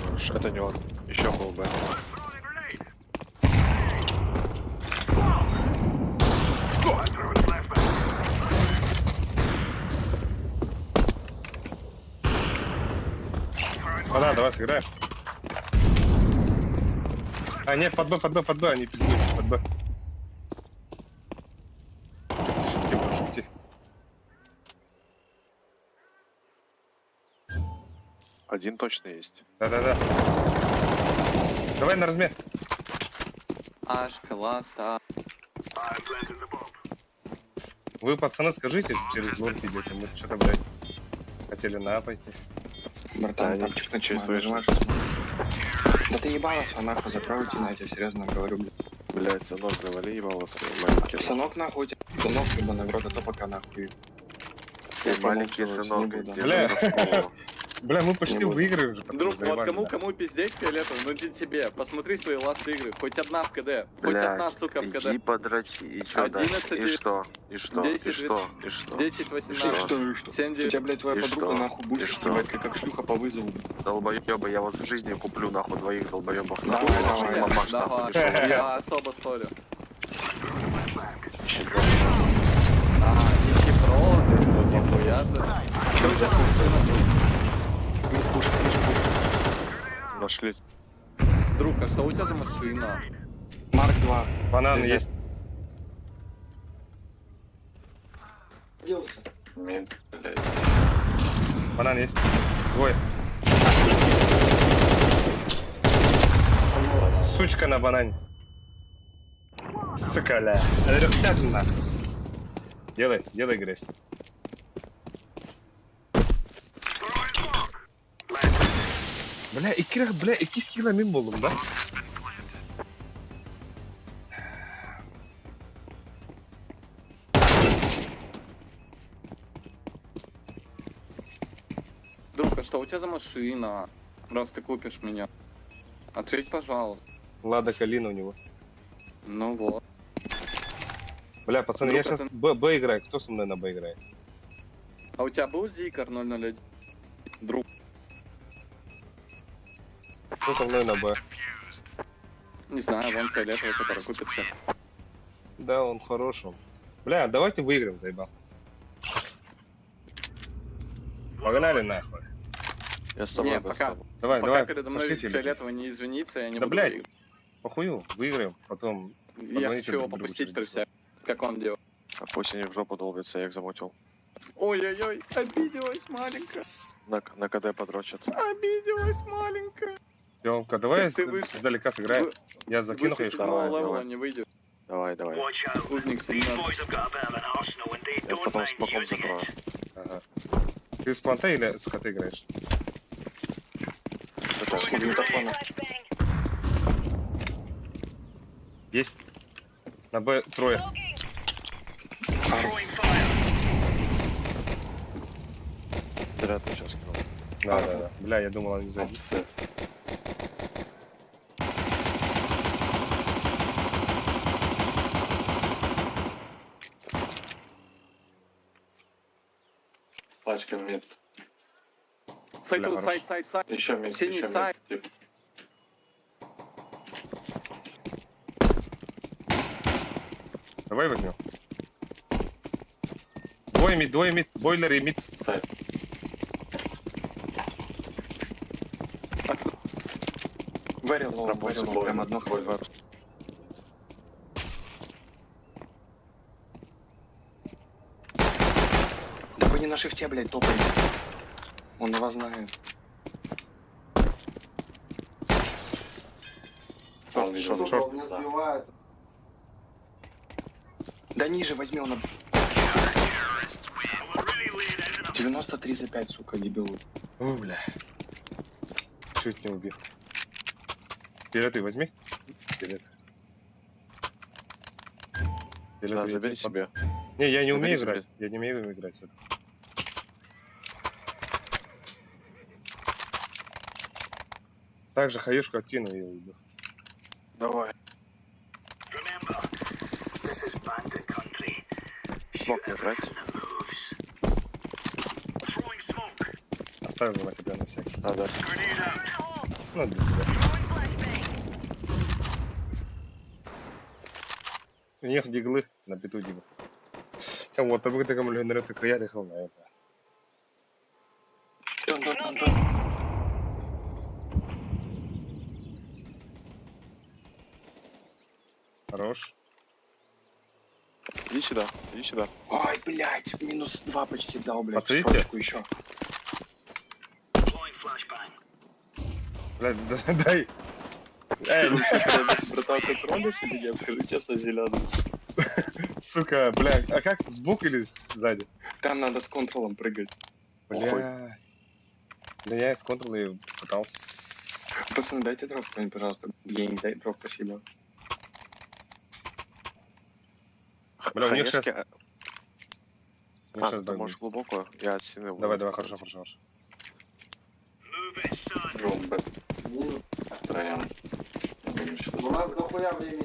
Хорош. Это не он. Еще был Б. Ладно, давай сыграем. А, нет, под Б, под Б, под Б, они пиздуют, под Б. Шифти, шифти, шифти. Один точно есть. Да-да-да. Давай на размен. Аж класс, да. Вы, пацаны, скажите, через лонг идете. Мы что-то, блядь, хотели на А пойти. Братан, Да, тапчик через нажимаю, нажимаешь. Да ты ебалась, а нахуй закрой уйти на я тебе серьезно говорю, блядь. Блядь, сынок, завали ебало свой маленький. Сынок нахуй, у тебя сынок, ебаный в рот, а то пока нахуй. Ты Я маленький помолчу, сынок, не буду. иди Бля. на школу. Бля, мы почти Не буду. выиграли уже. пацаны, Друг, вот заебали, кому да. кому пиздеть фиолетовый, ну не тебе. Посмотри свои last игры. Хоть одна в КД. Хоть Блядь, одна, сука, в иди КД. подрочи. И чё дальше? 11 И что? И что? И 10, что? И что? 10, И 18, что, и что? 7, У 9. тебя, блядь, твоя И подруга что? нахуй И будет что? ебать, как шлюха по вызову. Долбоёбы, я вас в жизни куплю нахуй двоих долбоёбов. Давай, Нахуй, давай. ваших мамаш нахуй Давай, дешёвых. я особо спорю. А, нищеброд, нихуя ты. Что у тебя за машина, друг? Mid push, mid push. Нашли. Друг, а что у тебя за машина? Марк 2. Банан Здесь есть. Делся. Мид, блядь. Банан есть. Двое. Сучка на банане. Сука, бля. Рюкзак нахуй. Делай, делай грязь. Бля, икки, бля, икки скилла мин болдум, да? Друг, а что у тебя за машина? Раз ты купишь меня. Ответь, пожалуйста. Лада Калина у него. Ну вот. Бля, пацаны, я Друг, а сейчас ты- Б, Б играю. Кто со мной на Б играет? А у тебя был Зикар 001? Друг. Кто со мной на Б? Не знаю, вон фиолетовый, который купит всех. Да, он хороший. Бля, давайте выиграем, заебал. Погнали нахуй. Я с тобой, Не, да, с пока, тобой. Давай, пока давай. передо мной пошли, Филипп. фиолетовый не извинится, я не Да, буду блядь, выигрывать. Похую, выиграем, потом Я позвоните хочу его друг другу попустить через при всех, как он делал. А пусть они в жопу долбятся, я их замутил. Ой-ой-ой, обиделась маленькая, На КД подрочат. обиделась маленькая. Ёлка, давай Ты выше- издалека сыграем. Я закину, Выше конечно. седьмого Давай, левела давай. не выйдет. Давай, давай. Кузник сильно. Я потом с боком закрою. Ага. Ты с планта или с хт играешь? Это С магнитофона. Есть. На Б трое. Зря ты сейчас кинул. Да. Бля, я думал, они зайдут. Апсы. Пачка mid. Сайт, Бля, тут, хорош. сайт, сайт, сайт. Еще mid, Синий еще сайт. mid. Тип. Давай возьмем. Двое mid, бойлер и mid. Сайт. Very low, very low, прям одно хп. Бойлер. Да вы не на шифте, блядь, топаете. Он вас знает. Он видел. Шорт, шорт. меня сбивает. Да ниже возьми, он... 93 за 5, сука, дебил. О, бля. Чуть не убил. Вперед ты возьми. Вперед. Да, Вперед, забери себе. Не, я не умею Забери играть. Я не умею играть с этим. Также хаешку откину и уйду. Давай. Смог не брать. Оставил на КД на всякий. А, да. Ну, для тебя. У них диглы на пету дигл. Тем вот табык таком легендарный края решил на это. Тон, тон, тон, тон. Хорош. Иди сюда, иди сюда. Ой, блядь, минус 2 почти дал, блядь, в Посмотрите. строчку еще. Блядь, дай. Эй, Братан, ты троллишь или нет? Скажи честно, зеленый. сука, бля, а как сбоку или сзади? Там надо с контролом прыгать. Бля. Да я с контрола и пытался. Пацаны, дайте дроп кто-нибудь, пожалуйста. Гейм, дай дроп, спасибо. Бля, у них Хаешки, щас- У них А, щас ты баг можешь будет. глубокую? Я от стены буду. Давай, давай, хорошо, хорошо, хорошо. Румбы. Втроем. Я думаю, щас. У нас дохуя времени.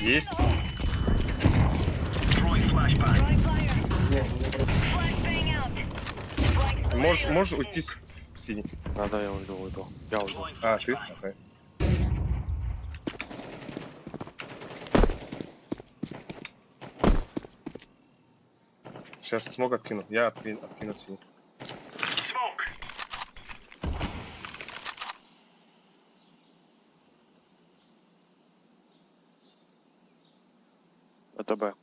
Есть? Можешь, можешь уйти в синий. Да, да, я уйду, уйду. Я уйду. А, ты? Окей. Сейчас смог откину. Я откину в синий. Это Б.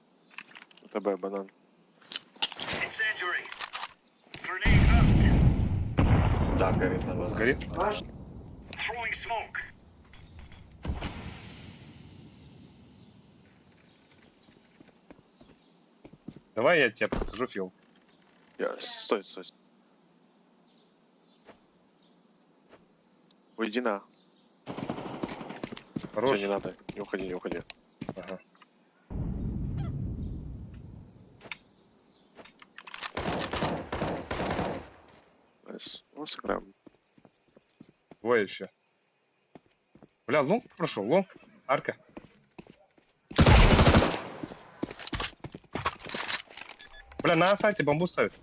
Это Б, банан. Да, горит на банан. Сгорит? Давай я тебя подсажу, Фил. Я... Стой, стой. Уйди на. Хорош. Все, не надо. Не уходи, не уходи. Ага. Nice. Ну, сыграем. Двое еще. Бля, long прошел, long. Арка. Бля, на сайте бомбу ставит.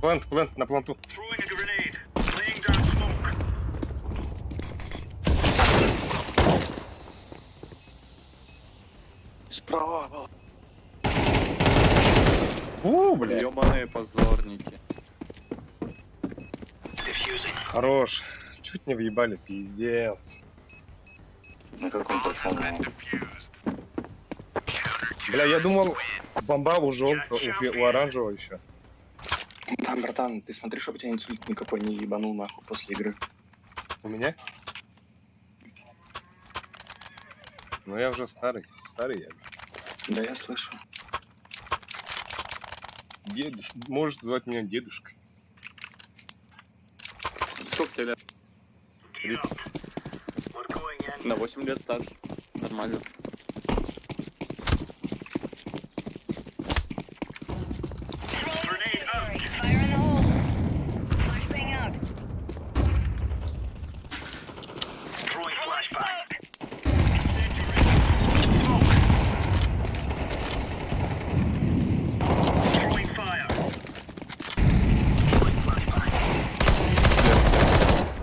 Плент, плент, на планту. Справа! У, бля. Ёбаные позорники. Хорош. Чуть не въебали, пиздец. На каком пошел? Бля, я думал, бомба у желтого, у оранжевого еще. Там, братан, ты смотри, чтобы тебя инсульт никакой не ебанул нахуй после игры. У меня? Ну я уже старый. Старый я. Да я слышу. Дедуш... Можешь звать меня дедушкой. Сколько тебе лет? 30. На 8 лет старше. Нормально.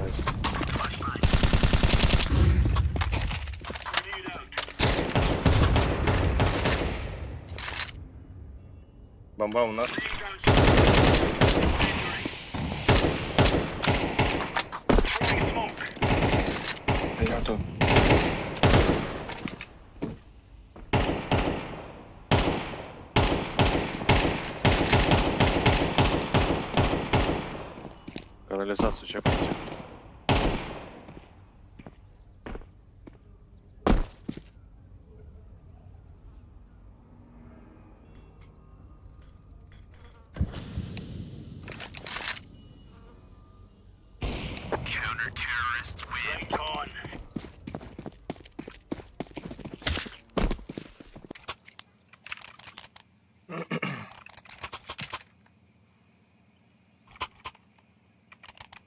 Nice. Бомба у нас. Да я тут. Канализацию чекайте.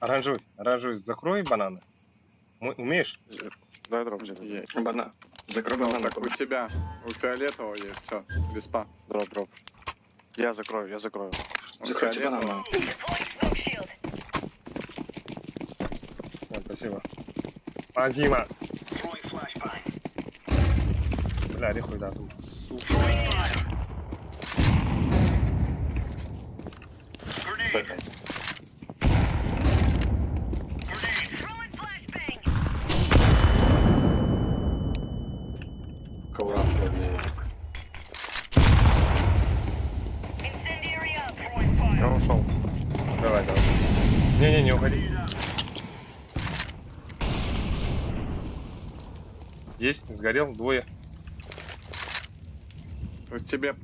Оранжевый, оранжевый, закрой бананы. Умеешь? Дай дроп где-то. Есть. Банан. Закрой банан. Так, у тебя, у фиолетового есть, все, респа. Дроп, дроп. Я закрою, я закрою. У Закройте фиолетового. банан. А, спасибо. Спасибо. Бля, рехуй, да, тут. Сука. Секонд. Коврак вроде есть. Я ушел. Давай, давай. Не-не, не уходи. Есть, сгорел, двое. У тебе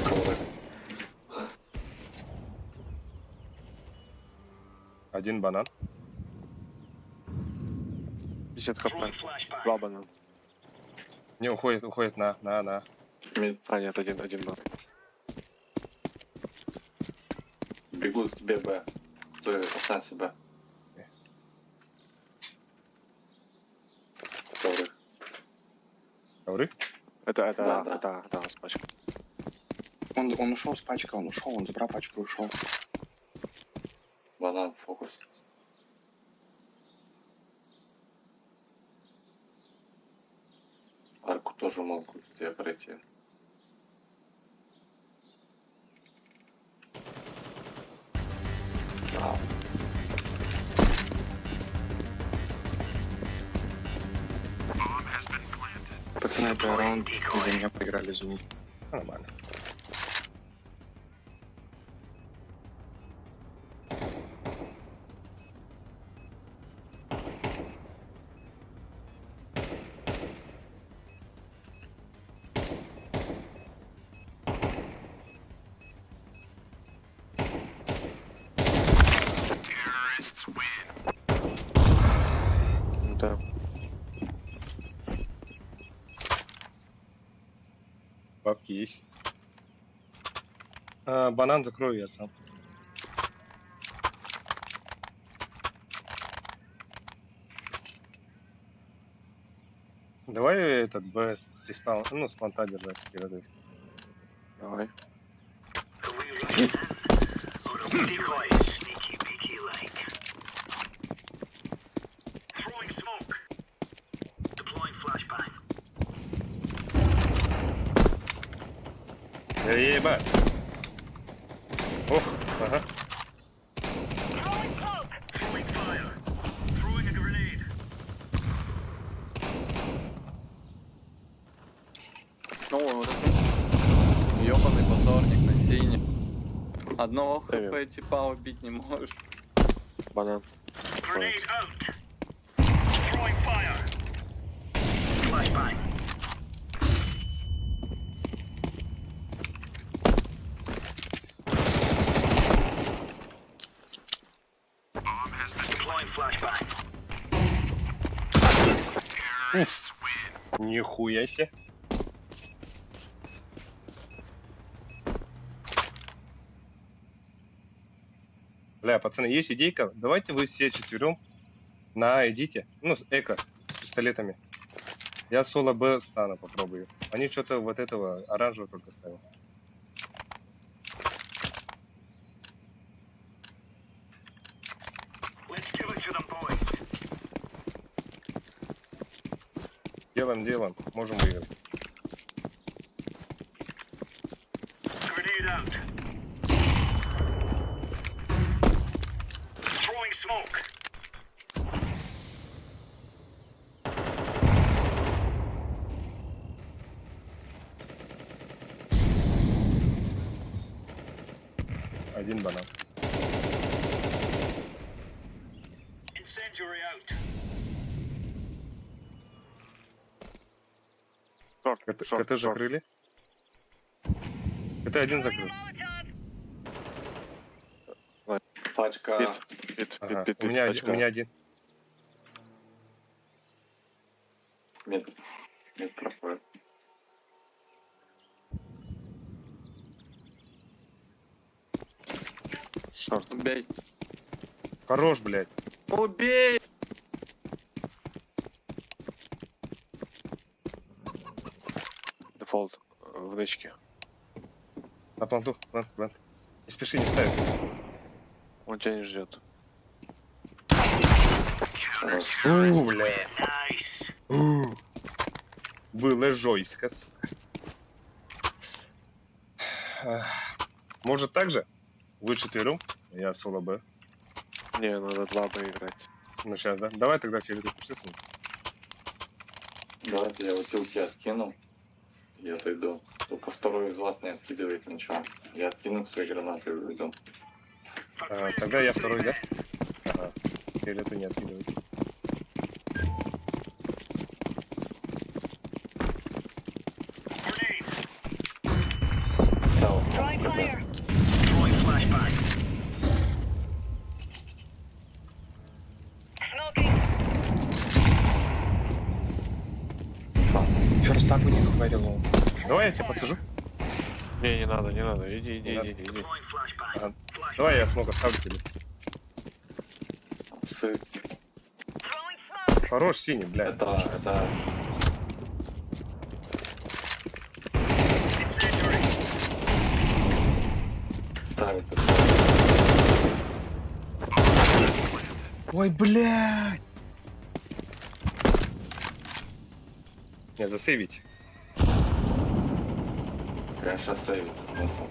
Коврак. Один банан. 50 хп. Два банана. Не, уходит, уходит на. Мид. А, нет, один, один банан. Бегут к тебе, Б. Стой, останься, Б. Коврик. Ковры? Это, Да, да. это, с пачкой. Он ушел с пачкой, он ушел, он забрал пачку и ушел. Банан, фокус. тоже могут тебе пройти. Да. Пацаны, это раунд за меня проиграли, извините. Нормально. Да. Бабки есть. А, банан закрою я сам. Давай этот Б с диспаун, ну, с понта держать, приготовь. Давай. Ебать. Ох, ага. Ну, вот это ёбаный позорник на синий. Одного хп типа убить не можешь. Банан. Нихуя себе. Бля, пацаны, есть идейка. Давайте вы все четвером на А идите. Ну, с эко, с пистолетами. Я соло Б стану, попробую. Они что-то вот этого оранжевого только ставят. Делаем, делаем. Можем выиграть. Один банан. Шорт, КТ, шорт, КТ шорт. закрыли. КТ один закрыл. Пачка. Пит, пит, Ага, пит, пит, у меня, пачка. у меня один. Мид. Мид проходит. Шорт. Убей. Хорош, блядь. Убей! Дефолт. В нычке. На планту, плант, плант. Не спеши, не ставь. Он тебя не ждет. У, бля. У. Было жестко, сука. Ах. Может так же? Вы четвером, я соло Б. Не, надо 2 Б играть. Ну сейчас, да? Давай тогда фиолетовый пошли со мной. Давайте я утилки откину. И отойду. Только второй из вас не откидывает ничего. Я откину свои гранаты и уйду. А, тогда я второй, да? Ага. Фиолетовый не откидывает. Ставил смок, КТ. First up у них very low. Давай я тебя подсажу. Не, не надо, не надо. Иди, иди, Не надо. иди, иди. Ага. Давай я смог оставлю тебе. Псы. Хорош синий, блядь. Это. Ставит. Ой, блядь. Не, засейвить. Прям сейчас сейвится смысл.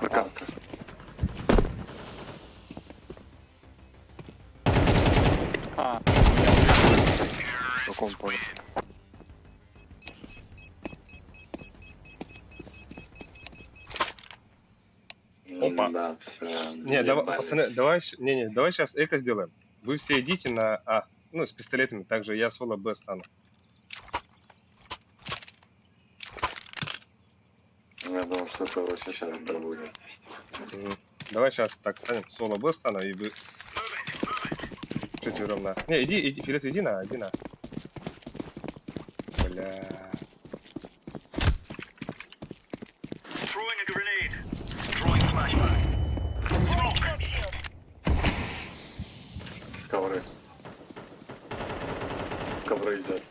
Арка. Арка. А, В каком поле? Опа. Да, все. Не, давай, пацаны, давай, не, не, давай сейчас эко сделаем. Вы все идите на А, ну, с пистолетами, также я соло Б стану. Я думал, что это вообще сейчас Б будет. Мгм. Давай сейчас так станем, соло Б стану, и вы четвером на. Не, иди, иди, Филет, иди на, иди на. Бля. Ковры. Ковры идет.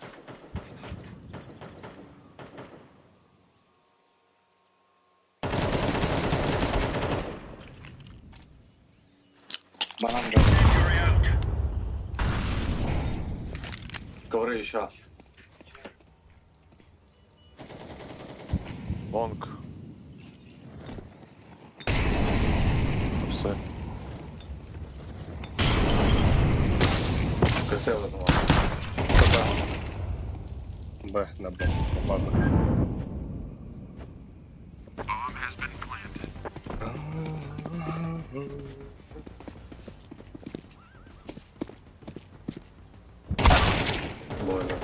Банан жёлтый. Ковры еще. Long. Все. КТ возможно. Б на Б. Ладно. Бойлер.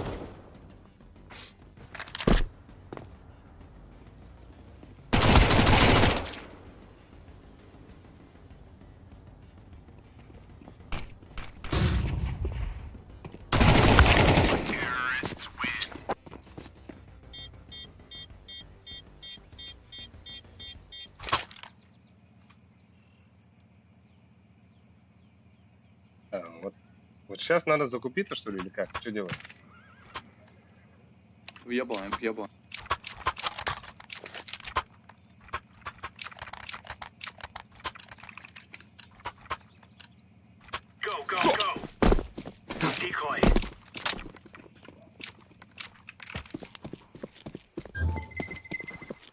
А, вот, вот сейчас надо закупиться, что ли, или как? Что делать? въебываем, въебываем.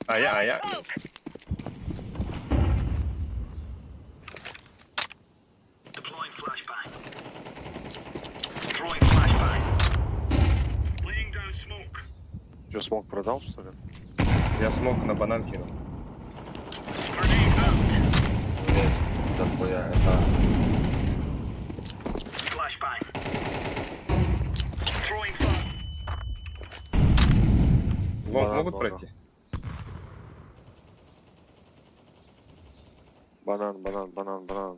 А я, а я. Че, smoke продал, что ли? Я smoke на банан кинул. Блять, да хуя, это... В Long Банан могут много. пройти? Банан, банан, банан, банан.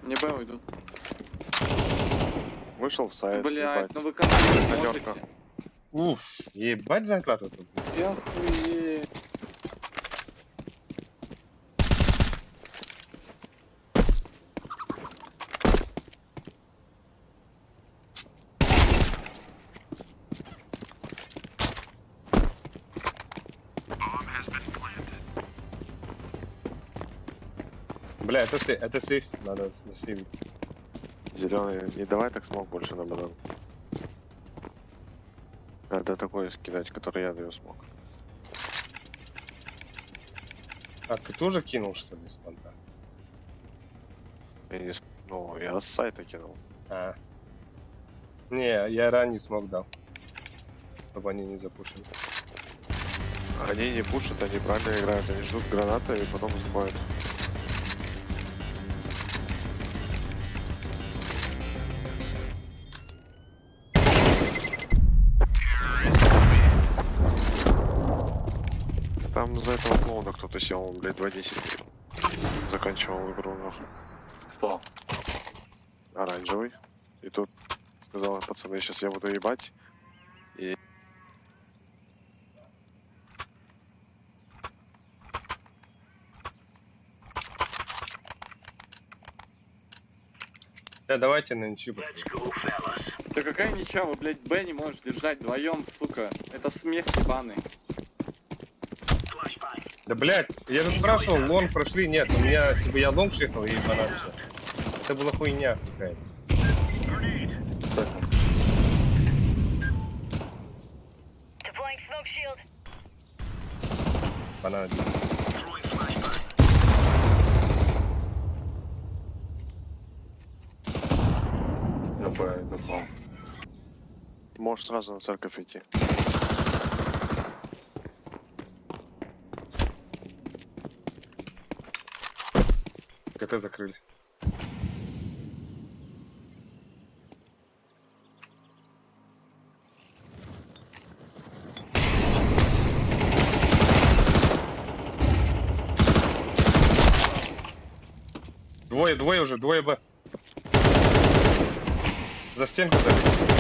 Не Б уйдут. Вышел в сайт, Блять, ебать. ну вы контроль Пятерка. можете. Уф, ебать закладывают. тут. Я хуею. Бля, это сейф, надо сейвить. Зеленый, не давай так smoke больше на банан. Надо такой скидать, который я даю smoke. А ты тоже кинул, что ли, с понта? Я не Ну, я с сайта кинул. А. Не, я ранний smoke дал. Чтобы они не запушили. Они не пушат, они правильно играют. Они ждут гранаты и потом заходят. Там за этого клоуна кто-то сел, он, блядь, 2.10 заканчивал игру, нахуй. Кто? Оранжевый. И тут сказал, пацаны, сейчас я буду ебать. И... Да, давайте на ничью, пацаны. Да какая ничья, вы, блядь, Б не можешь держать вдвоем, сука. Это смех ебаный. Да, блядь, я же спрашивал, long прошли? Нет, у меня, типа, я long шихнул и банан всё. Это была хуйня какая-то. Банан один. Я Б иду к вам. Можешь сразу на церковь идти. КТ закрыли. Двое, двое уже, двое Б. За стенку залезли.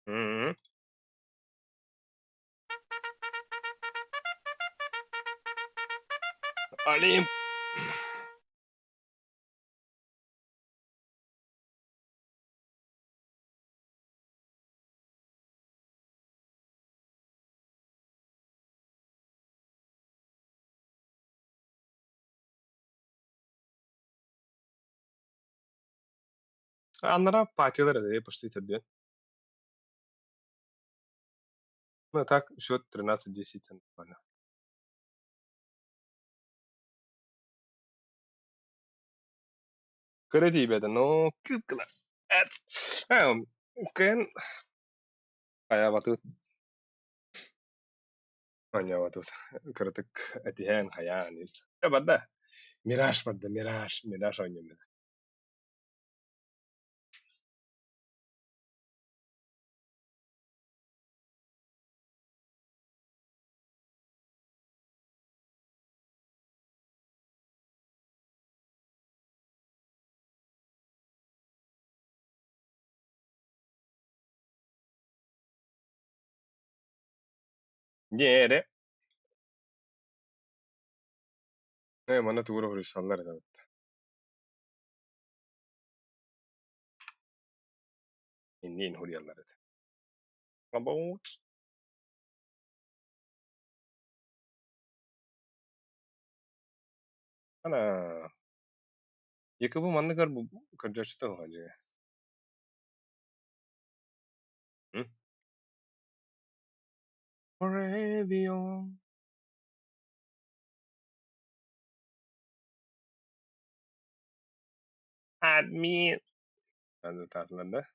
Мгм. Олимп! Аннара патилар это почти тебе. Ну а так, счет 13-10 нормально. Короче, ребята, ну, кыкла. Кен. Хайа тут. Аня тут. Кыртык этихэн хаян. Бада. Мираж бада, мираж, мираж ойнем. Нere. Э, мана тугура хурисаллар это. Иннин хурьяллар это. About. Ана. Якобы манныгар бу кырдьачта хаҗы. Radio. Admin. Надо татлар да.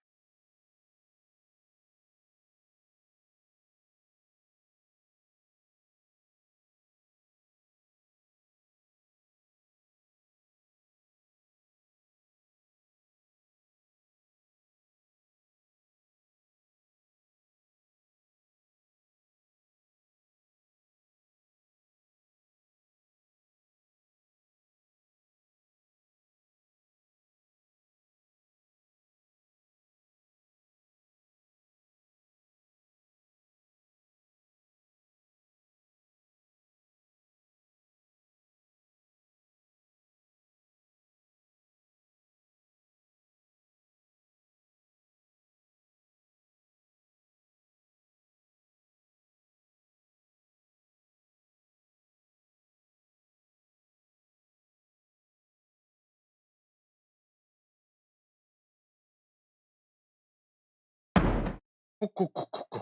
Ку-ку-ку-ку.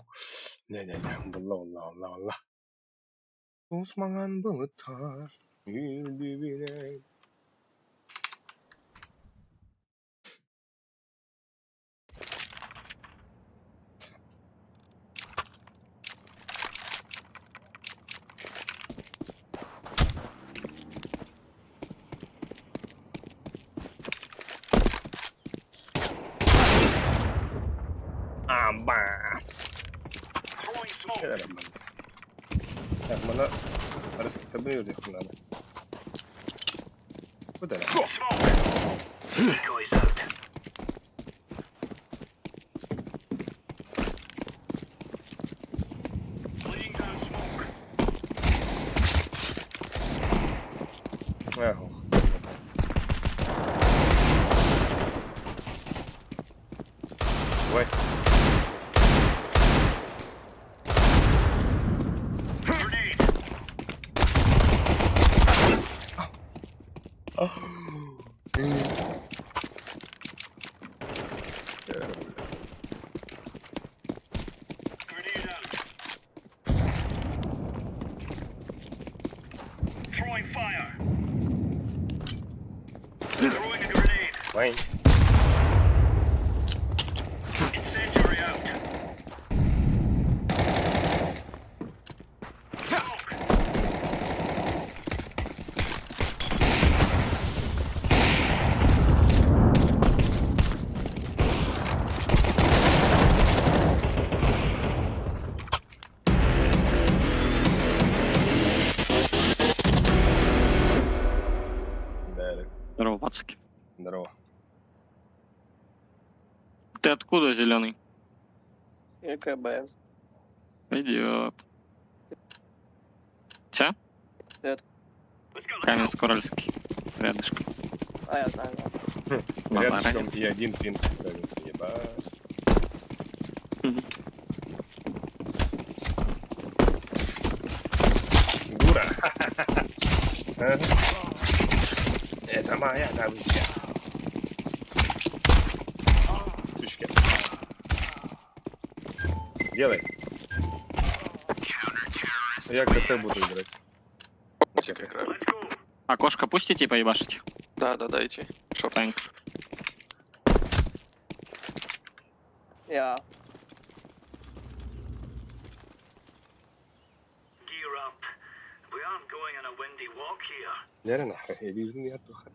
Не-не-не, булла булла булла булла. Усмаган былыттар. Үрдүбүнэн. Так, мана раскитабын үрдүк надо. Куда? Эх, ох. Ой. Вань. Да, Здорово, пацаки. здорово. Ты откуда, зеленый? ЕКБ. Идет. Тебя? Ты Каменск-Уральский. Рядышком. А, я знаю, да. Базара Рядышком и один пинг. Ебать. Мгм. Дура. Ага. Это моя добыча. Сучки. Делай. Я КТ буду играть. Играю. Окошко пустите поебашить? Да, да, дайте. Short. Thanks. Я. Лера нахрен, я вижу, не оттуха.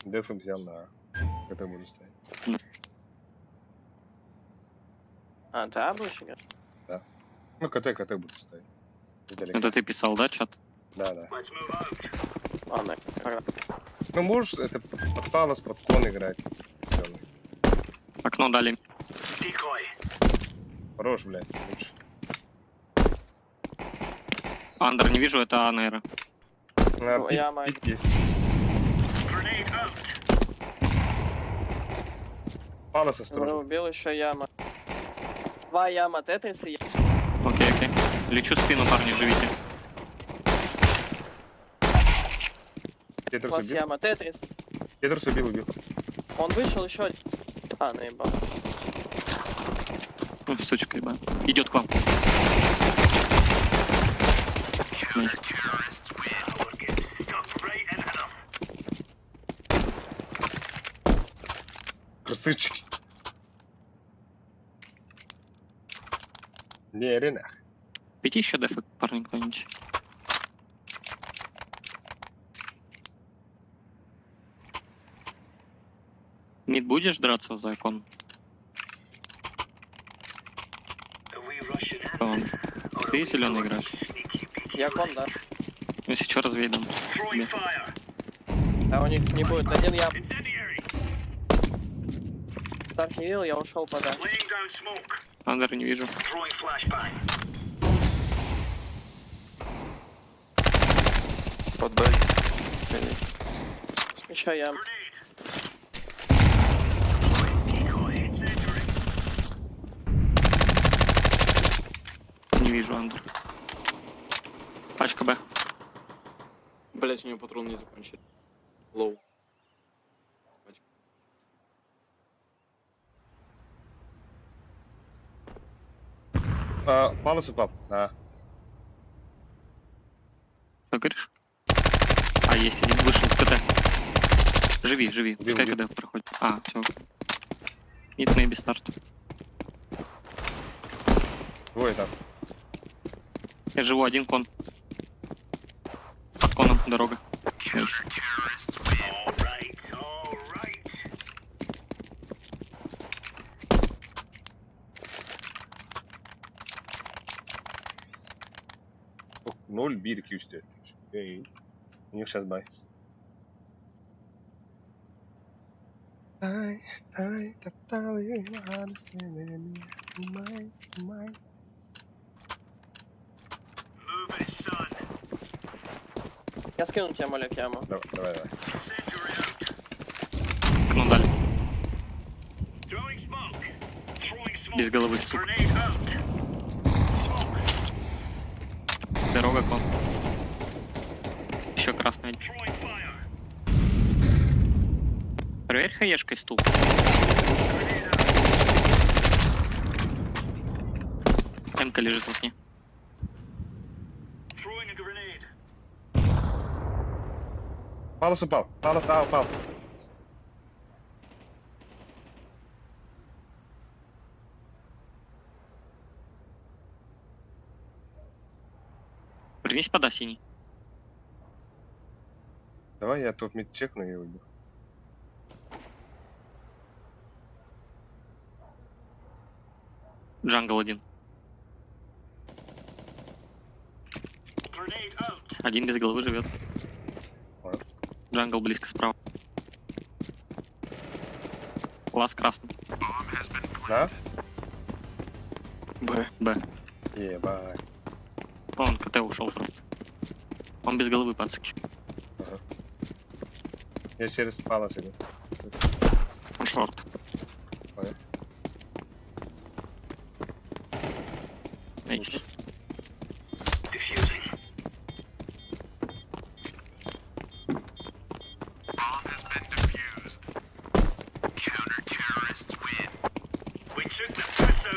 Деф взял на КТ буду ставить. А, ты А будешь играть? Ну, КТ, КТ буду ставить. Издалека. Это ты писал, да, чат? Да, да. Ладно, пора. Ну, можешь это под Палас, под Кон играть. Зелёный. Окно дали. Хорош, блядь, лучше. Under не вижу, это А, наверное. На, Ну, пик, яма. пик есть. Палас осторожно. Убил еще яма. Два яма, Тетрис и Окей, окей. Лечу спину, парни, живите. Тетрис Класс убил. яма, Тетрис. Тетрис убил, убил. Он вышел еще один. А, наебал. Ой, Сучка, еба. Идет к вам. Nice. Красавчики. Не, ренах. Пейте еще дефы, парни, кто-нибудь. Мид будешь драться за кон? Кон. Ты зеленый играешь? Я кон, да. Если что, развей дам. Тебе. А у них не будет. Один я. Так, не видел, я ушел пода. Under не вижу. Под Б. Еще ям. Не вижу under. Пачка Б. Блять, у него патрон не закончили. Low. А, Палас упал. А, Что говоришь? А, есть один, вышел с КТ. Живи, живи. Убил, Пускай убил. КД проходит. А, все. Mid maybe start. двое там. Я живу, один con. Под коном дорога. Nice. 0, 1, 2, 3, 4. Эй. У них сейчас buy. Ай, ай, май, май. Я скину тебе молик яму. Давай, давай, давай. Окно дали. Без головы, сука. Дорога кон. Еще красный. Проверь хаешкой стул. МК лежит в окне. Палас упал. Палас, а, упал. Вернись пода синий. Давай я топ мид чекну и уйду. Jungle один. Один без головы живет. Понял. Jungle близко справа. Лаз красный. На? Б. Б. Ебать. Он КТ ушел просто. Он без головы, пацаки. Ага. Я через palace иду. Он short. Понял. Nice.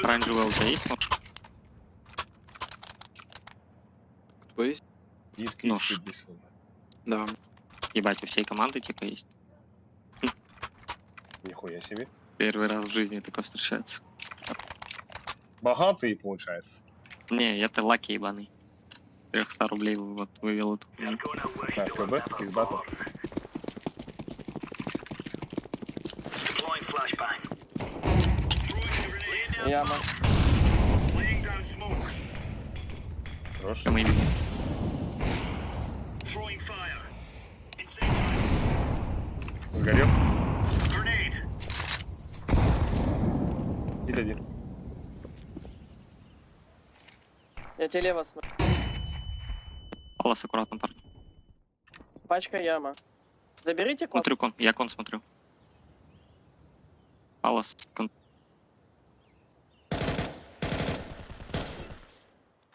Оранжевый у тебя есть нож? Кто есть? Нож. Да. Ебать, у всей команды типа есть. Нихуя себе. Первый раз в жизни такое встречается. Богатый получается. Не, я-то lucky ебаный. 300 рублей вот вывел эту хуйню. Так, КБ, из батла. Яма. Хорош. Мы видим. Сгорел. Или один. Я тебе лево смотрю. Палас аккуратно, парни. Пачка яма. Заберите код. Смотрю кон. Я кон смотрю. Палас кон.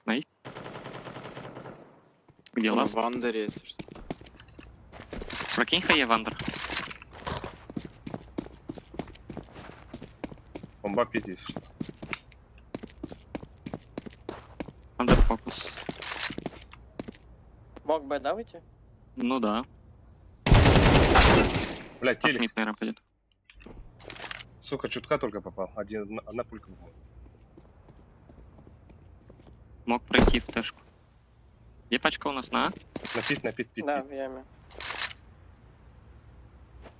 Nice. Где Он last? В андере, если что. Прокинь хае в under. Бомба пить, если что. Under фокус. Мог бы, да, выйти? Ну да. Бля, телек. Mid, наверное, пойдет. Сука, чутка только попал. Одна пулька была. Мог пройти в тэшку. Где пачка у нас на А? На pit, на pit, pit, Да, pit. в яме.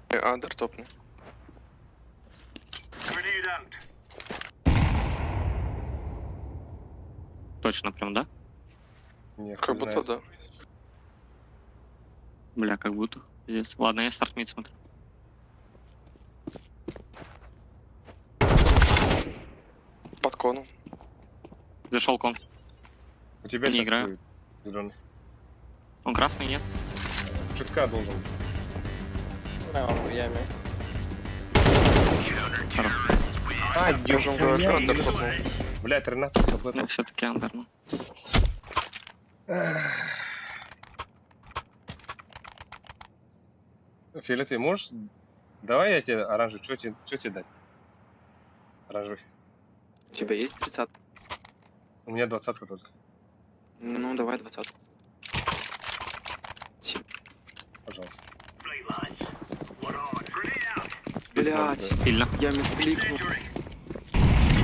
Under топнул. Точно прям, да? Не, Как хуй будто знает. да. Бля, как будто. Здесь. Ладно, я start mid смотрю. Под коном. Зашел кон. У тебя Не сейчас играю. будет зеленый. Он красный, нет? Чутка должен быть. Да, он в яме. А, Я же вам говорю, ёхуя, under топнул. Бля, 13 хп. Ну, все-таки under, ну. Филя, ты можешь? Давай я тебе оранжевый. Что тебе дать? Оранжевый. У тебя есть 30? У меня 20-ка только. Ну, давай 20. Пожалуйста. Блять, Сильно. я мискликнул.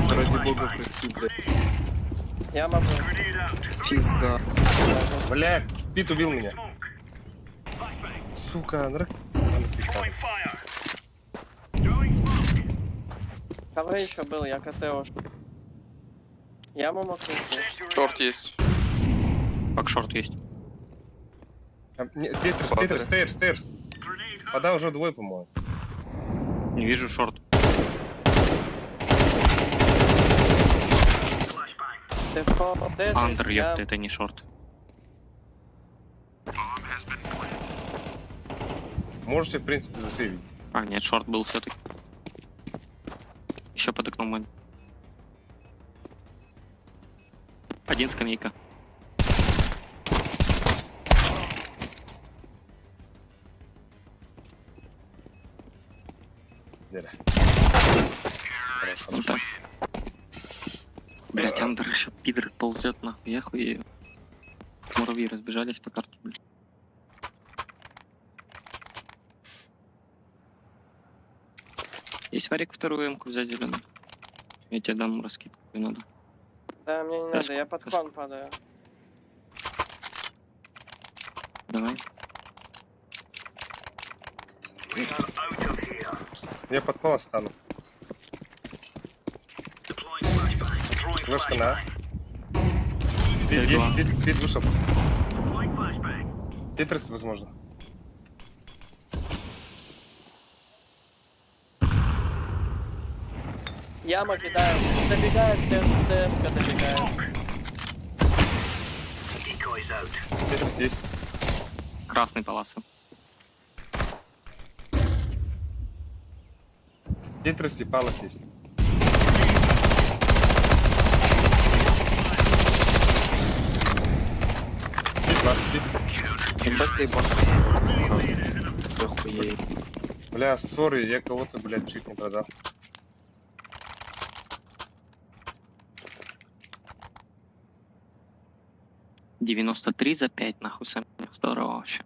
Ради бога, прости, блядь. Яма был. Пизда. Бля, pit убил меня. Сука, нрак. КВ еще был, я КТ ушел. Яму мог уйти. Short есть. Как шорт есть. Там, не, Тетрис, Тетрис, stairs, stairs. Вода уже двое, по-моему. Не вижу short. Дефолт, Тетрис, Under, я... ёпта, это не short. Можете, в принципе, засейвить. А, нет, short был все-таки. Еще под окном мэн. Один скамейка. Деля. Хорош, Ну хорош. так. Блять, under еще пидор ползет нахуй, я хуею. Муравьи разбежались по карте, блядь. Есть варик вторую эмку взять зеленую? Я тебе дам раскидку, не надо. Да, мне не надо, я под Эску. кон падаю. Давай. Я под пола стану. Флешка на. Пит Я есть, пит, пит вышел. Тетрис, возможно. Яма кидаю. Добегает Тэш, Тэшка добегает. Тетрис есть. Красный паласа. Тетрис и Палас есть. Пит ласт, пит. Ебать ты ебашишь. Охуеть. Бля, sorry, я кого-то, блядь, чуть не продал. 93 за 5, нахуй, сам. Здорово вообще.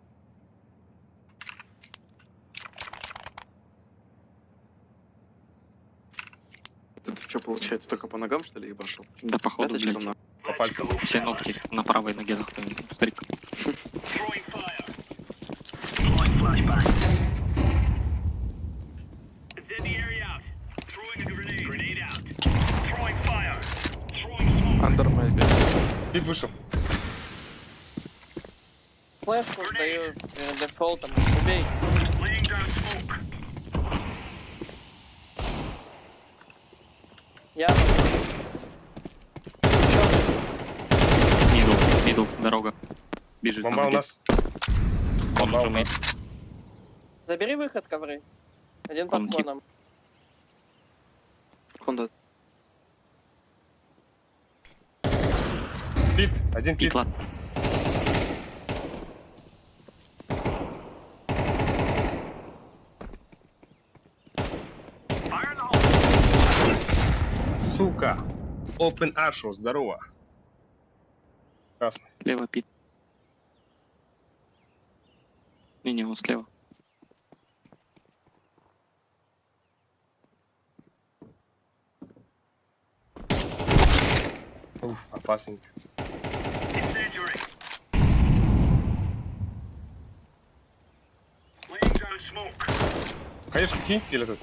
Это что, получается, только по ногам, что ли, ебашил? Да походу, Пяточком блядь. на. По пальцам. Все ногти на правой ноге нахуй, стрик. Under maybe. Пит вышел. Флешку сдаю дефолтом. Убей. Яма. Middle, middle, дорога. Бежит на Бомба у ноге. нас. Он бомба уже у мид. Забери выход, ковры. Один Кон под тип. коном. Конда. Пит, один пит. Пит, ладно. Сука. Open Asho, здорово. Красный. Слева пит. Не-не, он слева. Уф, опасненько. Конечно, кинь или тут?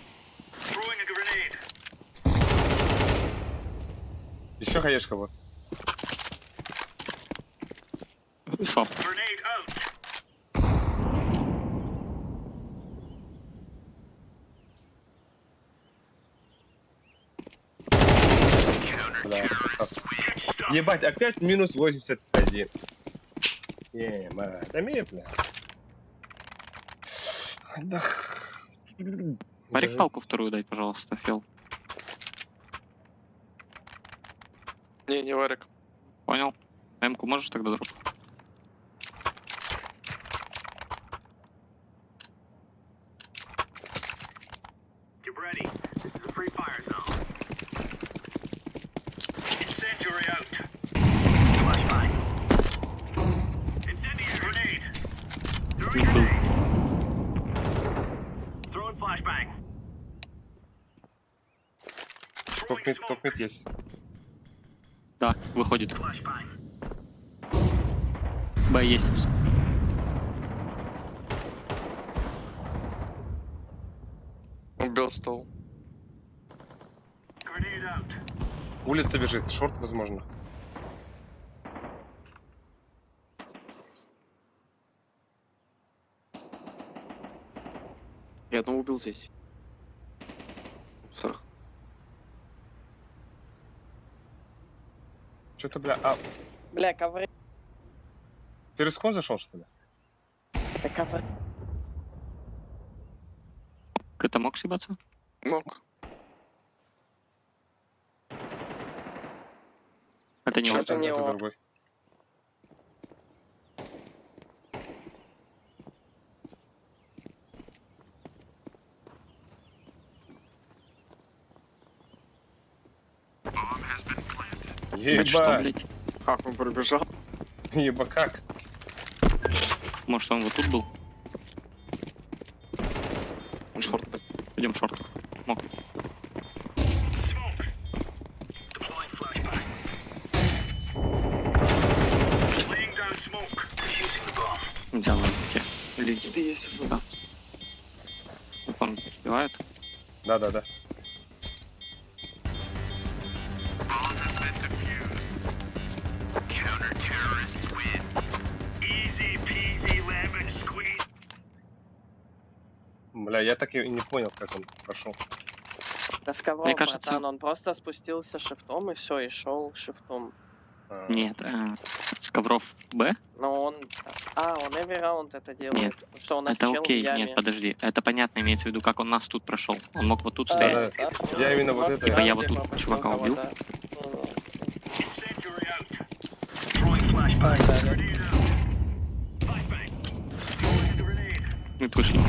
Еще хаешка вот. Swap. Бля, красавцы. Ебать, опять минус 81. Ебать, да мне, бля. Да. Варик палку вторую дай, пожалуйста, Фил. Не, не варик. Понял? М-ку можешь тогда дроп? Мид был. Top mid, top mid есть. Да, выходит. Б есть. Убил стол. Улица бежит, short, возможно. Я одного убил здесь. Сарх. Что-то, бля, а... Бля, ковры. Ты рискон зашел, что ли? Да ковры. Это мог съебаться? Мог. Это не он. Это, не это он. другой. Это что, Еба, блядь? Как он пробежал? еба как? Может, он вот тут был? Он шорт, блядь. Идем шорт. Мог. Взял на Или Ты есть уже. Да. он успевает. Да-да-да. Бля, я так и не понял, как он прошел. Да с ковров, Мне кажется- братан, он просто спустился шифтом и все, и шел шифтом. А, Нет, с ковров Б? Но он... А, он every round это делает. Нет. Что у нас Это чел окей, в яме. нет, подожди. Это понятно, имеется в виду, как он нас тут прошел. Он мог вот тут А, стоять. Да, Я именно вот это- Типа я вот раунде тут пропустил чувака убил. кого-то. Ну, да, да. Мы вышли.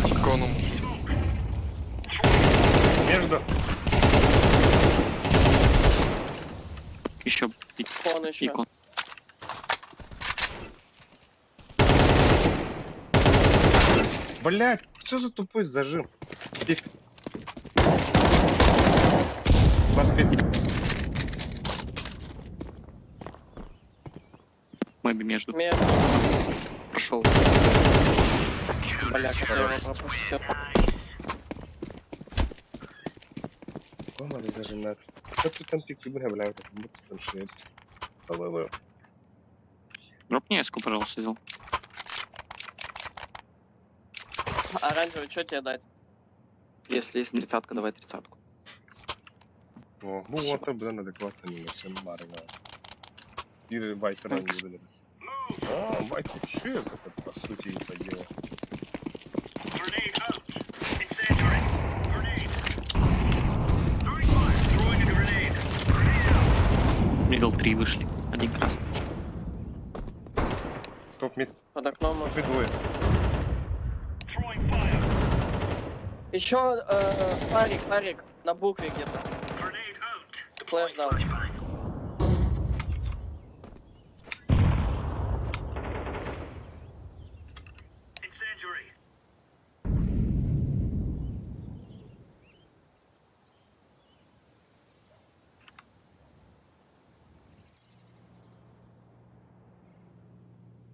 Под коном. Между. Еще Кон еще. икон. Блять, что за тупой зажим? Пик. Бас пик. Мэби между. Между. Прошел. Бля, как я его пропустил. Кома зажим надо. Как ты там пик, бля, бля, вот это, будто там шеет. Давай, Дропни эску, пожалуйста, взял. Оранжевый, что тебе дать? Если есть тридцатка, давай тридцатку. О, ну вот, блин, адекватно не чем Марина. Или Вайпера не выдали. А, Вайпер че это, по сути, и по делу. Мидл 3 вышли. Один красный. Топ мид, Под окном уже. уже двое. Еще парик, парик, на букве где-то. Флэш дал.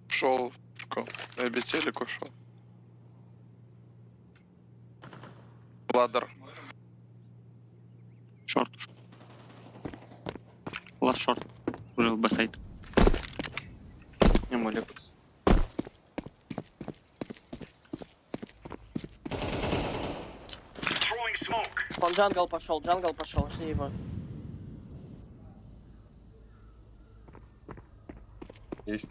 Шел в кон. На бетелик ушел. Ладер. Шорт ушел. Ласт шорт. Уже в Б-сайт. Не молик. Он джангл пошел, джангл пошел, жди его. Есть.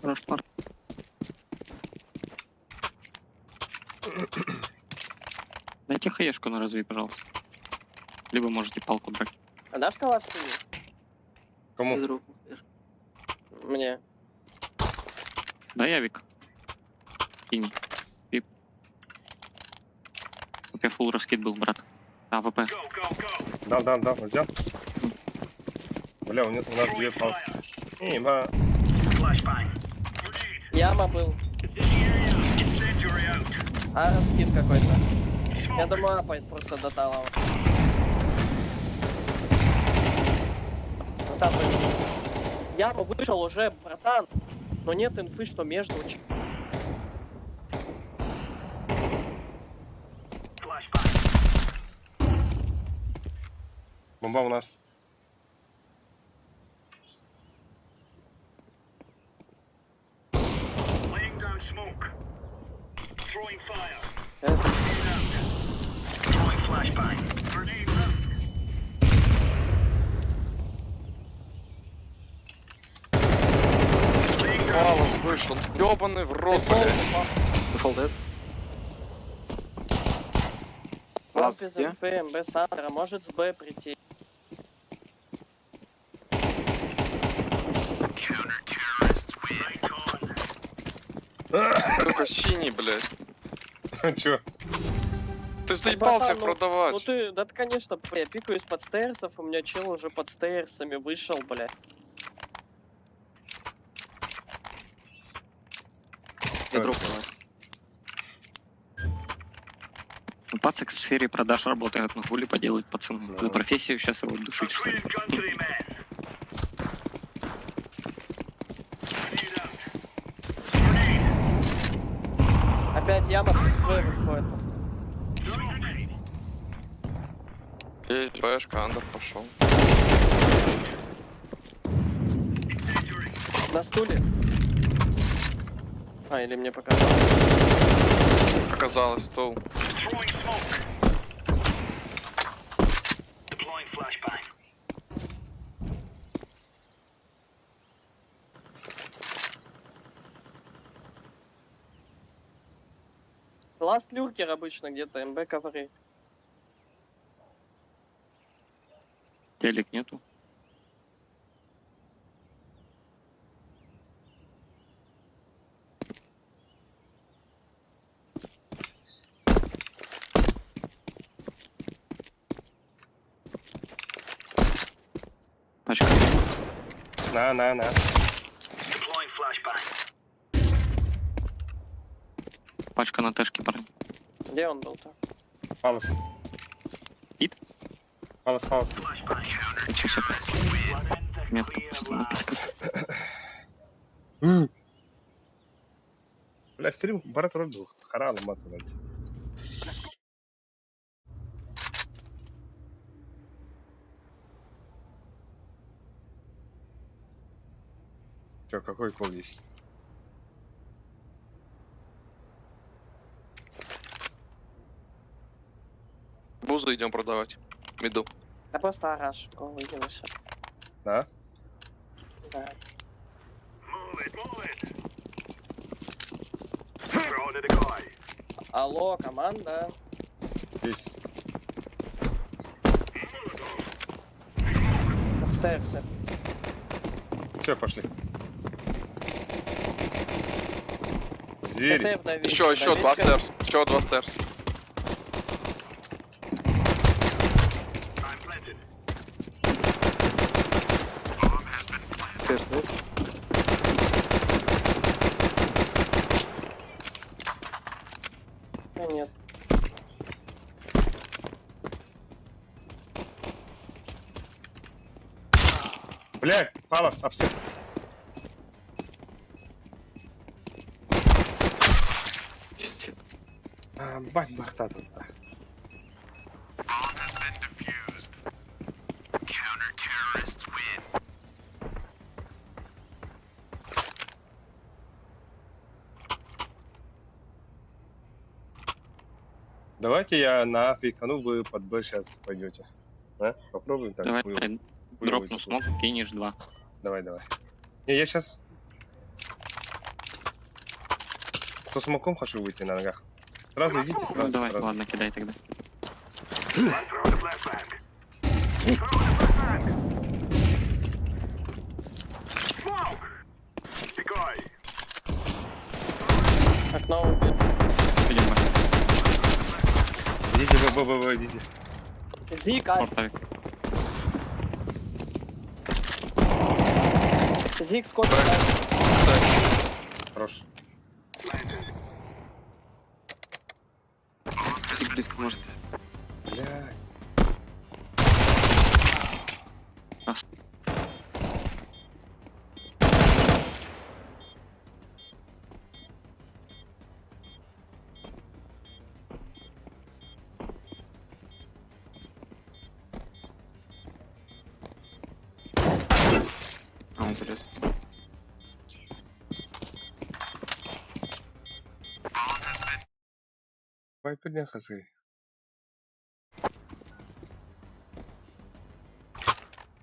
Хорош пар. Дайте хаешку на развей, пожалуйста. Либо можете палку брать. А дашь калаш ты Кому? мне? Дай авик. Кинь. Пип. У тебя фул раскид был, брат. АВП. Дал, дал, дал, взял. Бля, у, него, у нас две палки. Еба. Яма был. А, раскид какой-то. Я думаю, апает просто до талого. Вот там был. Яма вышел уже, братан. Но нет инфы, что между. Бомба у нас. Палас вышел. Ёбаный в рот, блядь. Дефолт Лаз без МФ, МБ Сандра, может с Б прийти. Только синий, блядь. Чё? Ты заебался Братан, их ну- продавать. Ну ты, да ты, конечно, бля, я пикаюсь под стейрсов, у меня чел уже под стейрсами вышел, бля. Я дропнулась. Ну, пацак в сфере продаж работает, ну хули поделать, пацаны. Да. За профессию сейчас его душить, что ли? Опять яма плюс В выходит. Есть бэшка, андер пошел. На стуле. А, или мне показалось. Оказалось, стол. Ласт люркер обычно где-то, МБ ковры. Телек нету. Пачка. На, на, на. Пачка на тэшке, парни. Где он был-то? Палас. Хит? Палас, палас. Это всё Метка просто напичкана. Бля, стрим барат был. Харала мат, блядь. Чё, какой кол есть? Бузу идем продавать. Миду. Да просто араш выйдем и всё. Да? Да. Алло, команда. Здесь. Стерсы. Все, пошли. Звери. ТТ вдавить. Еще, еще Давить два ко- стерс. Еще два стерс. Сыр, да? Да Нет. Бля, палас, обсек. Пиздец. А, бать, бахта тут. Давайте я на фейкану, вы под Б сейчас пойдете. А? Попробуем так. Давай хуёво- хуёвый дропну заход. смок, кинешь два. Давай, давай. Не, я сейчас со смоком хочу выйти на ногах. Сразу идите, сразу, Ну давай, сразу. ладно, кидай тогда. Окно убил. Пойдем, Б. Идите, Б, Б, Б, Б, идите. Зик, а, Портовик. Зик сколько? да? Хорош. Зик близко может. Бля. А он залез. Вайпер диэн хасыы.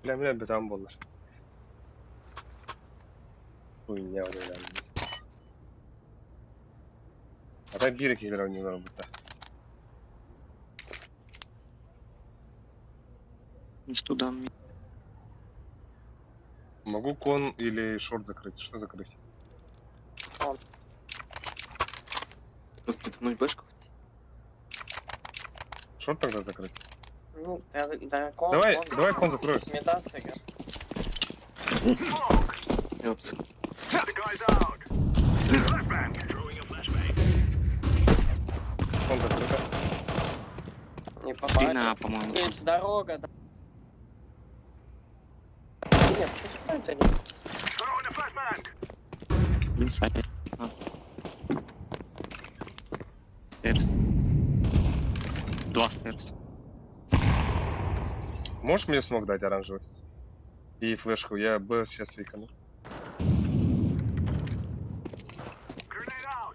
Билэммин элбэтэн буоллар. Хуйня блядь. А так биир киһилэр оонньуулар бута. Туда. Могу кон или шорт закрыть. Что закрыть? Кон. Сплитануть бэшку? Шорт тогда закрыть? Ну, да, да, кон, Давай, кон. давай кон закрою. Меда сыграл. Ёпс. Кон закрыто. Не попали. на, по-моему. Нет, дорога, да. Нет, что это не? Инсайд. А. Стерс. Два стерс. Можешь мне смог дать оранжевый? И флешку. Я Б сейчас викону.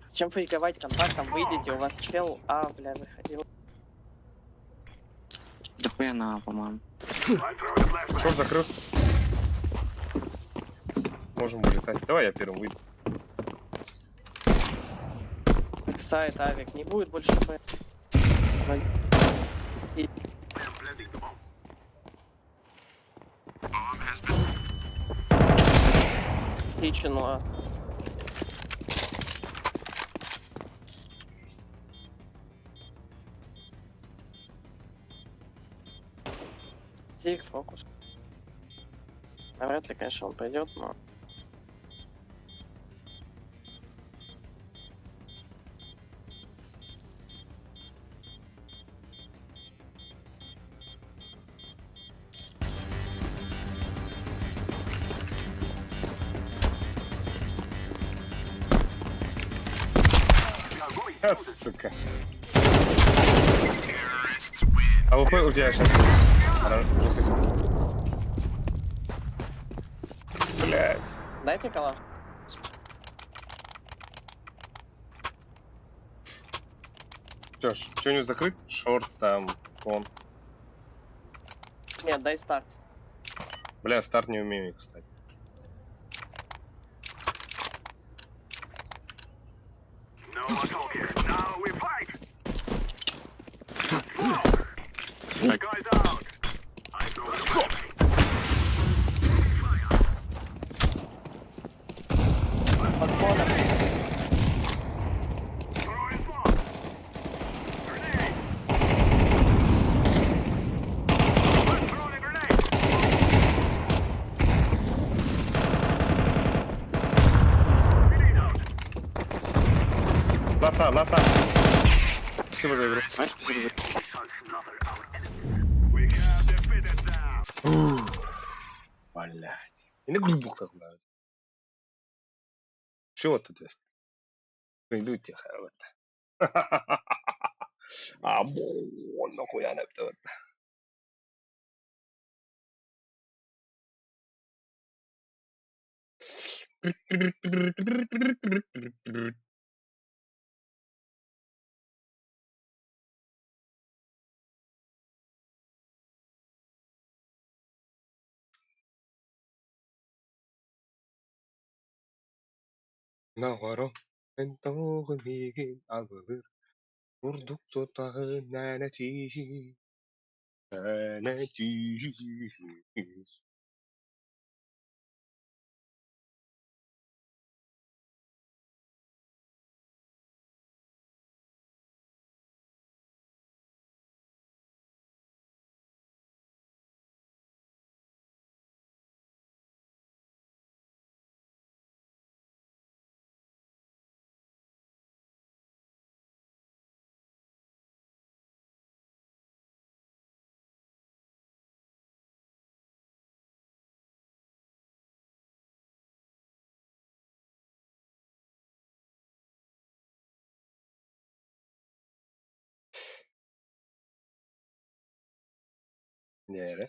Зачем фейковать контактом? Выйдите, у вас чел А, бля, выходил. Дохуя на, по-моему. Шорт закрыл. Можем вылетать. Давай я первым выйду. Сайт, авик, не будет больше Б. Давай. Кичину, а. Зиг, фокус. Навряд ли, конечно, он пойдет, но... А, сука. АВП у тебя сейчас будет. Желтый. Блять. Дайте калаш. Чё, что-нибудь закрыть? Шорт там, кон. Нет, дай старт. Бля, старт не умею, кстати. Подходом. Ласа, ласа. Спасибо за игру. Спасибо за... Блять. И на грубых так Чего тут есть? Иду тихо. Вот. А, нахуя на это. Наҕара эн тоҕо миигин аҕылыр курдук тутаҕын нэнэтиий, нэнэтиий. Нээрэ.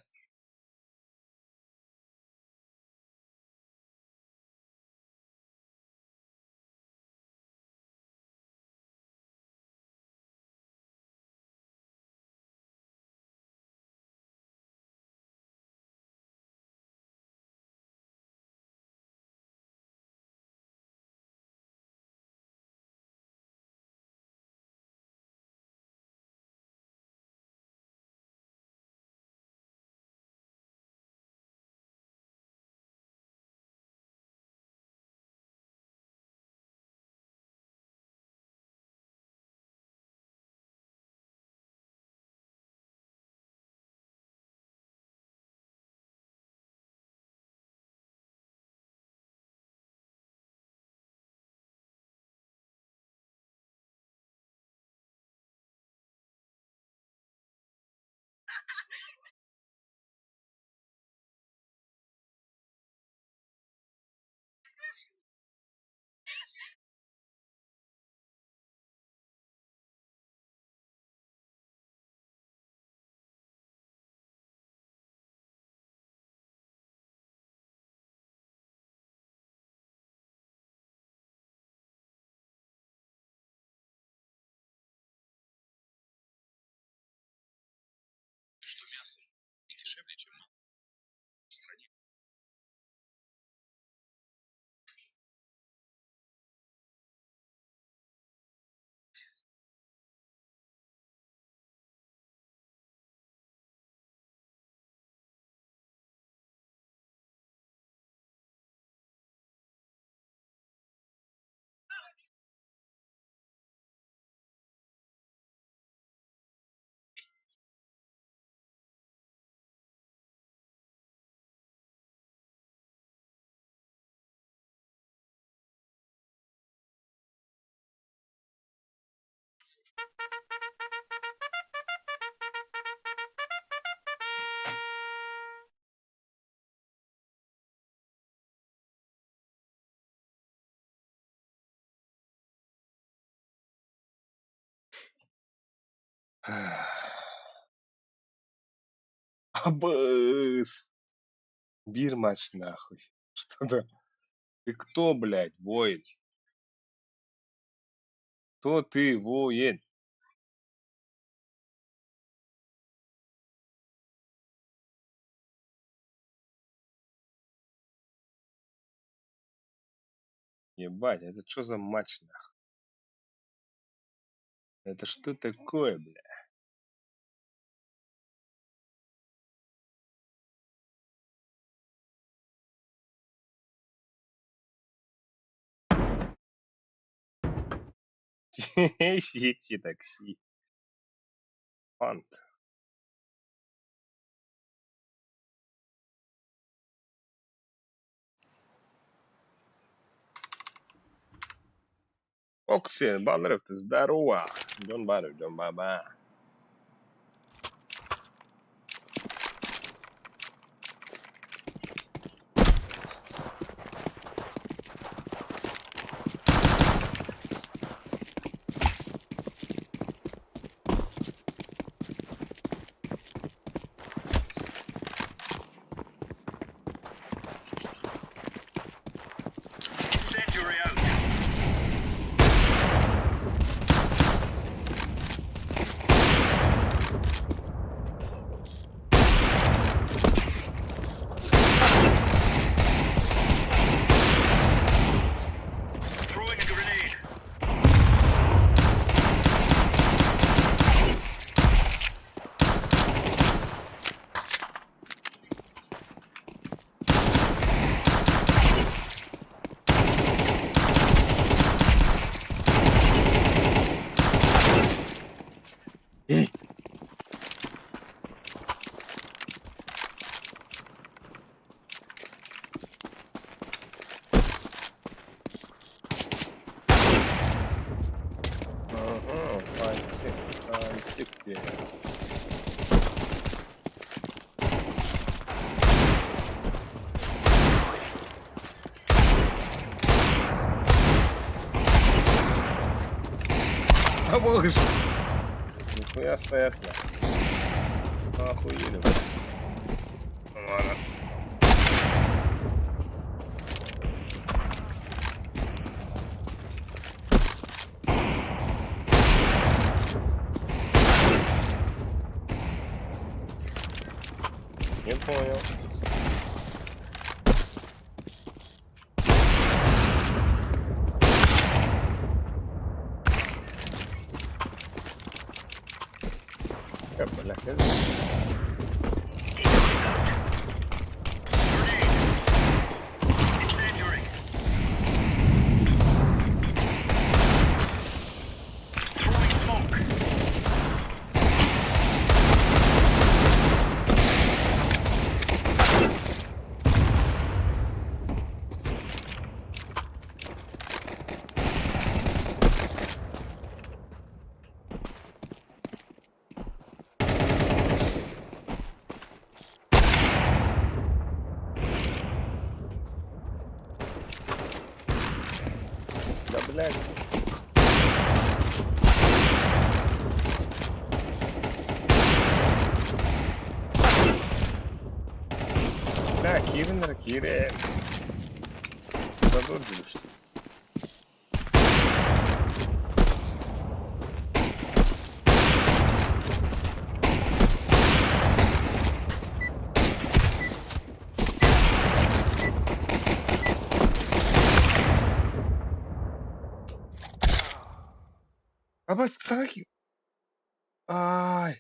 Абыс! Биир матч нахуй. Что-то. Ты кто, блядь, воин? Кто ты, воин? Ебать, это что за матч нахуй? Это что такое, бля? Сети такси. Фант. Оксен, Баннеров, ты здорово. Дон Баров, Дон Баба. Ага, фантик, фантик где. А боже. Нихуя стоят на. Охуели, блядь. Ладно. Не понял. Я, бля, Блядь. Бля, киирин эрэ киирэн. Задурдились. Абас саҥа Ай.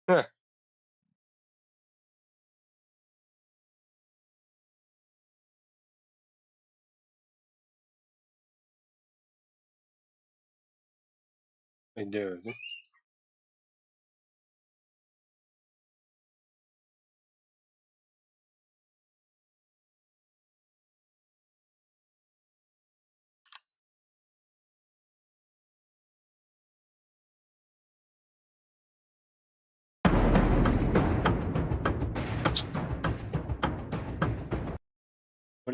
Heh. Өйдөөбүтүм.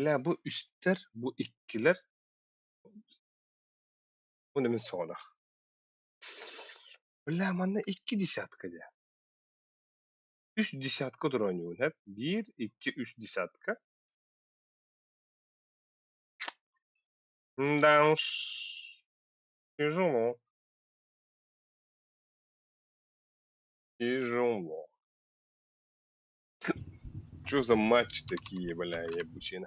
Бля, бу үстэр, бу иккилэр, бу мин соҕотох. Бля, манна икки десятка дии. Үс десятка туруонньугун сөп. Биир, икки, үс десятка. Да уж, тяжело. Тяжело. Чё за матчи такие, бля, ебучие?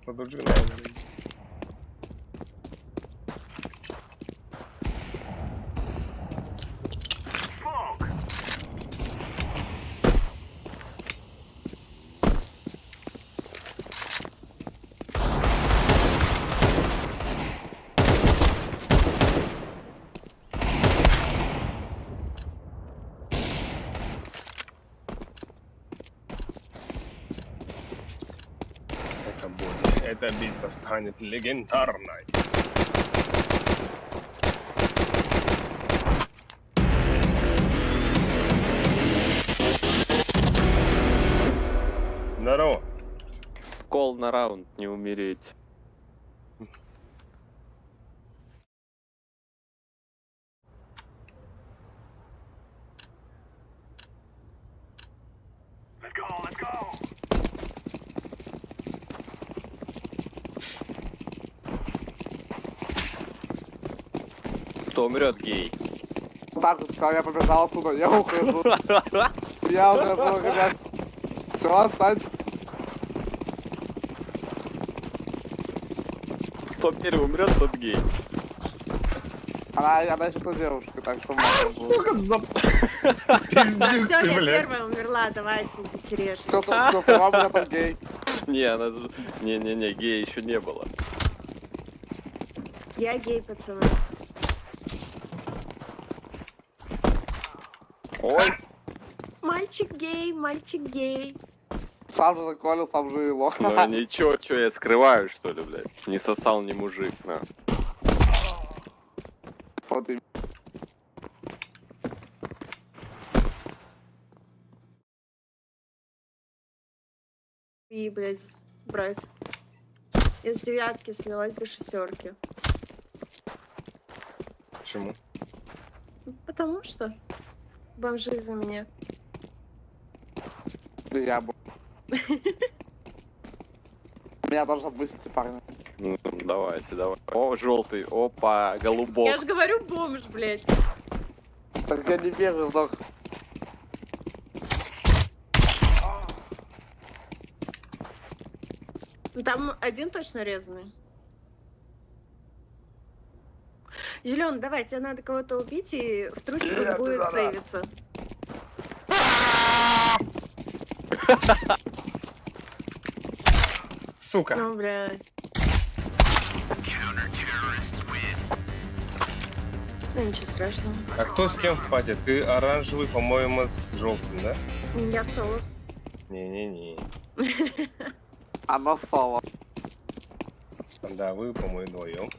Садурджина. Это будет, эта битва станет легендарной. Здорово. Кол на раунд, не умереть. Кто умрет, гей? Так вот, сказал, я побежал отсюда, я ухожу. Я ухожу, ребят. Все, отстань. Кто первый умрет, тот гей. Она, она еще что девушка, так что можно будет. Сука, за... Пиздюк Все, ты, я блядь. первая умерла, давайте, идите режьте. Все, все, все, вам я там гей. Не, она... Не-не-не, гея еще не было. Я гей, пацаны. Ой, Мальчик гей, мальчик гей. Сам же заколил, сам же и лох. ну ничего, что я скрываю, что ли, блядь? Не сосал ни мужик, на. Вот и И, блядь, брать. Я с девятки слилась до шестерки. Почему? Потому что бомжи за меня. я был. Меня тоже запустите, парни. Ну, давайте, давай. О, желтый, опа, голубок. Я же говорю бомж, блядь. Так я не верю, сдох. Ну, там один точно резанный. Зеленый, давай, тебе надо кого-то убить, и в трусиках будет сейвиться. Сука. Ну, бля. Ну, ничего страшного. А кто с кем в пати? Ты оранжевый, по-моему, с желтым, да? Я соло. Не-не-не. Она соло. Да, вы, по-моему, вдвоем.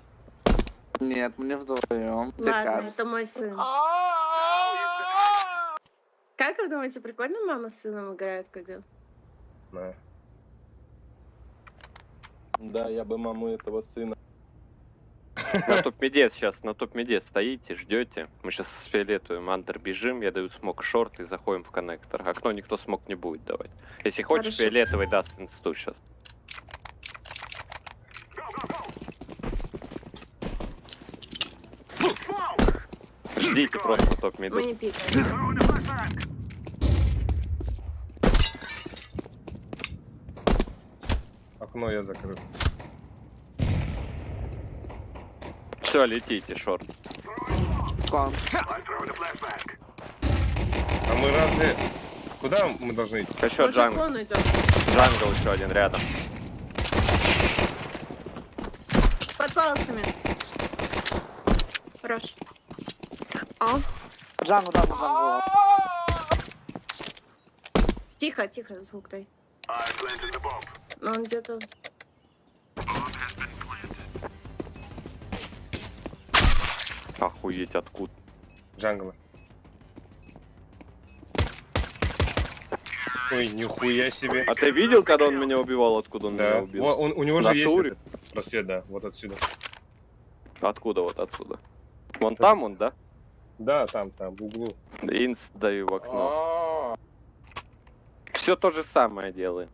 Нет, мне вдвоем. Тебе Ладно, кажется. это мой сын. Как вы думаете, прикольно мама с сыном играет, когда? Да. Да, я бы маму этого сына. На топ-миде сейчас, на топ-миде стоите, ждете. Мы сейчас с фиолетовым андер бежим, я даю smoke short и заходим в коннектор. Окно никто smoke не будет давать. Если хочешь, Хорошо. фиолетовый даст инсту сейчас. Ждите просто топ-миду. Мы не пикаем. Окно я закрыл. Все, летите, short. Con. А мы разве... Куда мы должны идти? Еще Может, jungle. он идет. Jungle еще один рядом. Под палцами. Хорош. А? Jungle, jungle, jungle. Тихо, тихо, звук дай. Ну, он где-то... Охуеть, откуда? Jungle. Ой, нихуя себе. А ты видел, когда он меня убивал, откуда он меня Да. убил? Во, он, у него же есть Натуре? этот просвет, да, вот отсюда. Откуда вот отсюда? Вон там он, да? Да, там, там, в углу. Инст даю в окно. Все то же самое делаем.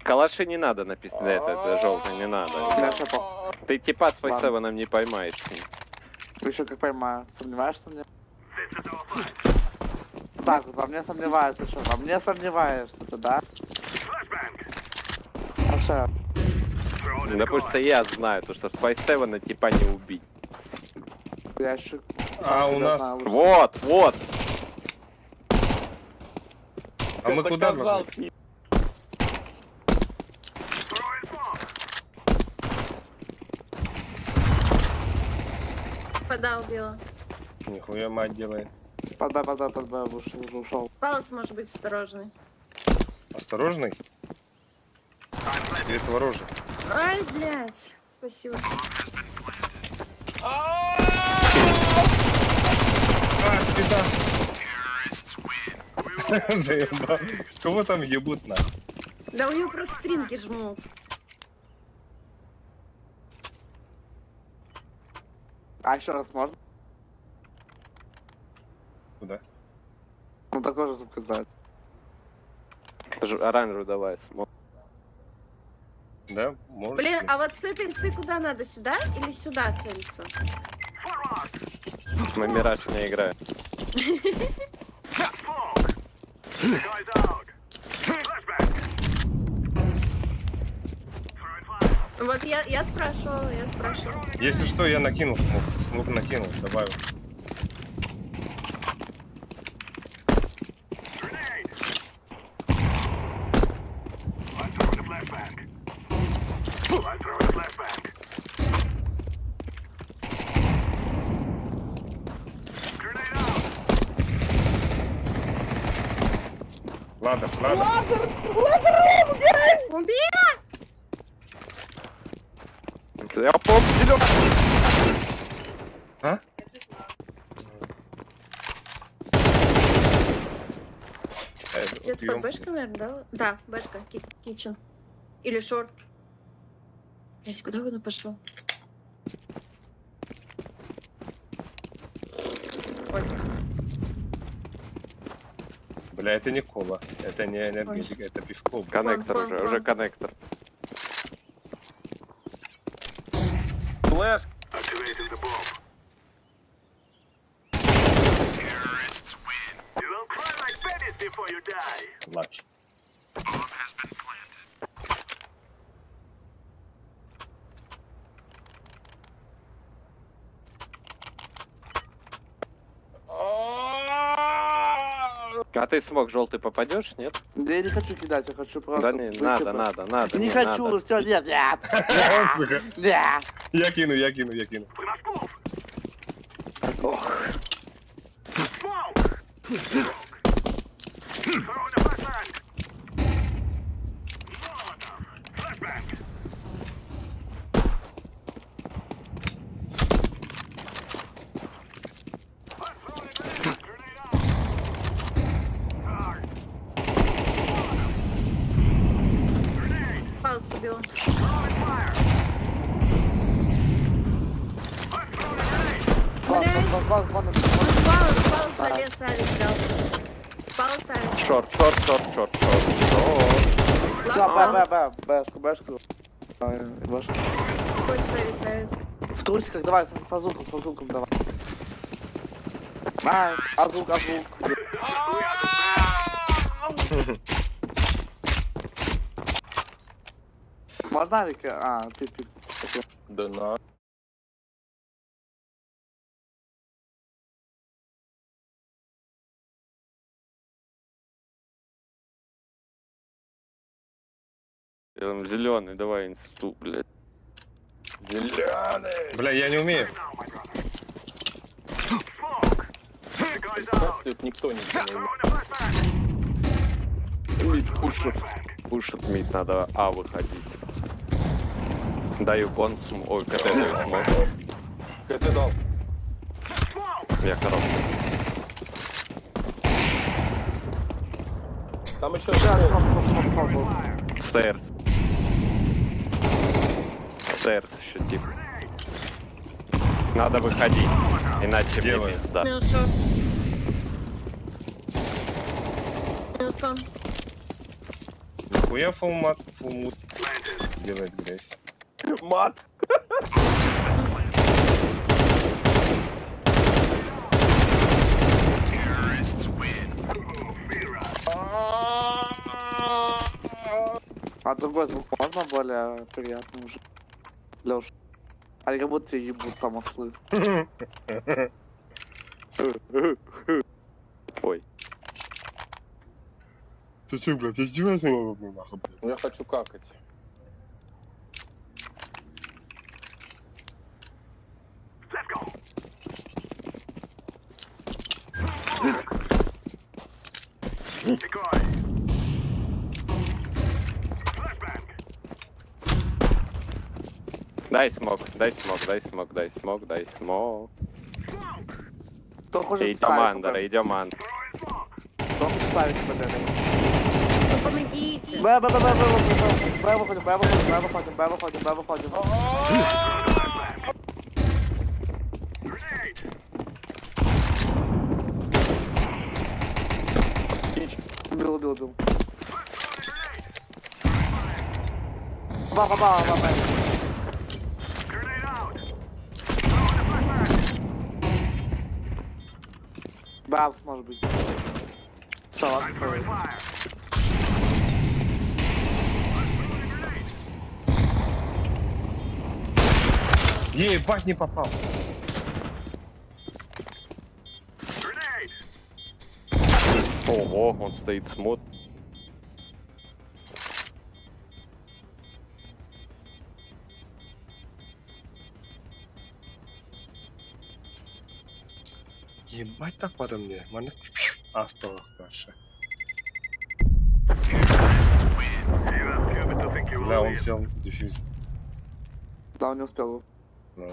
Калаши не надо на пистолет, это желтый, не надо. Я что, по... Ты типа с Ладно. Файсевеном не поймаешь. Еще как поймаю. Сомневаешься мне? Так, вот во мне сомневаются, что? Во мне сомневаешься ты, да? Хорошо. Да потому что я знаю, то, что с Файсевена типа не убить. Я еще... А у себя нас... знаю лучше. Вот, вот. А мы куда должны? Вода убила. Нихуя мать делает. Подай, подай, подай, ушел, уже ушел. Палос может быть осторожный. Осторожный? Или творожный? Ай, блядь. Спасибо. А, спина! Заебал. Кого там ебут на? Да у него просто стринги жмут. А еще раз можно? Куда? Ну такой же звук издает. Оранжевый давай. Smoke. Да, можешь. Блин, а вот с этой инсты куда надо? Сюда или сюда целиться? Мы Мираж не играем. Вот я спрашивала, я спрашивала. Если что, я накинул smoke. Smoke накинул, добавил. Ладно, ладно. Убей! Я поп зеленый. А? Где-то под бэшкой, наверное, да? Да, бэшка, kitchen. Или short. Блять, куда он пошел? Ой, Бля, это не кола, это не энергетик, это пивко. бля. Коннектор Кон, уже, кон, уже кон. коннектор. Флэш. Лач. А ты смог желтый попадешь, нет? Да я не хочу кидать, я хочу просто... Да не, выйти надо, просто. надо, надо. Не не, хочу, надо. все, нет, нет, Сука. нет. Я кину, я кину, я кину. Ох. Палс убила. Вон, Блядь. вон, вон, вон, вон, Палс, палс залез, авик взял. Палс, авик. Short, short, short, short, short, short. Все, Б, Б, Б, Бэшку, Бэшку. Ай, Бэшку. Хоть савить, авик. В трусиках давай, с азуком, с азуком давай. А, азук, азук. Можно авик? А, ты пик. Да на. Зеленый, давай инсту, блядь. Зеленый! Бля, я не умею. Представь, тут никто ничего не умеет. Mid пушит. Пушит mid, надо А выходить. Даю con, ой, КТ даю smoke. КТ дал. Я хороший. Там еще Stairs. Stairs еще тип. Надо выходить, иначе мне Делаю. пизда. Минус short. Минус con. Нихуя фулмат, фулмут делает грязь. Мат. А другой звук можно более приятный уже? Леш. Они как будто тебя ебут там ослы. Ой. Ты чё, блядь, издеваешься надо мной, нахуй, блядь? Я хочу какать. Дай smoke, дай smoke, дай smoke, дай smoke, дай smoke. Кто хочет Идем under, идем under. Кто хочет савик побегать? Ну, помогите. Б, Б, Б, Б, Б, Б, Б, выходим, Б, выходим, Б, выходим, Б, выходим, Б, выходим. Убил, убил, убил. Ба, ба, ба, ба, ба. Бабс, может быть. Все, ладно, проверь. Ебать, не попал. Ого, он стоит смот. Ебать так потом мне. Манна осталось дальше. Да, он сел дефьюз. Да, он не успел. Ну.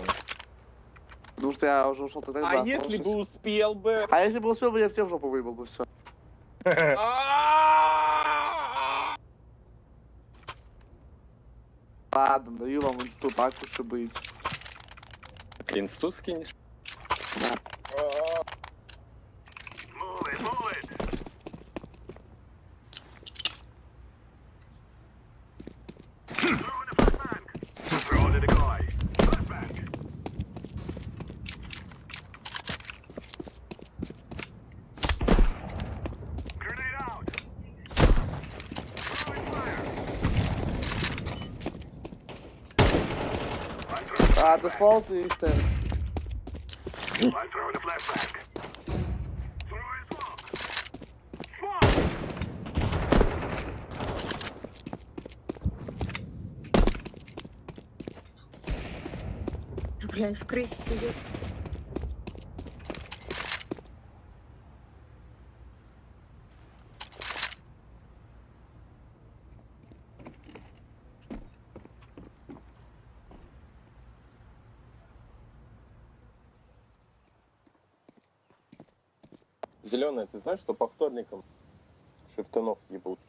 Потому что я уже ушел тогда. А да, если оставшись. бы успел бы? А если бы успел бы, я все в жопу выебал бы, все. Ладно, даю вам инсту, так уж и быть. Инсту скинешь? А, дефолт и stairs. Блять, в крысе сидит. Зеленая, ты знаешь, что по вторникам шифтунов ебут?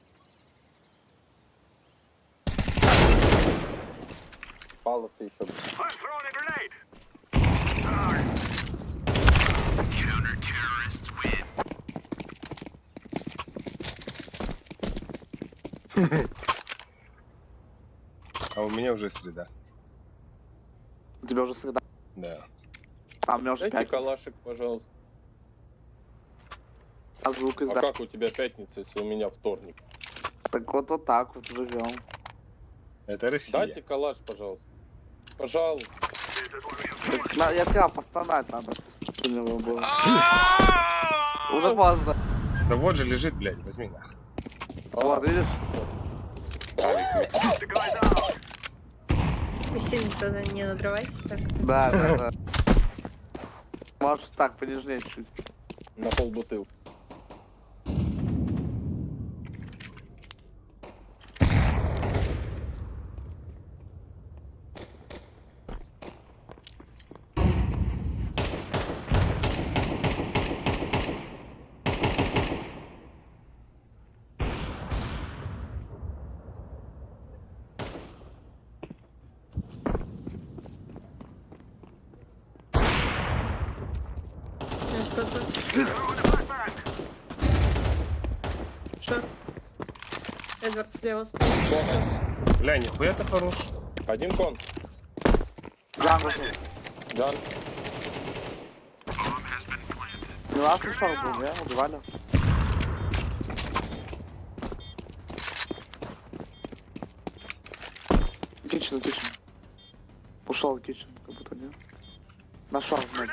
Палосы еще. А у меня уже среда. У тебя уже среда. Да. А у меня уже Дайте пятница. калашик, пожалуйста. А звук А изда. как у тебя пятница, если у меня вторник? Так вот, вот так вот живем. Это Россия. Дайте калаш, пожалуйста. Пожалуйста. Так, я сказал, постонать надо. Чтобы у него было. Уже поздно. Да вот же лежит, блядь, возьми нахуй. Вот, видишь? Ты сильно тогда не надрывайся так. Да. Можешь так, понежнее чуть. На полбутылки. Сейчас ПП. Шо? Эдвард слева справа. Бля, нихуя ты хорош. Один кон. Джангл. Джан. Не ласный шорт был, не? Убивали. Kitchen, kitchen. Ушел kitchen, как будто не. На short надо.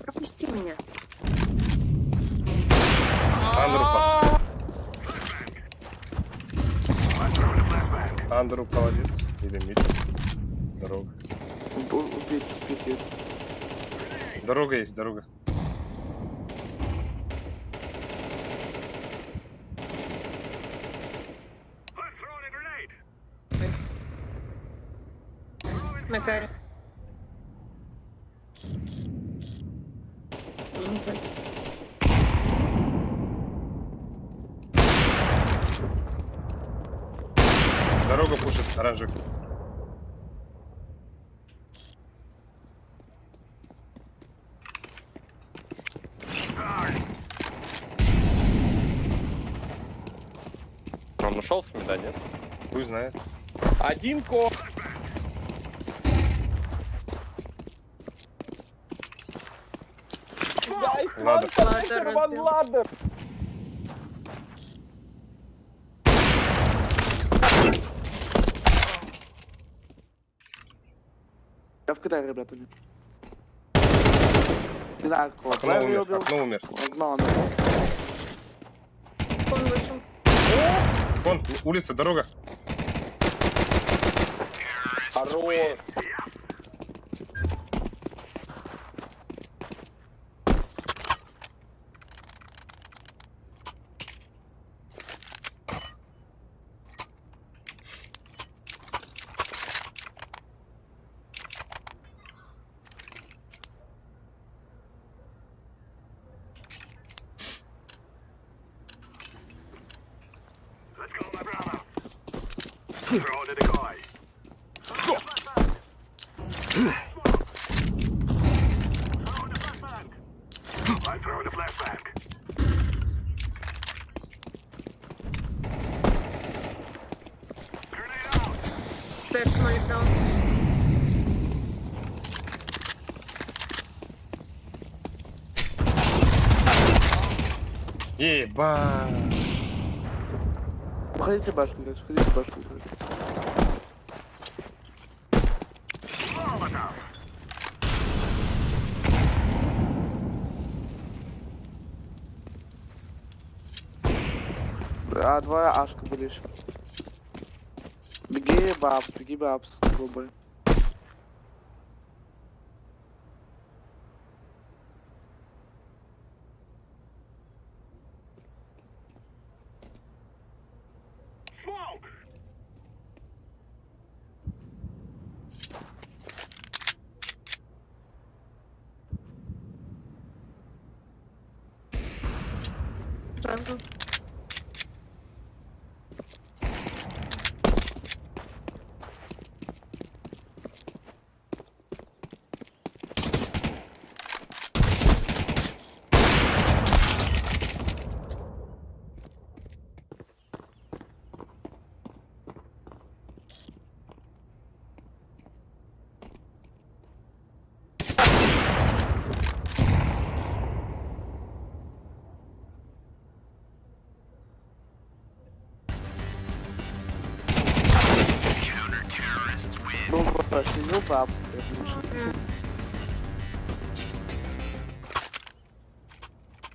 Пропусти меня. Андер упал. Андер упал один. Или mid. Дорога. Убить, убить. Дорога есть, дорога. На каре. Ну, так. Дорога пушит, оранжевый. Он ушел с мида, нет? Хуй знает. Один кон. Ладно. Ladder разбил. Ladder. Я в КД, ребята. Не Не знаю, какого. Окно Плеер умер, убил. окно умер. Окно умер. Он вышел. Вон, улица, дорога. Хорош. Стерс молик дал. Еба! Выходите башню, guys, выходите башню. Guys. А, двое Ашка были еще. Беги, бабс, беги, бабс, голубой. Jungle. Был бы сменил бабс, я лучше.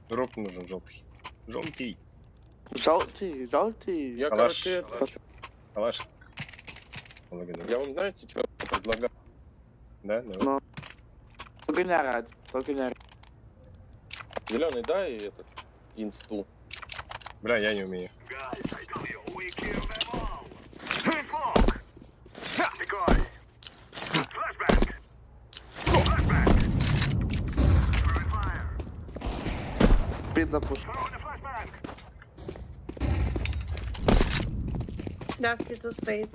Дроп нужен желтый. Желтый. Желтый, желтый. Я, Калаш. короче, это, Калаш. Благодарю. я вам, знаете, что предлагаю? Да, давай. Только не орать, только не орать. Зеленый, дай этот инсту. Бля, я не умею. Пит запуш. Да, в пету стоит.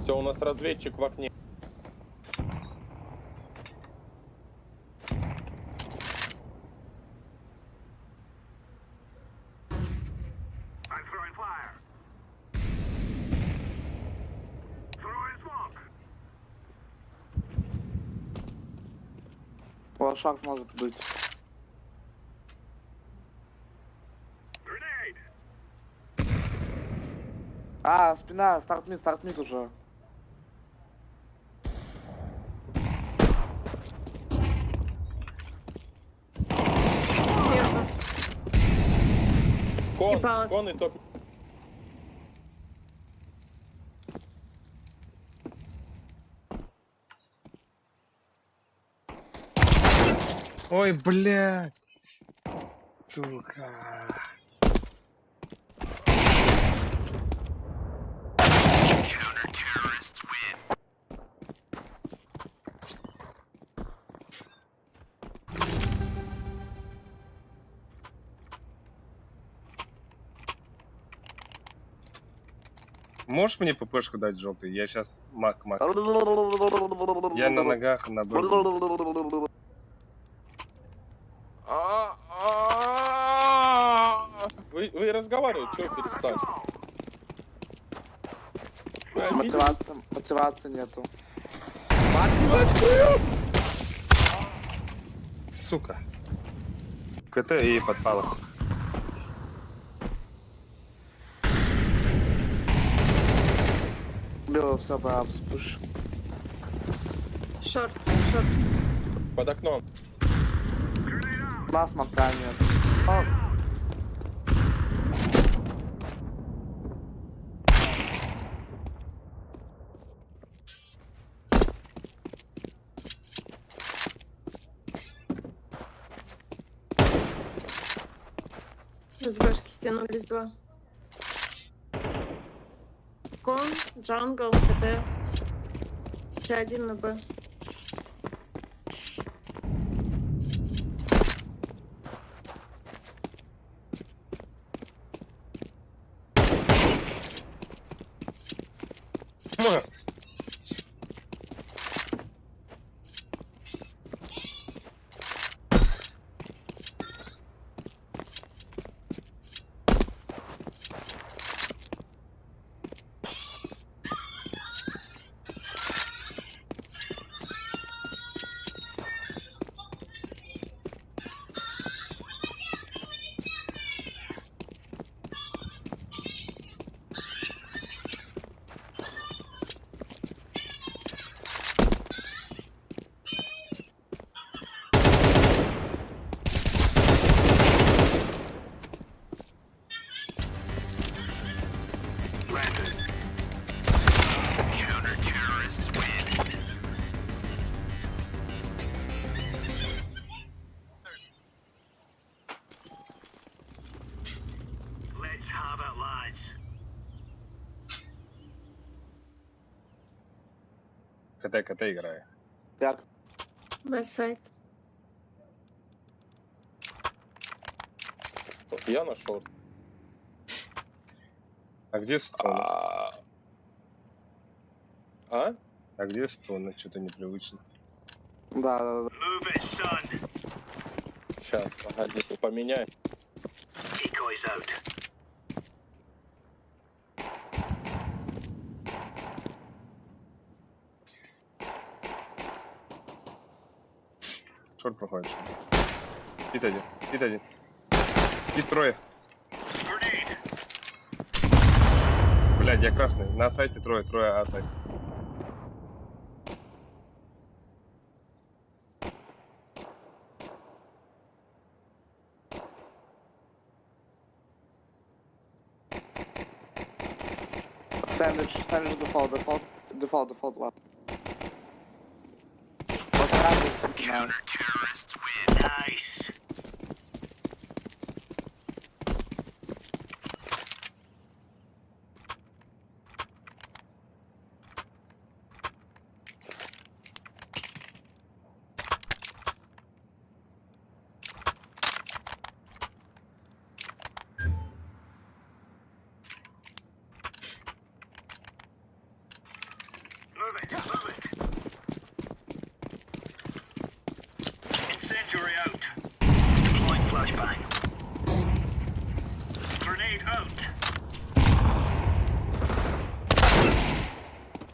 Все, у нас разведчик в окне. О, шаг может быть. А, спина, старт мид уже. Между. Кон, И палас. кон и топ. Ой, блядь. Сука. Можешь мне ППшку дать желтый? Я сейчас мак мак. Я на ногах на б. Вы разговариваете, что перестали? Вы обиделись? Мотивации, мотивации нету. Сука. КТ и подпалась. Было все, бабс, пуш. Шорт, шорт. Под окном. У нас мока нет. О, С башки стянулись два. Con, jungle, КТ. Еще один на Б. Смога. КТ, КТ играю. Як? Б-сайт. Я на short. А где стон? А? А где стон? Что-то непривычно. Да. Сейчас, погоди, поменяй. Short проходит. Pit один, pit один. Pit трое. Блядь, я красный. На сайте трое, трое А сайт. Сэндвич, сэндвич дефолт, дефолт, дефолт, дефолт, ладно. Вот сразу, nice.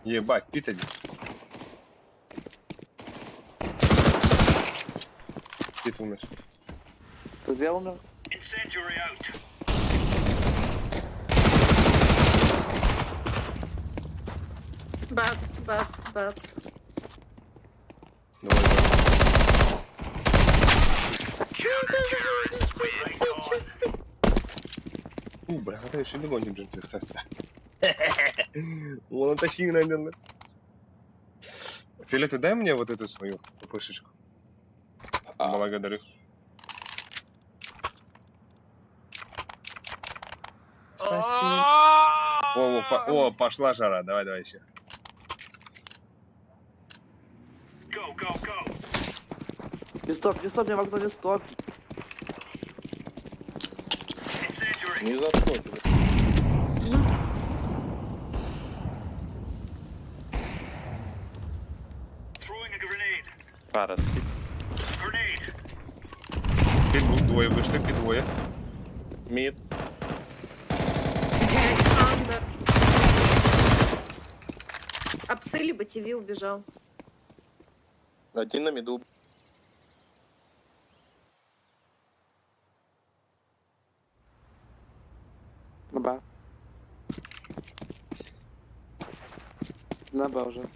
Ебать, pit один. Pit умер. Ты где умер? Бац, бац, бац. Двое. У, бля, это еще не гоним же, кстати. Вон тащи, наверное. Филе, ты дай мне вот эту свою пышечку. Благодарю. Спасибо. О, о, пошла жара. Давай, давай еще. Не стоп, не стоп, мне в окно не стоп. Ни за что тебе. Пара спит. Pit двое вышли, pit двое. Mid. Блядь, under. Апсы либо ТВ убежал. Один на миду. На Б. На Б уже.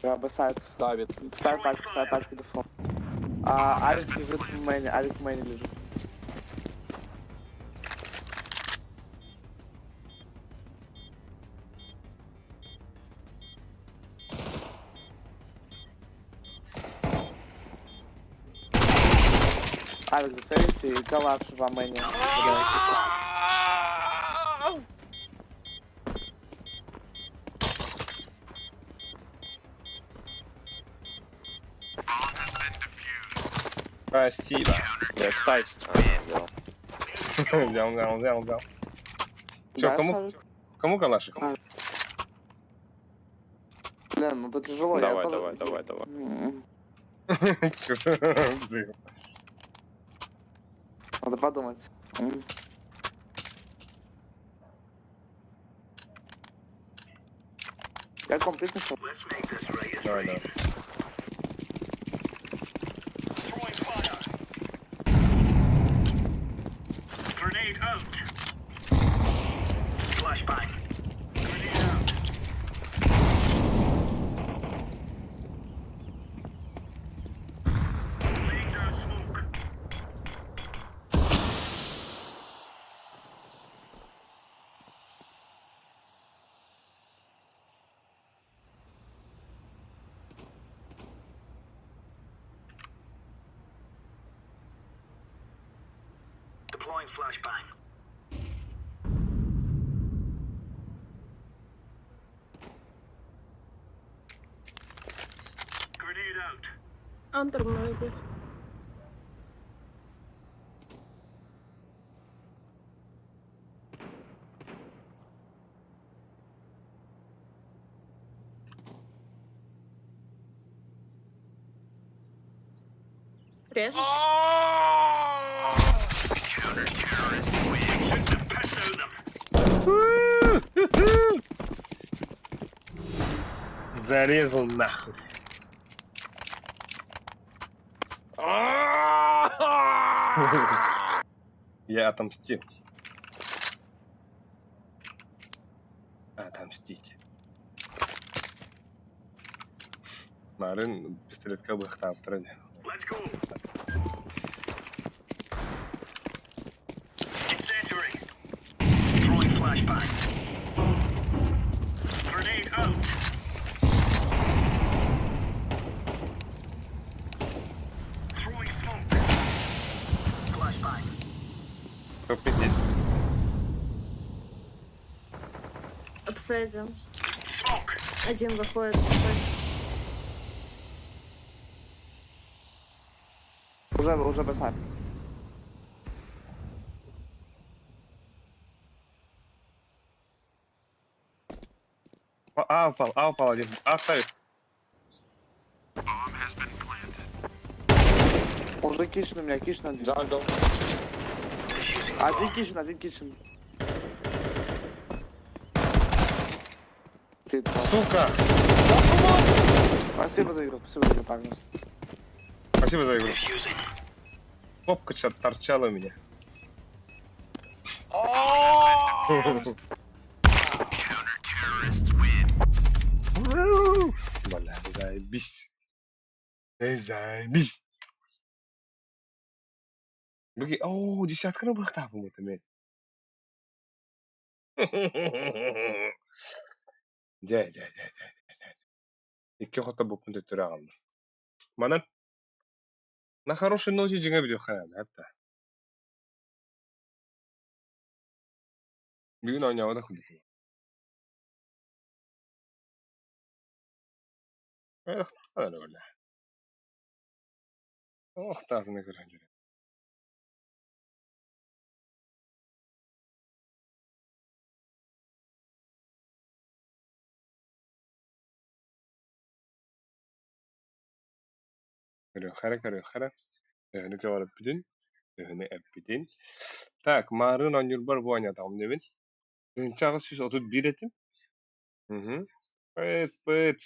Да, Б сайт. Ставит. Ставь пачку дефолт. А, Авик лежит в мейне, Авик в мейне лежит. Авик зацелите и калаш в мейне. Спасибо. Я сайт. А, взял. Взял, взял, взял, взял. Че, Да, кому, Шарик? кому калашик? Блин, ну это тяжело, я Давай, тоже... давай, давай, давай. М, Чё за- Надо подумать. М. Я комп пикнул. Давай, давай. Under maybe. Режешь? Зарезал нахуй. Я отомстил. Отомстить. Марын пистолетка быхтаптыр. Топ 10. Обсайден. Один выходит. Такой. Уже бросай. А упал один. А ставит. Уже kitchen у меня, kitchen один. Jungle. Один kitchen, один kitchen. Pit, Сука! Спасибо за игру, спасибо за игру, парни. Спасибо за игру. Попка что-то торчала у меня. Бля, заебись. Эй, заебись. Бүги, о, десятканы быхтапым это мен. Дьэ, дьэ, дьэ, дьэ, дьэ. Икки хото буппун төттөрү аҕалла. Манан на хорошей ноте дьиҥэ бүтүөххэ наада. Бүгүн оонньообото курдук. Эх, Ох, таатына көрөн дьэ. Көрүөххэ эрэ, көрүөххэ эрэ. Төһөнү көҕөрөппүтүн, төһөнү эппитин. Так, маарыын оонньуурбар бу оонньоотоҕум диэбин. Тыһыынча 831 этим. Мгм. Пыц, пыц.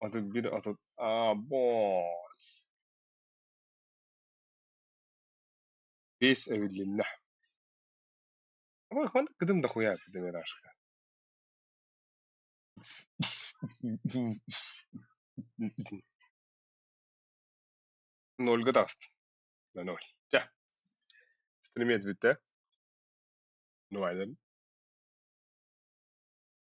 31, 30. А, бос. Бес эбилиннэ. Ой, кыдым да хуя эппитим рашка. Нольга даст. На ноль. Дьэ. Стримет бүттэ. Ну, айдан.